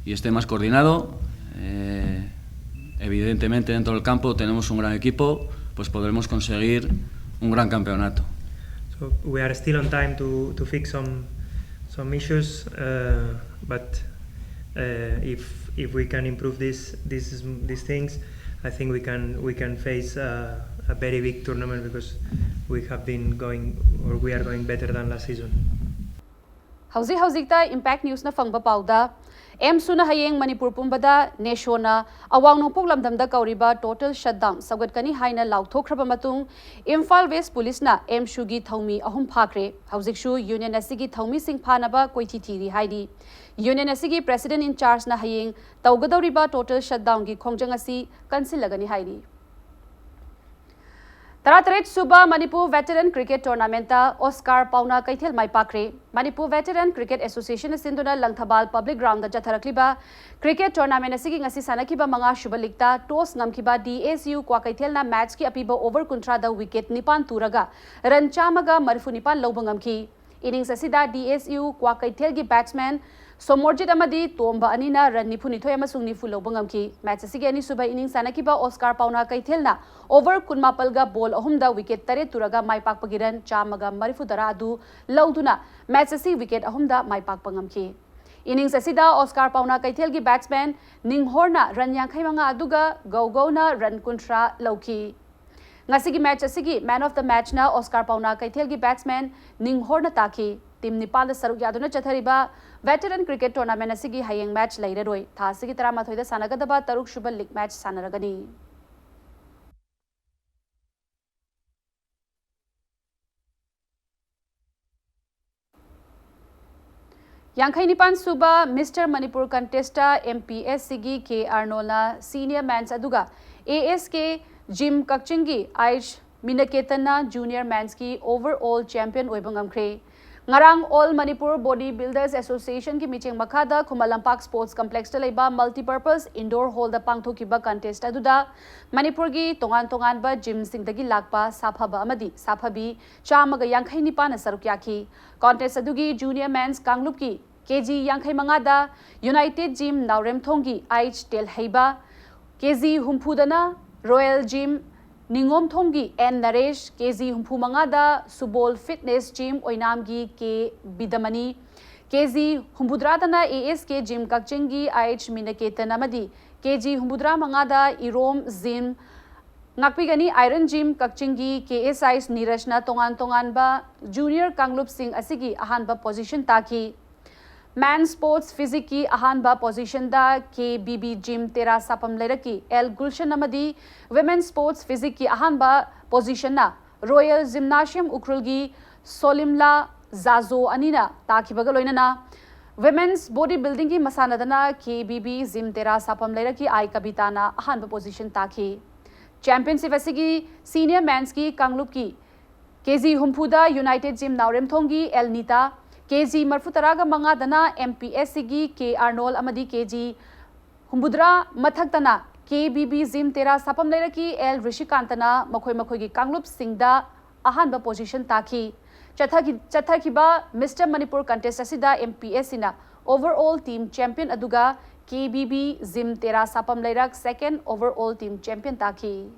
y esté más coordinado. Eh, evidentemente dentro del campo tenemos un gran equipo, pues podremos conseguir un gran campeonato. So we are still on time to, to fix some some issues, uh, but uh, if if we can improve this these these things, I think we can we can face uh, a very big tournament because we have been going or we are going better than last season. ꯍꯧꯖꯤꯛ ꯍꯧꯖꯤꯛꯇ impact ꯅ꯭ꯌꯨꯁꯅ ꯐꯪꯕ ꯄꯥꯎꯗ, ꯑꯦꯝꯁꯨꯅ ꯍꯌꯦꯡ ꯃꯅꯤꯄꯨꯔ ꯄꯨꯝꯕꯗ ꯅꯦꯁꯣꯅ ꯑꯋꯥꯡ ꯅꯣꯡꯄꯣꯛ ꯂꯝꯗꯝꯗ ꯀꯧꯔꯤꯕ total shutdown ꯁꯧꯒꯠꯀꯅꯤ ꯍꯥꯏꯅ ꯂꯥꯎꯊꯣꯛꯈ꯭ꯔꯕ ꯃꯇꯨꯡ, ꯏꯝꯐꯥꯜ ꯋꯦꯁ ꯄꯨꯂꯤꯁꯅ ꯑꯦꯝꯁꯨꯒꯤ ꯊꯧꯃꯤ ꯑꯍꯨꯝ ꯐꯥꯈ꯭ꯔꯦ꯫ ꯍꯧꯖꯤꯛꯁꯨ ꯌꯨꯅꯤꯌꯟ ꯑꯁꯤꯒꯤ ꯊꯧꯃꯤꯁꯤꯡ ꯐꯥꯅꯕ ꯀꯣꯏꯊꯤ ꯊꯤꯔꯤ ꯍꯥꯏꯔꯤ꯫ ꯌꯨꯅꯤꯌꯟ ꯑꯁꯤꯒꯤ ꯄ꯭ꯔꯦꯁꯤꯗꯦꯟꯠ ꯏꯟ ꯆꯥꯔꯖꯅ ꯍꯌꯦꯡ ꯇꯧꯒꯗꯧꯔꯤꯕ ꯇꯣꯇꯦꯜ ꯁꯠꯗꯥꯎꯟꯒꯤ ꯈꯣꯡꯖꯪ ꯑꯁꯤ ꯀꯟꯁꯤꯜꯂꯒꯅꯤ ꯍꯥꯏꯔꯤ꯫ ꯇꯔꯥꯇꯔꯦꯠ ꯁꯨꯕ ꯃꯅꯤꯄꯨꯔ ꯚꯦꯇꯔꯟ ꯀ꯭ꯔꯤꯀꯦꯠ ꯇꯣꯔꯅꯥꯃꯦꯟꯠꯇ ꯑꯣꯁꯀꯥꯔ ꯄꯥꯎꯅꯥ ꯀꯩꯊꯦꯜ ꯃꯥꯏ ꯄꯥꯛꯈ꯭ꯔꯦ꯫ ꯃꯅꯤꯄꯨꯔ ꯚꯦꯇꯔꯟ ꯀ꯭ꯔꯤꯀꯦꯠ ꯑꯦꯁꯣꯁꯤꯌꯦꯁꯟꯅ ꯁꯤꯟꯗꯨꯅ ꯂꯪꯊꯕꯥꯜ ꯄꯕ꯭ꯂꯤꯛ ꯒ꯭ꯔꯥꯎꯟꯗ ꯆꯠꯊꯔꯛꯂꯤꯕ ꯀ꯭ꯔꯤꯀꯦꯠ ꯇꯣꯔꯅꯥꯃꯦꯟꯠ ꯑꯁꯤꯒꯤ ꯉꯁꯤ ꯁꯥꯟꯅꯈꯤꯕ ꯃꯉꯥ ꯁꯨꯕ ꯂꯤꯛꯇ ꯇꯣꯁ ꯉꯝꯈꯤꯕ ꯗꯤ ꯑꯦꯁ ꯌꯨ ꯀ꯭ꯋꯥꯀꯩꯊꯦꯜꯅ ꯃꯦꯠꯆꯀꯤ ꯑꯄꯤꯕ ꯑꯣꯚꯔ ꯀꯨꯟꯊ꯭ꯔꯥꯗ ꯋꯤꯀꯦꯠ ꯅꯤꯄꯥꯟ ꯇꯨꯔꯒ ꯔꯟ ꯆꯥꯝꯃꯒ ꯃꯔꯤꯐꯨ ꯅꯤꯄꯥꯟ ꯂꯧꯕ ꯉꯝꯈꯤ꯫ ꯏꯅꯤꯡꯁ ꯑꯁꯤꯗ ꯗꯤ ꯑꯦꯁ ꯌꯨ ꯀ꯭ꯋꯥꯀꯩꯊꯦꯜꯒꯤ ꯕꯦꯠꯁꯃꯦꯟ ꯁꯣꯃꯣꯔꯖꯤꯠ ꯑꯃꯗꯤ ꯇꯣꯝꯕ ꯑꯅꯤꯅ ꯔꯟ ꯅꯤꯐꯨ ꯅꯤꯊꯣꯏ ꯑꯃꯁꯨꯡ ꯅꯤꯐꯨ ꯂꯧꯕ ꯉꯝꯈꯤ꯫ ꯃꯦꯠꯆ ꯑꯁꯤꯒꯤ ꯑꯅꯤꯁꯨꯕ ꯏꯅꯤꯡꯁ ꯁꯥꯟꯅꯈꯤꯕ ꯑꯣꯁꯀꯥꯔ ꯄꯥꯎꯅꯥ ꯀꯩꯊꯦꯜꯅ ꯑꯣꯚꯔ ꯀꯨꯟꯃꯥꯄꯜꯒ ꯕꯣꯜ ꯑꯍꯨꯝꯗ ꯋꯤꯀꯦꯠ ꯇꯔꯦꯠ ꯇꯨꯔꯒ ꯃꯥꯏ ꯄꯥꯛꯄꯒꯤ ꯔꯟ ꯆꯥꯝꯃꯒ ꯃꯔꯤꯐꯨ ꯇꯔꯥ ꯑꯗꯨ ꯂꯧꯗꯨꯅ ꯃꯦꯠꯆ ꯑꯁꯤ ꯋꯤꯀꯦꯠ ꯑꯍꯨꯝꯗ ꯃꯥꯏ ꯄꯥꯛꯄ ꯉꯝꯈꯤ꯫ ꯏꯅꯤꯡꯁ ꯑꯁꯤꯗ ꯑꯣꯁꯀꯥꯔ ꯄꯥꯎꯅꯥ ꯀꯩꯊꯦꯜꯒꯤ ꯕꯦꯠꯁꯃꯦꯟ ꯅꯤꯡꯍꯣꯔꯅ ꯔꯟ ꯌꯥꯡꯈꯩ ꯃꯉꯥ ꯑꯗꯨꯒ ꯒꯧꯒꯧꯅ ꯔꯟ ꯀꯨꯟꯊ꯭ꯔꯥ ꯂꯧꯈꯤ꯫ ꯉꯁꯤꯒꯤ ꯃꯦꯠꯆ ꯑꯁꯤꯒꯤ ꯃꯦꯟ ꯑꯣꯐ ꯗ ꯃꯦꯠꯆꯅ ꯑꯣꯁꯀꯥꯔ ꯄꯥꯎꯅꯥ ꯀꯩꯊꯦꯜꯒꯤ ꯕꯦꯠꯁꯃꯦꯟ ꯅꯤꯡꯍꯣꯔꯅ ꯇꯥꯈꯤ꯫ ꯇꯤꯝ ꯅꯤꯄꯥꯟꯗ ꯁꯔꯨꯛ ꯌꯥꯗꯨꯅ ꯆꯠꯊꯔꯤꯕ ꯚꯦꯇꯔꯟ ꯀ꯭ꯔꯤꯀꯦꯠ ꯇꯣꯔꯅꯥꯃꯦꯟꯠ ꯑꯁꯤꯒꯤ ꯍꯌꯦꯡ ꯃꯦꯠꯆ ꯂꯩꯔꯔꯣꯏ꯫ ꯊꯥ ꯑꯁꯤꯒꯤ ꯇꯔꯥꯃꯥꯊꯣꯏꯗ ꯁꯥꯟꯅꯒꯗꯕ ꯇꯔꯨꯛ ꯁꯨꯕ ꯂꯤꯛ ꯃꯦꯠꯆ ꯁꯥꯟꯅꯔꯒꯅꯤ꯫ ꯌꯥꯡꯈꯩ ꯅꯤꯄꯥꯟ ꯁꯨꯕ mister Manipur contest M P S ꯁꯤꯒꯤ ꯀꯦ ꯑꯥꯔꯅꯣꯜꯅ ꯁꯤꯅꯤꯌꯔ ꯃꯦꯟꯁ ꯑꯗꯨꯒ ꯑꯦ ꯑꯦꯁ ꯀꯦ ꯖꯤꯝ ꯀꯛꯆꯤꯡꯒꯤ ꯑꯩꯆ ꯃꯤꯅꯀꯦꯇꯟꯅ ꯖꯨꯅꯤꯌꯔ ꯃꯦꯟꯁꯀꯤ ꯑꯣꯚꯔ ꯑꯣꯜ ꯆꯦꯝꯄꯤꯌꯟ ꯑꯣꯏꯕ ꯉꯝꯈ꯭ꯔꯦ꯫ ꯉꯔꯥꯡ ꯑꯣꯜ ꯃꯅꯤꯄꯨꯔ ꯕꯣꯗꯤ ꯕꯤꯜꯗꯔꯁ ꯑꯦꯁꯣꯁꯤꯌꯦꯁꯟꯒꯤ ꯃꯤꯆꯦꯡ ꯃꯈꯥꯗ ꯈꯨꯃꯟ ꯂꯝꯄꯥꯛ ꯁ꯭ꯄꯣꯔꯠꯁ ꯀꯝꯄ꯭ꯂꯦꯛꯁꯇ ꯂꯩꯕ ꯃꯜꯇꯤꯄꯔꯄꯁ ꯏꯟꯗꯣꯔ ꯍꯣꯜꯗ ꯄꯥꯡꯊꯣꯛꯈꯤꯕ ꯀꯟꯇꯦꯁ ꯑꯗꯨꯗ ꯃꯅꯤꯄꯨꯔꯒꯤ ꯇꯣꯉꯥꯟ ꯇꯣꯉꯥꯟꯕ ꯖꯤꯝꯁꯤꯡꯗꯒꯤ ꯂꯥꯛꯄ ꯁꯥꯐꯕ ꯑꯃꯗꯤ ꯁꯥꯐꯕꯤ ꯆꯥꯝꯃꯒ ꯌꯥꯡꯈꯩ ꯅꯤꯄꯥꯟꯅ ꯁꯔꯨꯛ ꯌꯥꯈꯤ꯫ ꯀꯟꯇꯦꯁ ꯑꯗꯨꯒꯤ ꯖꯨꯅꯤꯌꯔ ꯃꯦꯟꯁ ꯀꯥꯡꯂꯨꯞꯀꯤ ꯀꯦ ꯖꯤ ꯌꯥꯡꯈꯩ ꯃꯉꯥꯗ ꯌꯨꯅꯥꯏꯇꯦꯗ ꯖꯤꯝ ꯅꯥꯎꯔꯦꯝꯊꯣꯡꯒꯤ ꯑꯩꯆ ꯇꯦꯜꯍꯩꯕ, ꯀꯦ ꯖꯤ ꯍꯨꯝꯐꯨꯗꯅ ꯔꯣꯌꯦꯜ ꯖꯤꯝ ꯅꯤꯉꯣꯝꯊꯣꯡꯒꯤ ꯑꯦꯟ ꯅꯔꯦꯁ, ꯀꯦ ꯖꯤ ꯍꯨꯝꯐꯨ ꯃꯉꯥꯗ ꯁꯨꯕꯣꯜ ꯐꯤꯠꯅꯦꯁ ꯖꯤꯝ ꯑꯣꯏꯅꯥꯝꯒꯤ ꯀꯦ ꯕꯤꯗꯃꯅꯤ, ꯀꯦ ꯖꯤ ꯍꯨꯝꯐꯨ ꯇꯔꯥꯗꯅ ꯑꯦ ꯑꯦꯁ ꯀꯦ ꯖꯤꯝ ꯀꯛꯆꯤꯡꯒꯤ ꯑꯩꯆ ꯃꯤꯅꯀꯦꯇꯟ ꯑꯃꯗꯤ ꯀꯦ ꯖꯤ ꯍꯨꯝꯐꯨ ꯇꯔꯥ ꯃꯉꯥꯗ ꯏꯔꯣꯝ ꯖꯤꯝ ꯉꯥꯛꯄꯤꯒꯅꯤ꯫ Iron Gym ꯀꯛꯆꯤꯡꯒꯤ K S I ꯅꯤꯔꯖꯅ ꯇꯣꯉꯥꯟ ꯇꯣꯉꯥꯟꯕ junior ꯀꯥꯡꯂꯨꯞꯁꯤꯡ ꯑꯁꯤꯒꯤ ꯑꯍꯥꯟꯕ position ꯇꯥꯈꯤ꯫ Men Sports Physiqueꯀꯤ ꯑꯍꯥꯟꯕ positionꯗ K B B Gym ꯇꯦꯔꯥ ꯁꯥꯐꯝ ꯂꯩꯔꯛꯀꯤ L ꯒꯨꯜꯁꯟ ꯑꯃꯗꯤ Women Sports Physiqueꯀꯤ ꯑꯍꯥꯟꯕ positionꯅ Royal Gymnasium ꯎꯈ꯭ꯔꯨꯜꯒꯤ ꯁꯣꯂꯤꯝꯂꯥ ꯖꯥꯖꯣ ꯑꯅꯤꯅ ꯇꯥꯈꯤꯕꯒ ꯂꯣꯏꯅꯅ Women's Body Buildingꯒꯤ ꯃꯁꯥꯟꯅꯗꯅ K B B Gym ꯇꯦꯔꯥ ꯁꯥꯐꯝ ꯂꯩꯔꯛꯀꯤ ꯑꯥꯏ ꯀꯕꯤꯇꯥꯅ ꯑꯍꯥꯟꯕ position ꯇꯥꯈꯤ꯫ Championship ꯑꯁꯤꯒꯤ Senior Mensꯀꯤ ꯀꯥꯡꯂꯨꯞꯀꯤ K G ꯍꯨꯝꯐꯨꯗ United Gym ꯅꯥꯎꯔꯦꯝꯊꯣꯡꯒꯤ L Nita, K G ꯃꯔꯐꯨ ꯇꯔꯥꯒ ꯃꯉꯥꯗꯅ M P S Cꯒꯤ K ꯑꯥꯔꯅꯣꯜ ꯑꯃꯗꯤ K G ꯍꯨꯝꯐꯨꯇꯔꯥ ꯃꯊꯛꯇꯅ K B B Gym ꯇꯦꯔꯥ ꯁꯥꯐꯝ ꯂꯩꯔꯛꯀꯤ L ꯔꯤꯁꯤꯀꯥꯟꯇꯅ ꯃꯈꯣꯏ ꯃꯈꯣꯏꯒꯤ ꯀꯥꯡꯂꯨꯞꯁꯤꯡꯗ ꯑꯍꯥꯟꯕ position ꯇꯥꯈꯤ꯫ ꯆꯠꯊꯈꯤ-, ꯆꯠꯊꯈꯤꯕ Mister Manipur contest ꯑꯁꯤꯗ M P S Cꯅ overall team champion ꯑꯗꯨꯒ K B B Gym ꯇꯦꯔꯥ ꯁꯥꯐꯝ ꯂꯩꯔꯛ second overall team champion ꯇꯥꯈꯤ꯫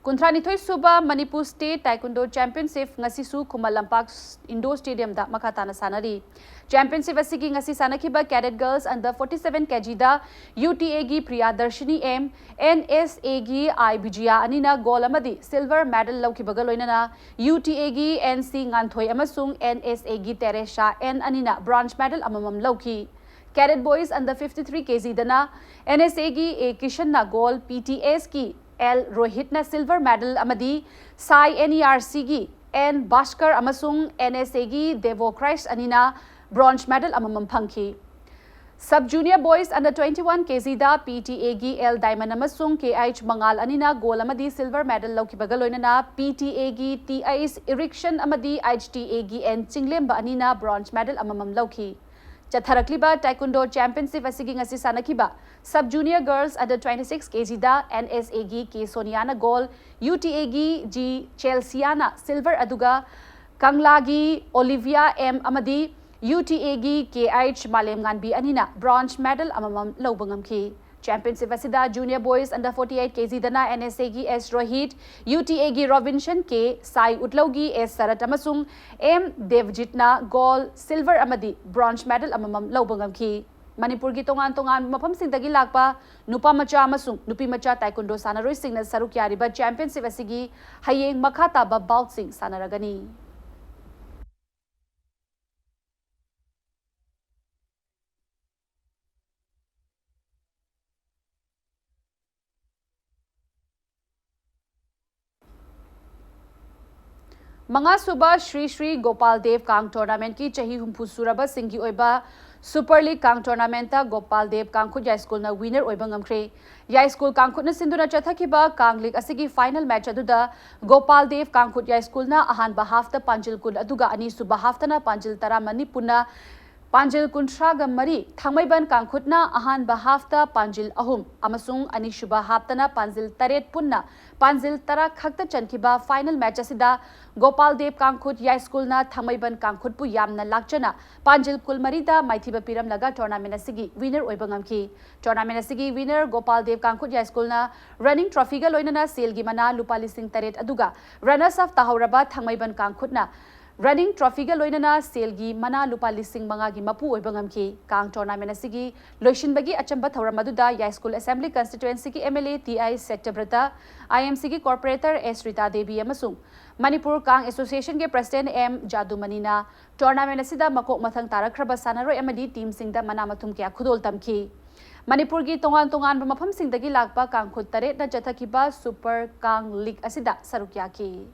ꯀꯨꯟꯊ꯭ꯔꯥꯅꯤꯊꯣꯏ ꯁꯨꯕ ꯃꯅꯤꯄꯨꯔ State Taekwondo Championship ꯉꯁꯤꯁꯨ ꯈꯨꯃꯟ ꯂꯝꯄꯥꯛ Indoor Stadiumꯗ ꯃꯈꯥ ꯇꯥꯅ ꯁꯥꯟꯅꯔꯤ꯫ Championship ꯑꯁꯤꯒꯤ ꯉꯁꯤ ꯁꯥꯟꯅꯈꯤꯕ cadet girls under forty seven kgꯗ UTAꯒꯤ Priyadarshini M, NSAꯒꯤ I Vijaya ꯑꯅꯤꯅ gold ꯑꯃꯗꯤ silver medal ꯂꯧꯈꯤꯕꯒ ꯂꯣꯏꯅꯅ UTAꯒꯤ NC ꯉꯥꯟꯊꯣꯏ ꯑꯃꯁꯨꯡ NSAꯒꯤ ꯇꯦꯔꯦꯁꯥ N ꯑꯅꯤꯅ bronze medal ꯑꯃꯃꯝ ꯂꯧꯈꯤ꯫ Cadet boys under fifty three kgꯗꯅ NSAꯒꯤ A ꯀꯤꯁꯟꯅ gold, PTSꯀꯤ L ꯔꯣꯍꯤꯠꯅ silver medal ꯑꯃꯗꯤ Sai NERCꯒꯤ N ꯚꯥꯁꯀꯔ ꯑꯃꯁꯨꯡ NSAꯒꯤ ꯗꯦꯕꯣ ꯀ꯭ꯔꯥꯏꯁ ꯑꯅꯤꯅ bronze medal ꯑꯃꯃꯝ ꯐꯪꯈꯤ꯫ Sub Junior Boys under twenty one kgꯗ PTAꯒꯤ L diamond ꯑꯃꯁꯨꯡ KH ꯃꯉꯥꯜ ꯑꯅꯤꯅ gold ꯑꯃꯗꯤ silver medal ꯂꯧꯈꯤꯕꯒ ꯂꯣꯏꯅꯅ PTAꯒꯤ TH ꯏꯔꯤꯛꯁꯟ ꯑꯃꯗꯤ HTAꯒꯤ N ꯆꯤꯡꯂꯦꯝꯕ ꯑꯅꯤꯅ bronze medal ꯑꯃꯃꯝ ꯂꯧꯈꯤ꯫ ꯆꯠꯊꯔꯛꯂꯤꯕ Taekwondo Championship ꯑꯁꯤꯒꯤ ꯉꯁꯤ ꯁꯥꯟꯅꯈꯤꯕ Sub Junior Girls under twenty six kgꯗ NSAꯒꯤ K ꯁꯣꯅꯤꯌꯥꯅ gold, UTAꯒꯤ G ꯆꯦꯜꯁꯤꯌꯥꯅ silver ꯑꯗꯨꯒ ꯀꯪꯂꯥꯒꯤ Olivia M ꯑꯃꯗꯤ UTAꯒꯤ KH ꯃꯥꯂꯦꯝꯉꯥꯟꯕꯤ ꯑꯅꯤꯅ bronze medal ꯑꯃꯃꯝ ꯂꯧꯕ ꯉꯝꯈꯤ꯫ Championship ꯑꯁꯤꯗ Junior Boys Under forty-eight K G ꯗꯅ N S A ꯒꯤ S Rohit, U T A ꯒꯤ ꯔꯣꯕꯤꯟꯁꯟ K, ꯁꯥꯏ ꯎꯠꯂꯧꯒꯤ S ꯁꯔꯠ ꯑꯃꯁꯨꯡ M ꯗꯦꯕꯖꯤꯠꯅ gold, silver ꯑꯃꯗꯤ bronze medal ꯑꯃꯃꯝ ꯂꯧꯕ ꯉꯝꯈꯤ꯫ ꯃꯅꯤꯄꯨꯔꯒꯤ ꯇꯣꯉꯥꯟ ꯇꯣꯉꯥꯟꯕ ꯃꯐꯝꯁꯤꯡꯗꯒꯤ ꯂꯥꯛꯄ ꯅꯨꯄꯥ ꯃꯆꯥ ꯑꯃꯁꯨꯡ ꯅꯨꯄꯤ ꯃꯆꯥ taekwondo ꯁꯥꯟꯅꯔꯣꯏꯁꯤꯡꯅ ꯁꯔꯨꯛ ꯌꯥꯔꯤꯕ championship ꯑꯁꯤꯒꯤ ꯍꯌꯦꯡ ꯃꯈꯥ ꯇꯥꯕ boutꯁꯤꯡ ꯁꯥꯟꯅꯔꯒꯅꯤ꯫ ꯃꯉꯥꯁꯨꯕ ꯁ꯭ꯔꯤ ꯁ꯭ꯔꯤ ꯒꯣꯄꯥꯜ ꯗꯦꯕ ꯀꯥꯡ tournamentꯀꯤ ꯆꯍꯤ ꯍꯨꯝꯐꯨ ꯁꯨꯔꯕꯁꯤꯡꯒꯤ ꯑꯣꯏꯕ Super League ꯀꯥꯡ tournamentꯇ ꯒꯣꯄꯥꯜ ꯗꯦꯕ ꯀꯥꯡꯈꯨꯠ ꯌꯥꯏꯁ꯭ꯀꯨꯜꯅ winner ꯑꯣꯏꯕ ꯉꯝꯈ꯭ꯔꯦ꯫ ꯌꯥꯏꯁ꯭ꯀꯨꯜ ꯀꯥꯡꯈꯨꯠꯅ ꯁꯤꯟꯗꯨꯅ ꯆꯠꯊꯈꯤꯕ ꯀꯥꯡ league ꯑꯁꯤꯒꯤ final match ꯑꯗꯨꯗ ꯒꯣꯄꯥꯜ ꯗꯦꯕ ꯀꯥꯡꯈꯨꯠ ꯌꯥꯏꯁ꯭ꯀꯨꯜꯅ ꯑꯍꯥꯟꯕ halfꯇ ꯄꯥꯟꯖꯤꯜ ꯀꯨꯟ ꯑꯗꯨꯒ ꯑꯅꯤꯁꯨꯕ halfꯇꯅ ꯄꯥꯟꯖꯤꯜ ꯇꯔꯥꯃꯔꯤ ꯄꯨꯟꯅ ꯄꯥꯟꯖꯤꯜ ꯀꯨꯟꯊ꯭ꯔꯥꯒ ꯃꯔꯤ, ꯊꯥꯡꯃꯩꯕꯟ ꯀꯥꯡꯈꯨꯠꯅ ꯑꯍꯥꯟꯕ halfꯇ ꯄꯥꯟꯖꯤꯜ ꯑꯍꯨꯝ ꯑꯃꯁꯨꯡ ꯑꯅꯤꯁꯨꯕ halfꯇꯅ ꯄꯥꯟꯖꯤꯜ ꯇꯔꯦꯠ ꯄꯨꯟꯅ ꯄꯥꯟꯖꯤꯜ ꯇꯔꯥ ꯈꯛꯇ ꯆꯟꯈꯤꯕ final match ꯑꯁꯤꯗ ꯒꯣꯄꯥꯜ ꯗꯦꯕ ꯀꯥꯡꯈꯨꯠ ꯌꯥꯏꯁ꯭ꯀꯨꯜꯅ ꯊꯥꯡꯃꯩꯕꯟ ꯀꯥꯡꯈꯨꯠꯄꯨ ꯌꯥꯝꯅ ꯂꯥꯛꯆꯅ ꯄꯥꯟꯖꯤꯜ ꯀꯨꯟꯃꯔꯤꯗ ꯃꯥꯏꯊꯤꯕ ꯄꯤꯔꯝꯂꯒ tournament ꯑꯁꯤꯒꯤ winner ꯑꯣꯏꯕ ꯉꯝꯈꯤ꯫ Tournament ꯑꯁꯤꯒꯤ winner ꯒꯣꯄꯥꯜ ꯗꯦꯕ ꯀꯥꯡꯈꯨꯠ ꯌꯥꯏꯁ꯭ꯀꯨꯜꯅ running trophyꯒ ꯂꯣꯏꯅꯅ ꯁꯦꯜꯒꯤ ꯃꯅꯥ ꯂꯨꯄꯥ ꯂꯤꯁꯤꯡ ꯇꯔꯦꯠ ꯑꯗꯨꯒ runners up ꯇꯥꯍꯧꯔꯕ ꯊꯥꯡꯃꯩꯕꯟ ꯀꯥꯡꯈꯨꯠꯅ running trophyꯒ ꯂꯣꯏꯅꯅ ꯁꯦꯜꯒꯤ ꯃꯅꯥ ꯂꯨꯄꯥ ꯂꯤꯁꯤꯡ ꯃꯉꯥꯒꯤ ꯃꯄꯨ ꯑꯣꯏꯕ ꯉꯝꯈꯤ꯫ ꯀꯥꯡ tournament ꯑꯁꯤꯒꯤ ꯂꯣꯏꯁꯤꯟꯕꯒꯤ ꯑꯆꯝꯕ ꯊꯧꯔꯝ ꯑꯗꯨꯗ ꯌꯥꯏꯁ꯭ꯀꯨꯜ assembly constituencyꯒꯤ M L A T I ꯁꯠꯇ꯭ꯌꯕ꯭ꯔꯇ, I M Cꯒꯤ corporator S Rita Devi ꯑꯃꯁꯨꯡ ꯃꯅꯤꯄꯨꯔ ꯀꯥꯡ associationꯒꯤ president M ꯖꯥꯗꯨꯃꯅꯤꯅ tournament ꯑꯁꯤꯗ ꯃꯀꯣꯛ ꯃꯊꯪ ꯇꯥꯔꯛꯈ꯭ꯔꯕ ꯁꯥꯟꯅꯔꯣꯏ ꯑꯃꯗꯤ teamꯁꯤꯡꯗ ꯃꯅꯥ ꯃꯊꯨꯝ ꯀꯌꯥ ꯈꯨꯗꯣꯜ ꯇꯝꯈꯤ꯫ ꯃꯅꯤꯄꯨꯔꯒꯤ ꯇꯣꯉꯥꯟ ꯇꯣꯉꯥꯟꯕ ꯃꯐꯝꯁꯤꯡꯗꯒꯤ ꯂꯥꯛꯄ ꯀꯥꯡꯈꯨꯠ ꯇꯔꯦꯠꯅ ꯆꯠꯊꯈꯤꯕ Super ꯀꯥꯡ league ꯑꯁꯤꯗ ꯁꯔꯨꯛ ꯌꯥꯈꯤ꯫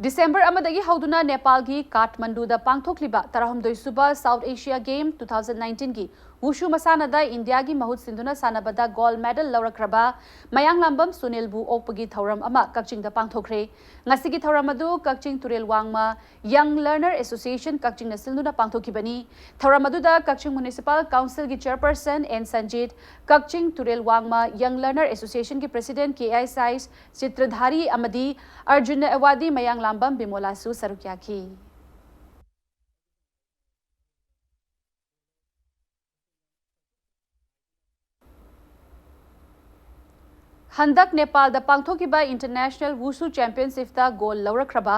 ꯗꯤꯁꯦꯝꯕꯔ ꯑꯃꯗꯒꯤ ꯍꯧꯗꯨꯅ ꯅꯦꯄꯥꯜꯒꯤ ꯀꯥꯊꯃꯟꯗꯨꯗ ꯄꯥꯡꯊꯣꯛꯂꯤꯕ ꯇꯔꯥꯍꯨꯝꯗꯣꯏ ꯁꯨꯕ South Asia Game two thousand nineteenꯒꯤ ꯋꯨꯁꯨ ꯃꯁꯥꯟꯅꯗ ꯏꯟꯗꯤꯌꯥꯒꯤ ꯃꯍꯨꯠ ꯁꯤꯟꯗꯨꯅ ꯁꯥꯟꯅꯕꯗ gold medal ꯂꯧꯔꯛꯈ꯭ꯔꯕ ꯃꯌꯥꯡꯂꯥꯝꯕꯝ ꯁꯨꯅꯤꯜꯕꯨ ꯑꯣꯛꯄꯒꯤ ꯊꯧꯔꯝ ꯑꯃ ꯀꯛꯆꯤꯡꯗ ꯄꯥꯡꯊꯣꯛꯈ꯭ꯔꯦ꯫ ꯉꯁꯤꯒꯤ ꯊꯧꯔꯝ ꯑꯗꯨ ꯀꯛꯆꯤꯡ ꯇꯨꯔꯦꯜ ꯋꯥꯡꯃ Young Learner Association ꯀꯛꯆꯤꯡꯅ ꯁꯤꯟꯗꯨꯅ ꯄꯥꯡꯊꯣꯛꯈꯤꯕꯅꯤ꯫ ꯊꯧꯔꯝ ꯑꯗꯨꯗ ꯀꯛꯆꯤꯡ Municipal Councilꯒꯤ chairperson N ꯁꯟꯖꯤꯠ, ꯀꯛꯆꯤꯡ ꯇꯨꯔꯦꯜ ꯋꯥꯡꯃ Young Learner Associationꯒꯤ president K I Sais Chitradhari ꯑꯃꯗꯤ ꯑꯔꯖꯨꯟ ꯑꯦꯋꯥꯔꯗꯤ ꯃꯌꯥꯡꯂꯥꯝꯕꯝ ꯕꯤꯃꯣꯂꯥꯁꯨ ꯁꯔꯨꯛ ꯌꯥꯈꯤ꯫ ꯍꯟꯗꯛ ꯅꯦꯄꯥꯜꯗ ꯄꯥꯡꯊꯣꯛꯈꯤꯕ International Wushu Championshipꯇ gold ꯂꯧꯔꯛꯈ꯭ꯔꯕ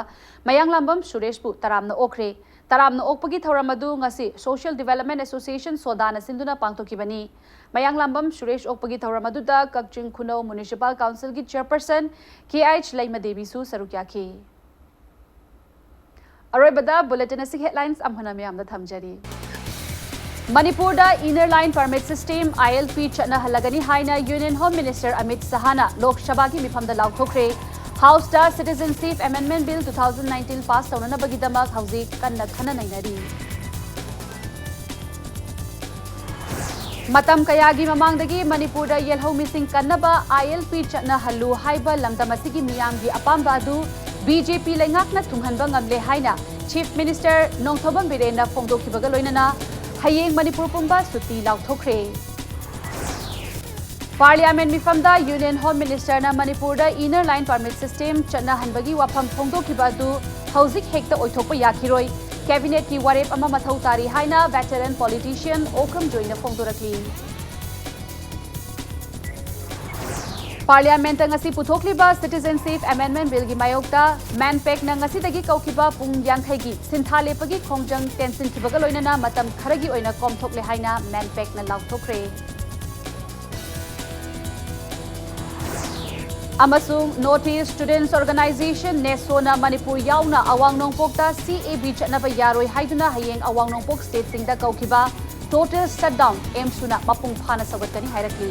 ꯃꯌꯥꯡꯂꯥꯝꯕꯝ ꯁꯨꯔꯦꯁꯄꯨ ꯇꯔꯥꯝꯅ ꯑꯣꯛꯈ꯭ꯔꯦ꯫ ꯇꯔꯥꯝꯅ ꯑꯣꯛꯄꯒꯤ ꯊꯧꯔꯝ ꯑꯗꯨ ꯉꯁꯤ Social Development Association ꯁꯣꯗꯥꯅ ꯁꯤꯟꯗꯨꯅ ꯄꯥꯡꯊꯣꯛꯈꯤꯕꯅꯤ꯫ ꯃꯌꯥꯡꯂꯥꯝꯕꯝ ꯁꯨꯔꯦꯁ ꯑꯣꯛꯄꯒꯤ ꯊꯧꯔꯝ ꯑꯗꯨꯗ ꯀꯛꯆꯤꯡ ꯈꯨꯅꯧ Municipal Councilꯒꯤ Chairperson ꯀꯦ ꯑꯩꯆ ꯂꯩꯃꯗꯦꯕꯤꯁꯨ ꯁꯔꯨꯛ ꯌꯥꯈꯤ꯫ ꯑꯔꯣꯏꯕꯗ bulletin ꯑꯁꯤꯒꯤ headlines ꯑꯃꯨꯛ ꯍꯟꯅ ꯃꯌꯥꯝꯗ ꯊꯝꯖꯔꯤ꯫ ꯃꯅꯤꯄꯨꯔꯗ Inner Line Permit System, I L P, ꯆꯠꯅꯍꯜꯂꯒꯅꯤ ꯍꯥꯏꯅ Union Home Minister ꯑꯃꯤꯠ ꯁꯍꯥꯅ ꯂꯣꯛ ꯁꯚꯥꯒꯤ ꯃꯤꯐꯝꯗ ꯂꯥꯎꯊꯣꯛꯈ꯭ꯔꯦ꯫ Houseꯇ Citizenship Amendment Bill two thousand nineteen pass ꯇꯧꯅꯅꯕꯒꯤꯗꯃꯛ ꯍꯧꯖꯤꯛ ꯀꯟꯅ ꯈꯟꯅ ꯅꯩꯅꯔꯤ꯫ ꯃꯇꯝ ꯀꯌꯥꯒꯤ ꯃꯃꯥꯡꯗꯒꯤ ꯃꯅꯤꯄꯨꯔꯗ ꯌꯦꯜꯍꯧ ꯃꯤꯁꯤꯡ ꯀꯟꯅꯕ I L P ꯆꯠꯅꯍꯜꯂꯨ ꯍꯥꯏꯕ ꯂꯝꯗꯝ ꯑꯁꯤꯒꯤ ꯃꯤꯌꯥꯝꯒꯤ ꯑꯄꯥꯝꯕ ꯑꯗꯨ B J P ꯂꯩꯉꯥꯛꯅ ꯊꯨꯡꯍꯟꯕ ꯉꯝꯂꯦ ꯍꯥꯏꯅ Chief Minister ꯅꯣꯡꯊꯣꯝꯕꯝ ꯕꯤꯔꯦꯟꯅ ꯐꯣꯡꯗꯣꯛꯈꯤꯕꯒ ꯂꯣꯏꯅꯅ ꯍꯌꯦꯡ ꯃꯅꯤꯄꯨꯔ ꯄꯨꯝꯕ ꯁꯨꯇꯤ ꯂꯥꯎꯊꯣꯛꯈ꯭ꯔꯦ꯫ Parliament ꯃꯤꯐꯝꯗ Union Home Ministerꯅ ꯃꯅꯤꯄꯨꯔꯗ Inner Line Permit System ꯆꯠꯅꯍꯟꯕꯒꯤ ꯋꯥꯐꯝ ꯐꯣꯡꯗꯣꯛꯈꯤꯕ ꯑꯗꯨ ꯍꯧꯖꯤꯛ ꯍꯦꯛꯇ ꯑꯣꯏꯊꯣꯛꯄ ꯌꯥꯈꯤꯔꯣꯏ꯫ Cabinetꯀꯤ ꯋꯥꯔꯦꯞ ꯑꯃ ꯃꯊꯧ ꯇꯥꯔꯤ ꯍꯥꯏꯅ veteran politician ꯑꯣꯀ꯭ꯔꯝ ꯖꯣꯏꯅ ꯐꯣꯡꯗꯣꯔꯛꯂꯤ꯫ Parliamentꯇ ꯉꯁꯤ ꯄꯨꯊꯣꯛꯂꯤꯕ Citizenship Amendment Billꯒꯤ ꯃꯥꯌꯣꯛꯇ MANPACꯅ ꯉꯁꯤꯗꯒꯤ ꯀꯧꯈꯤꯕ ꯄꯨꯡ ꯌꯥꯡꯈꯩꯒꯤ ꯁꯤꯟꯊꯥ ꯂꯦꯞꯄꯒꯤ ꯈꯣꯡꯖꯪ ꯇꯦꯟꯁꯤꯟꯈꯤꯕꯒ ꯂꯣꯏꯅꯅ ꯃꯇꯝ ꯈꯔꯒꯤ ꯑꯣꯏꯅ ꯀꯣꯝꯊꯣꯛꯂꯦ ꯍꯥꯏꯅ MANPACꯅ ꯂꯥꯎꯊꯣꯛꯈ꯭ꯔꯦ꯫ ꯑꯃꯁꯨꯡ North East Students Organisation, NESOꯅ Manipur ꯌꯥꯎꯅ ꯑꯋꯥꯡ ꯅꯣꯡꯄꯣꯛꯇ C A B ꯆꯠꯅꯕ ꯌꯥꯔꯣꯏ ꯍꯥꯏꯗꯨꯅ ꯍꯌꯦꯡ ꯑꯋꯥꯡ ꯅꯣꯡꯄꯣꯛ stateꯁꯤꯡꯗ ꯀꯧꯈꯤꯕ total shutdown ꯑꯦꯝꯁꯨꯅ ꯃꯄꯨꯡ ꯐꯥꯅ ꯁꯧꯒꯠꯀꯅꯤ ꯍꯥꯏꯔꯛꯂꯤ꯫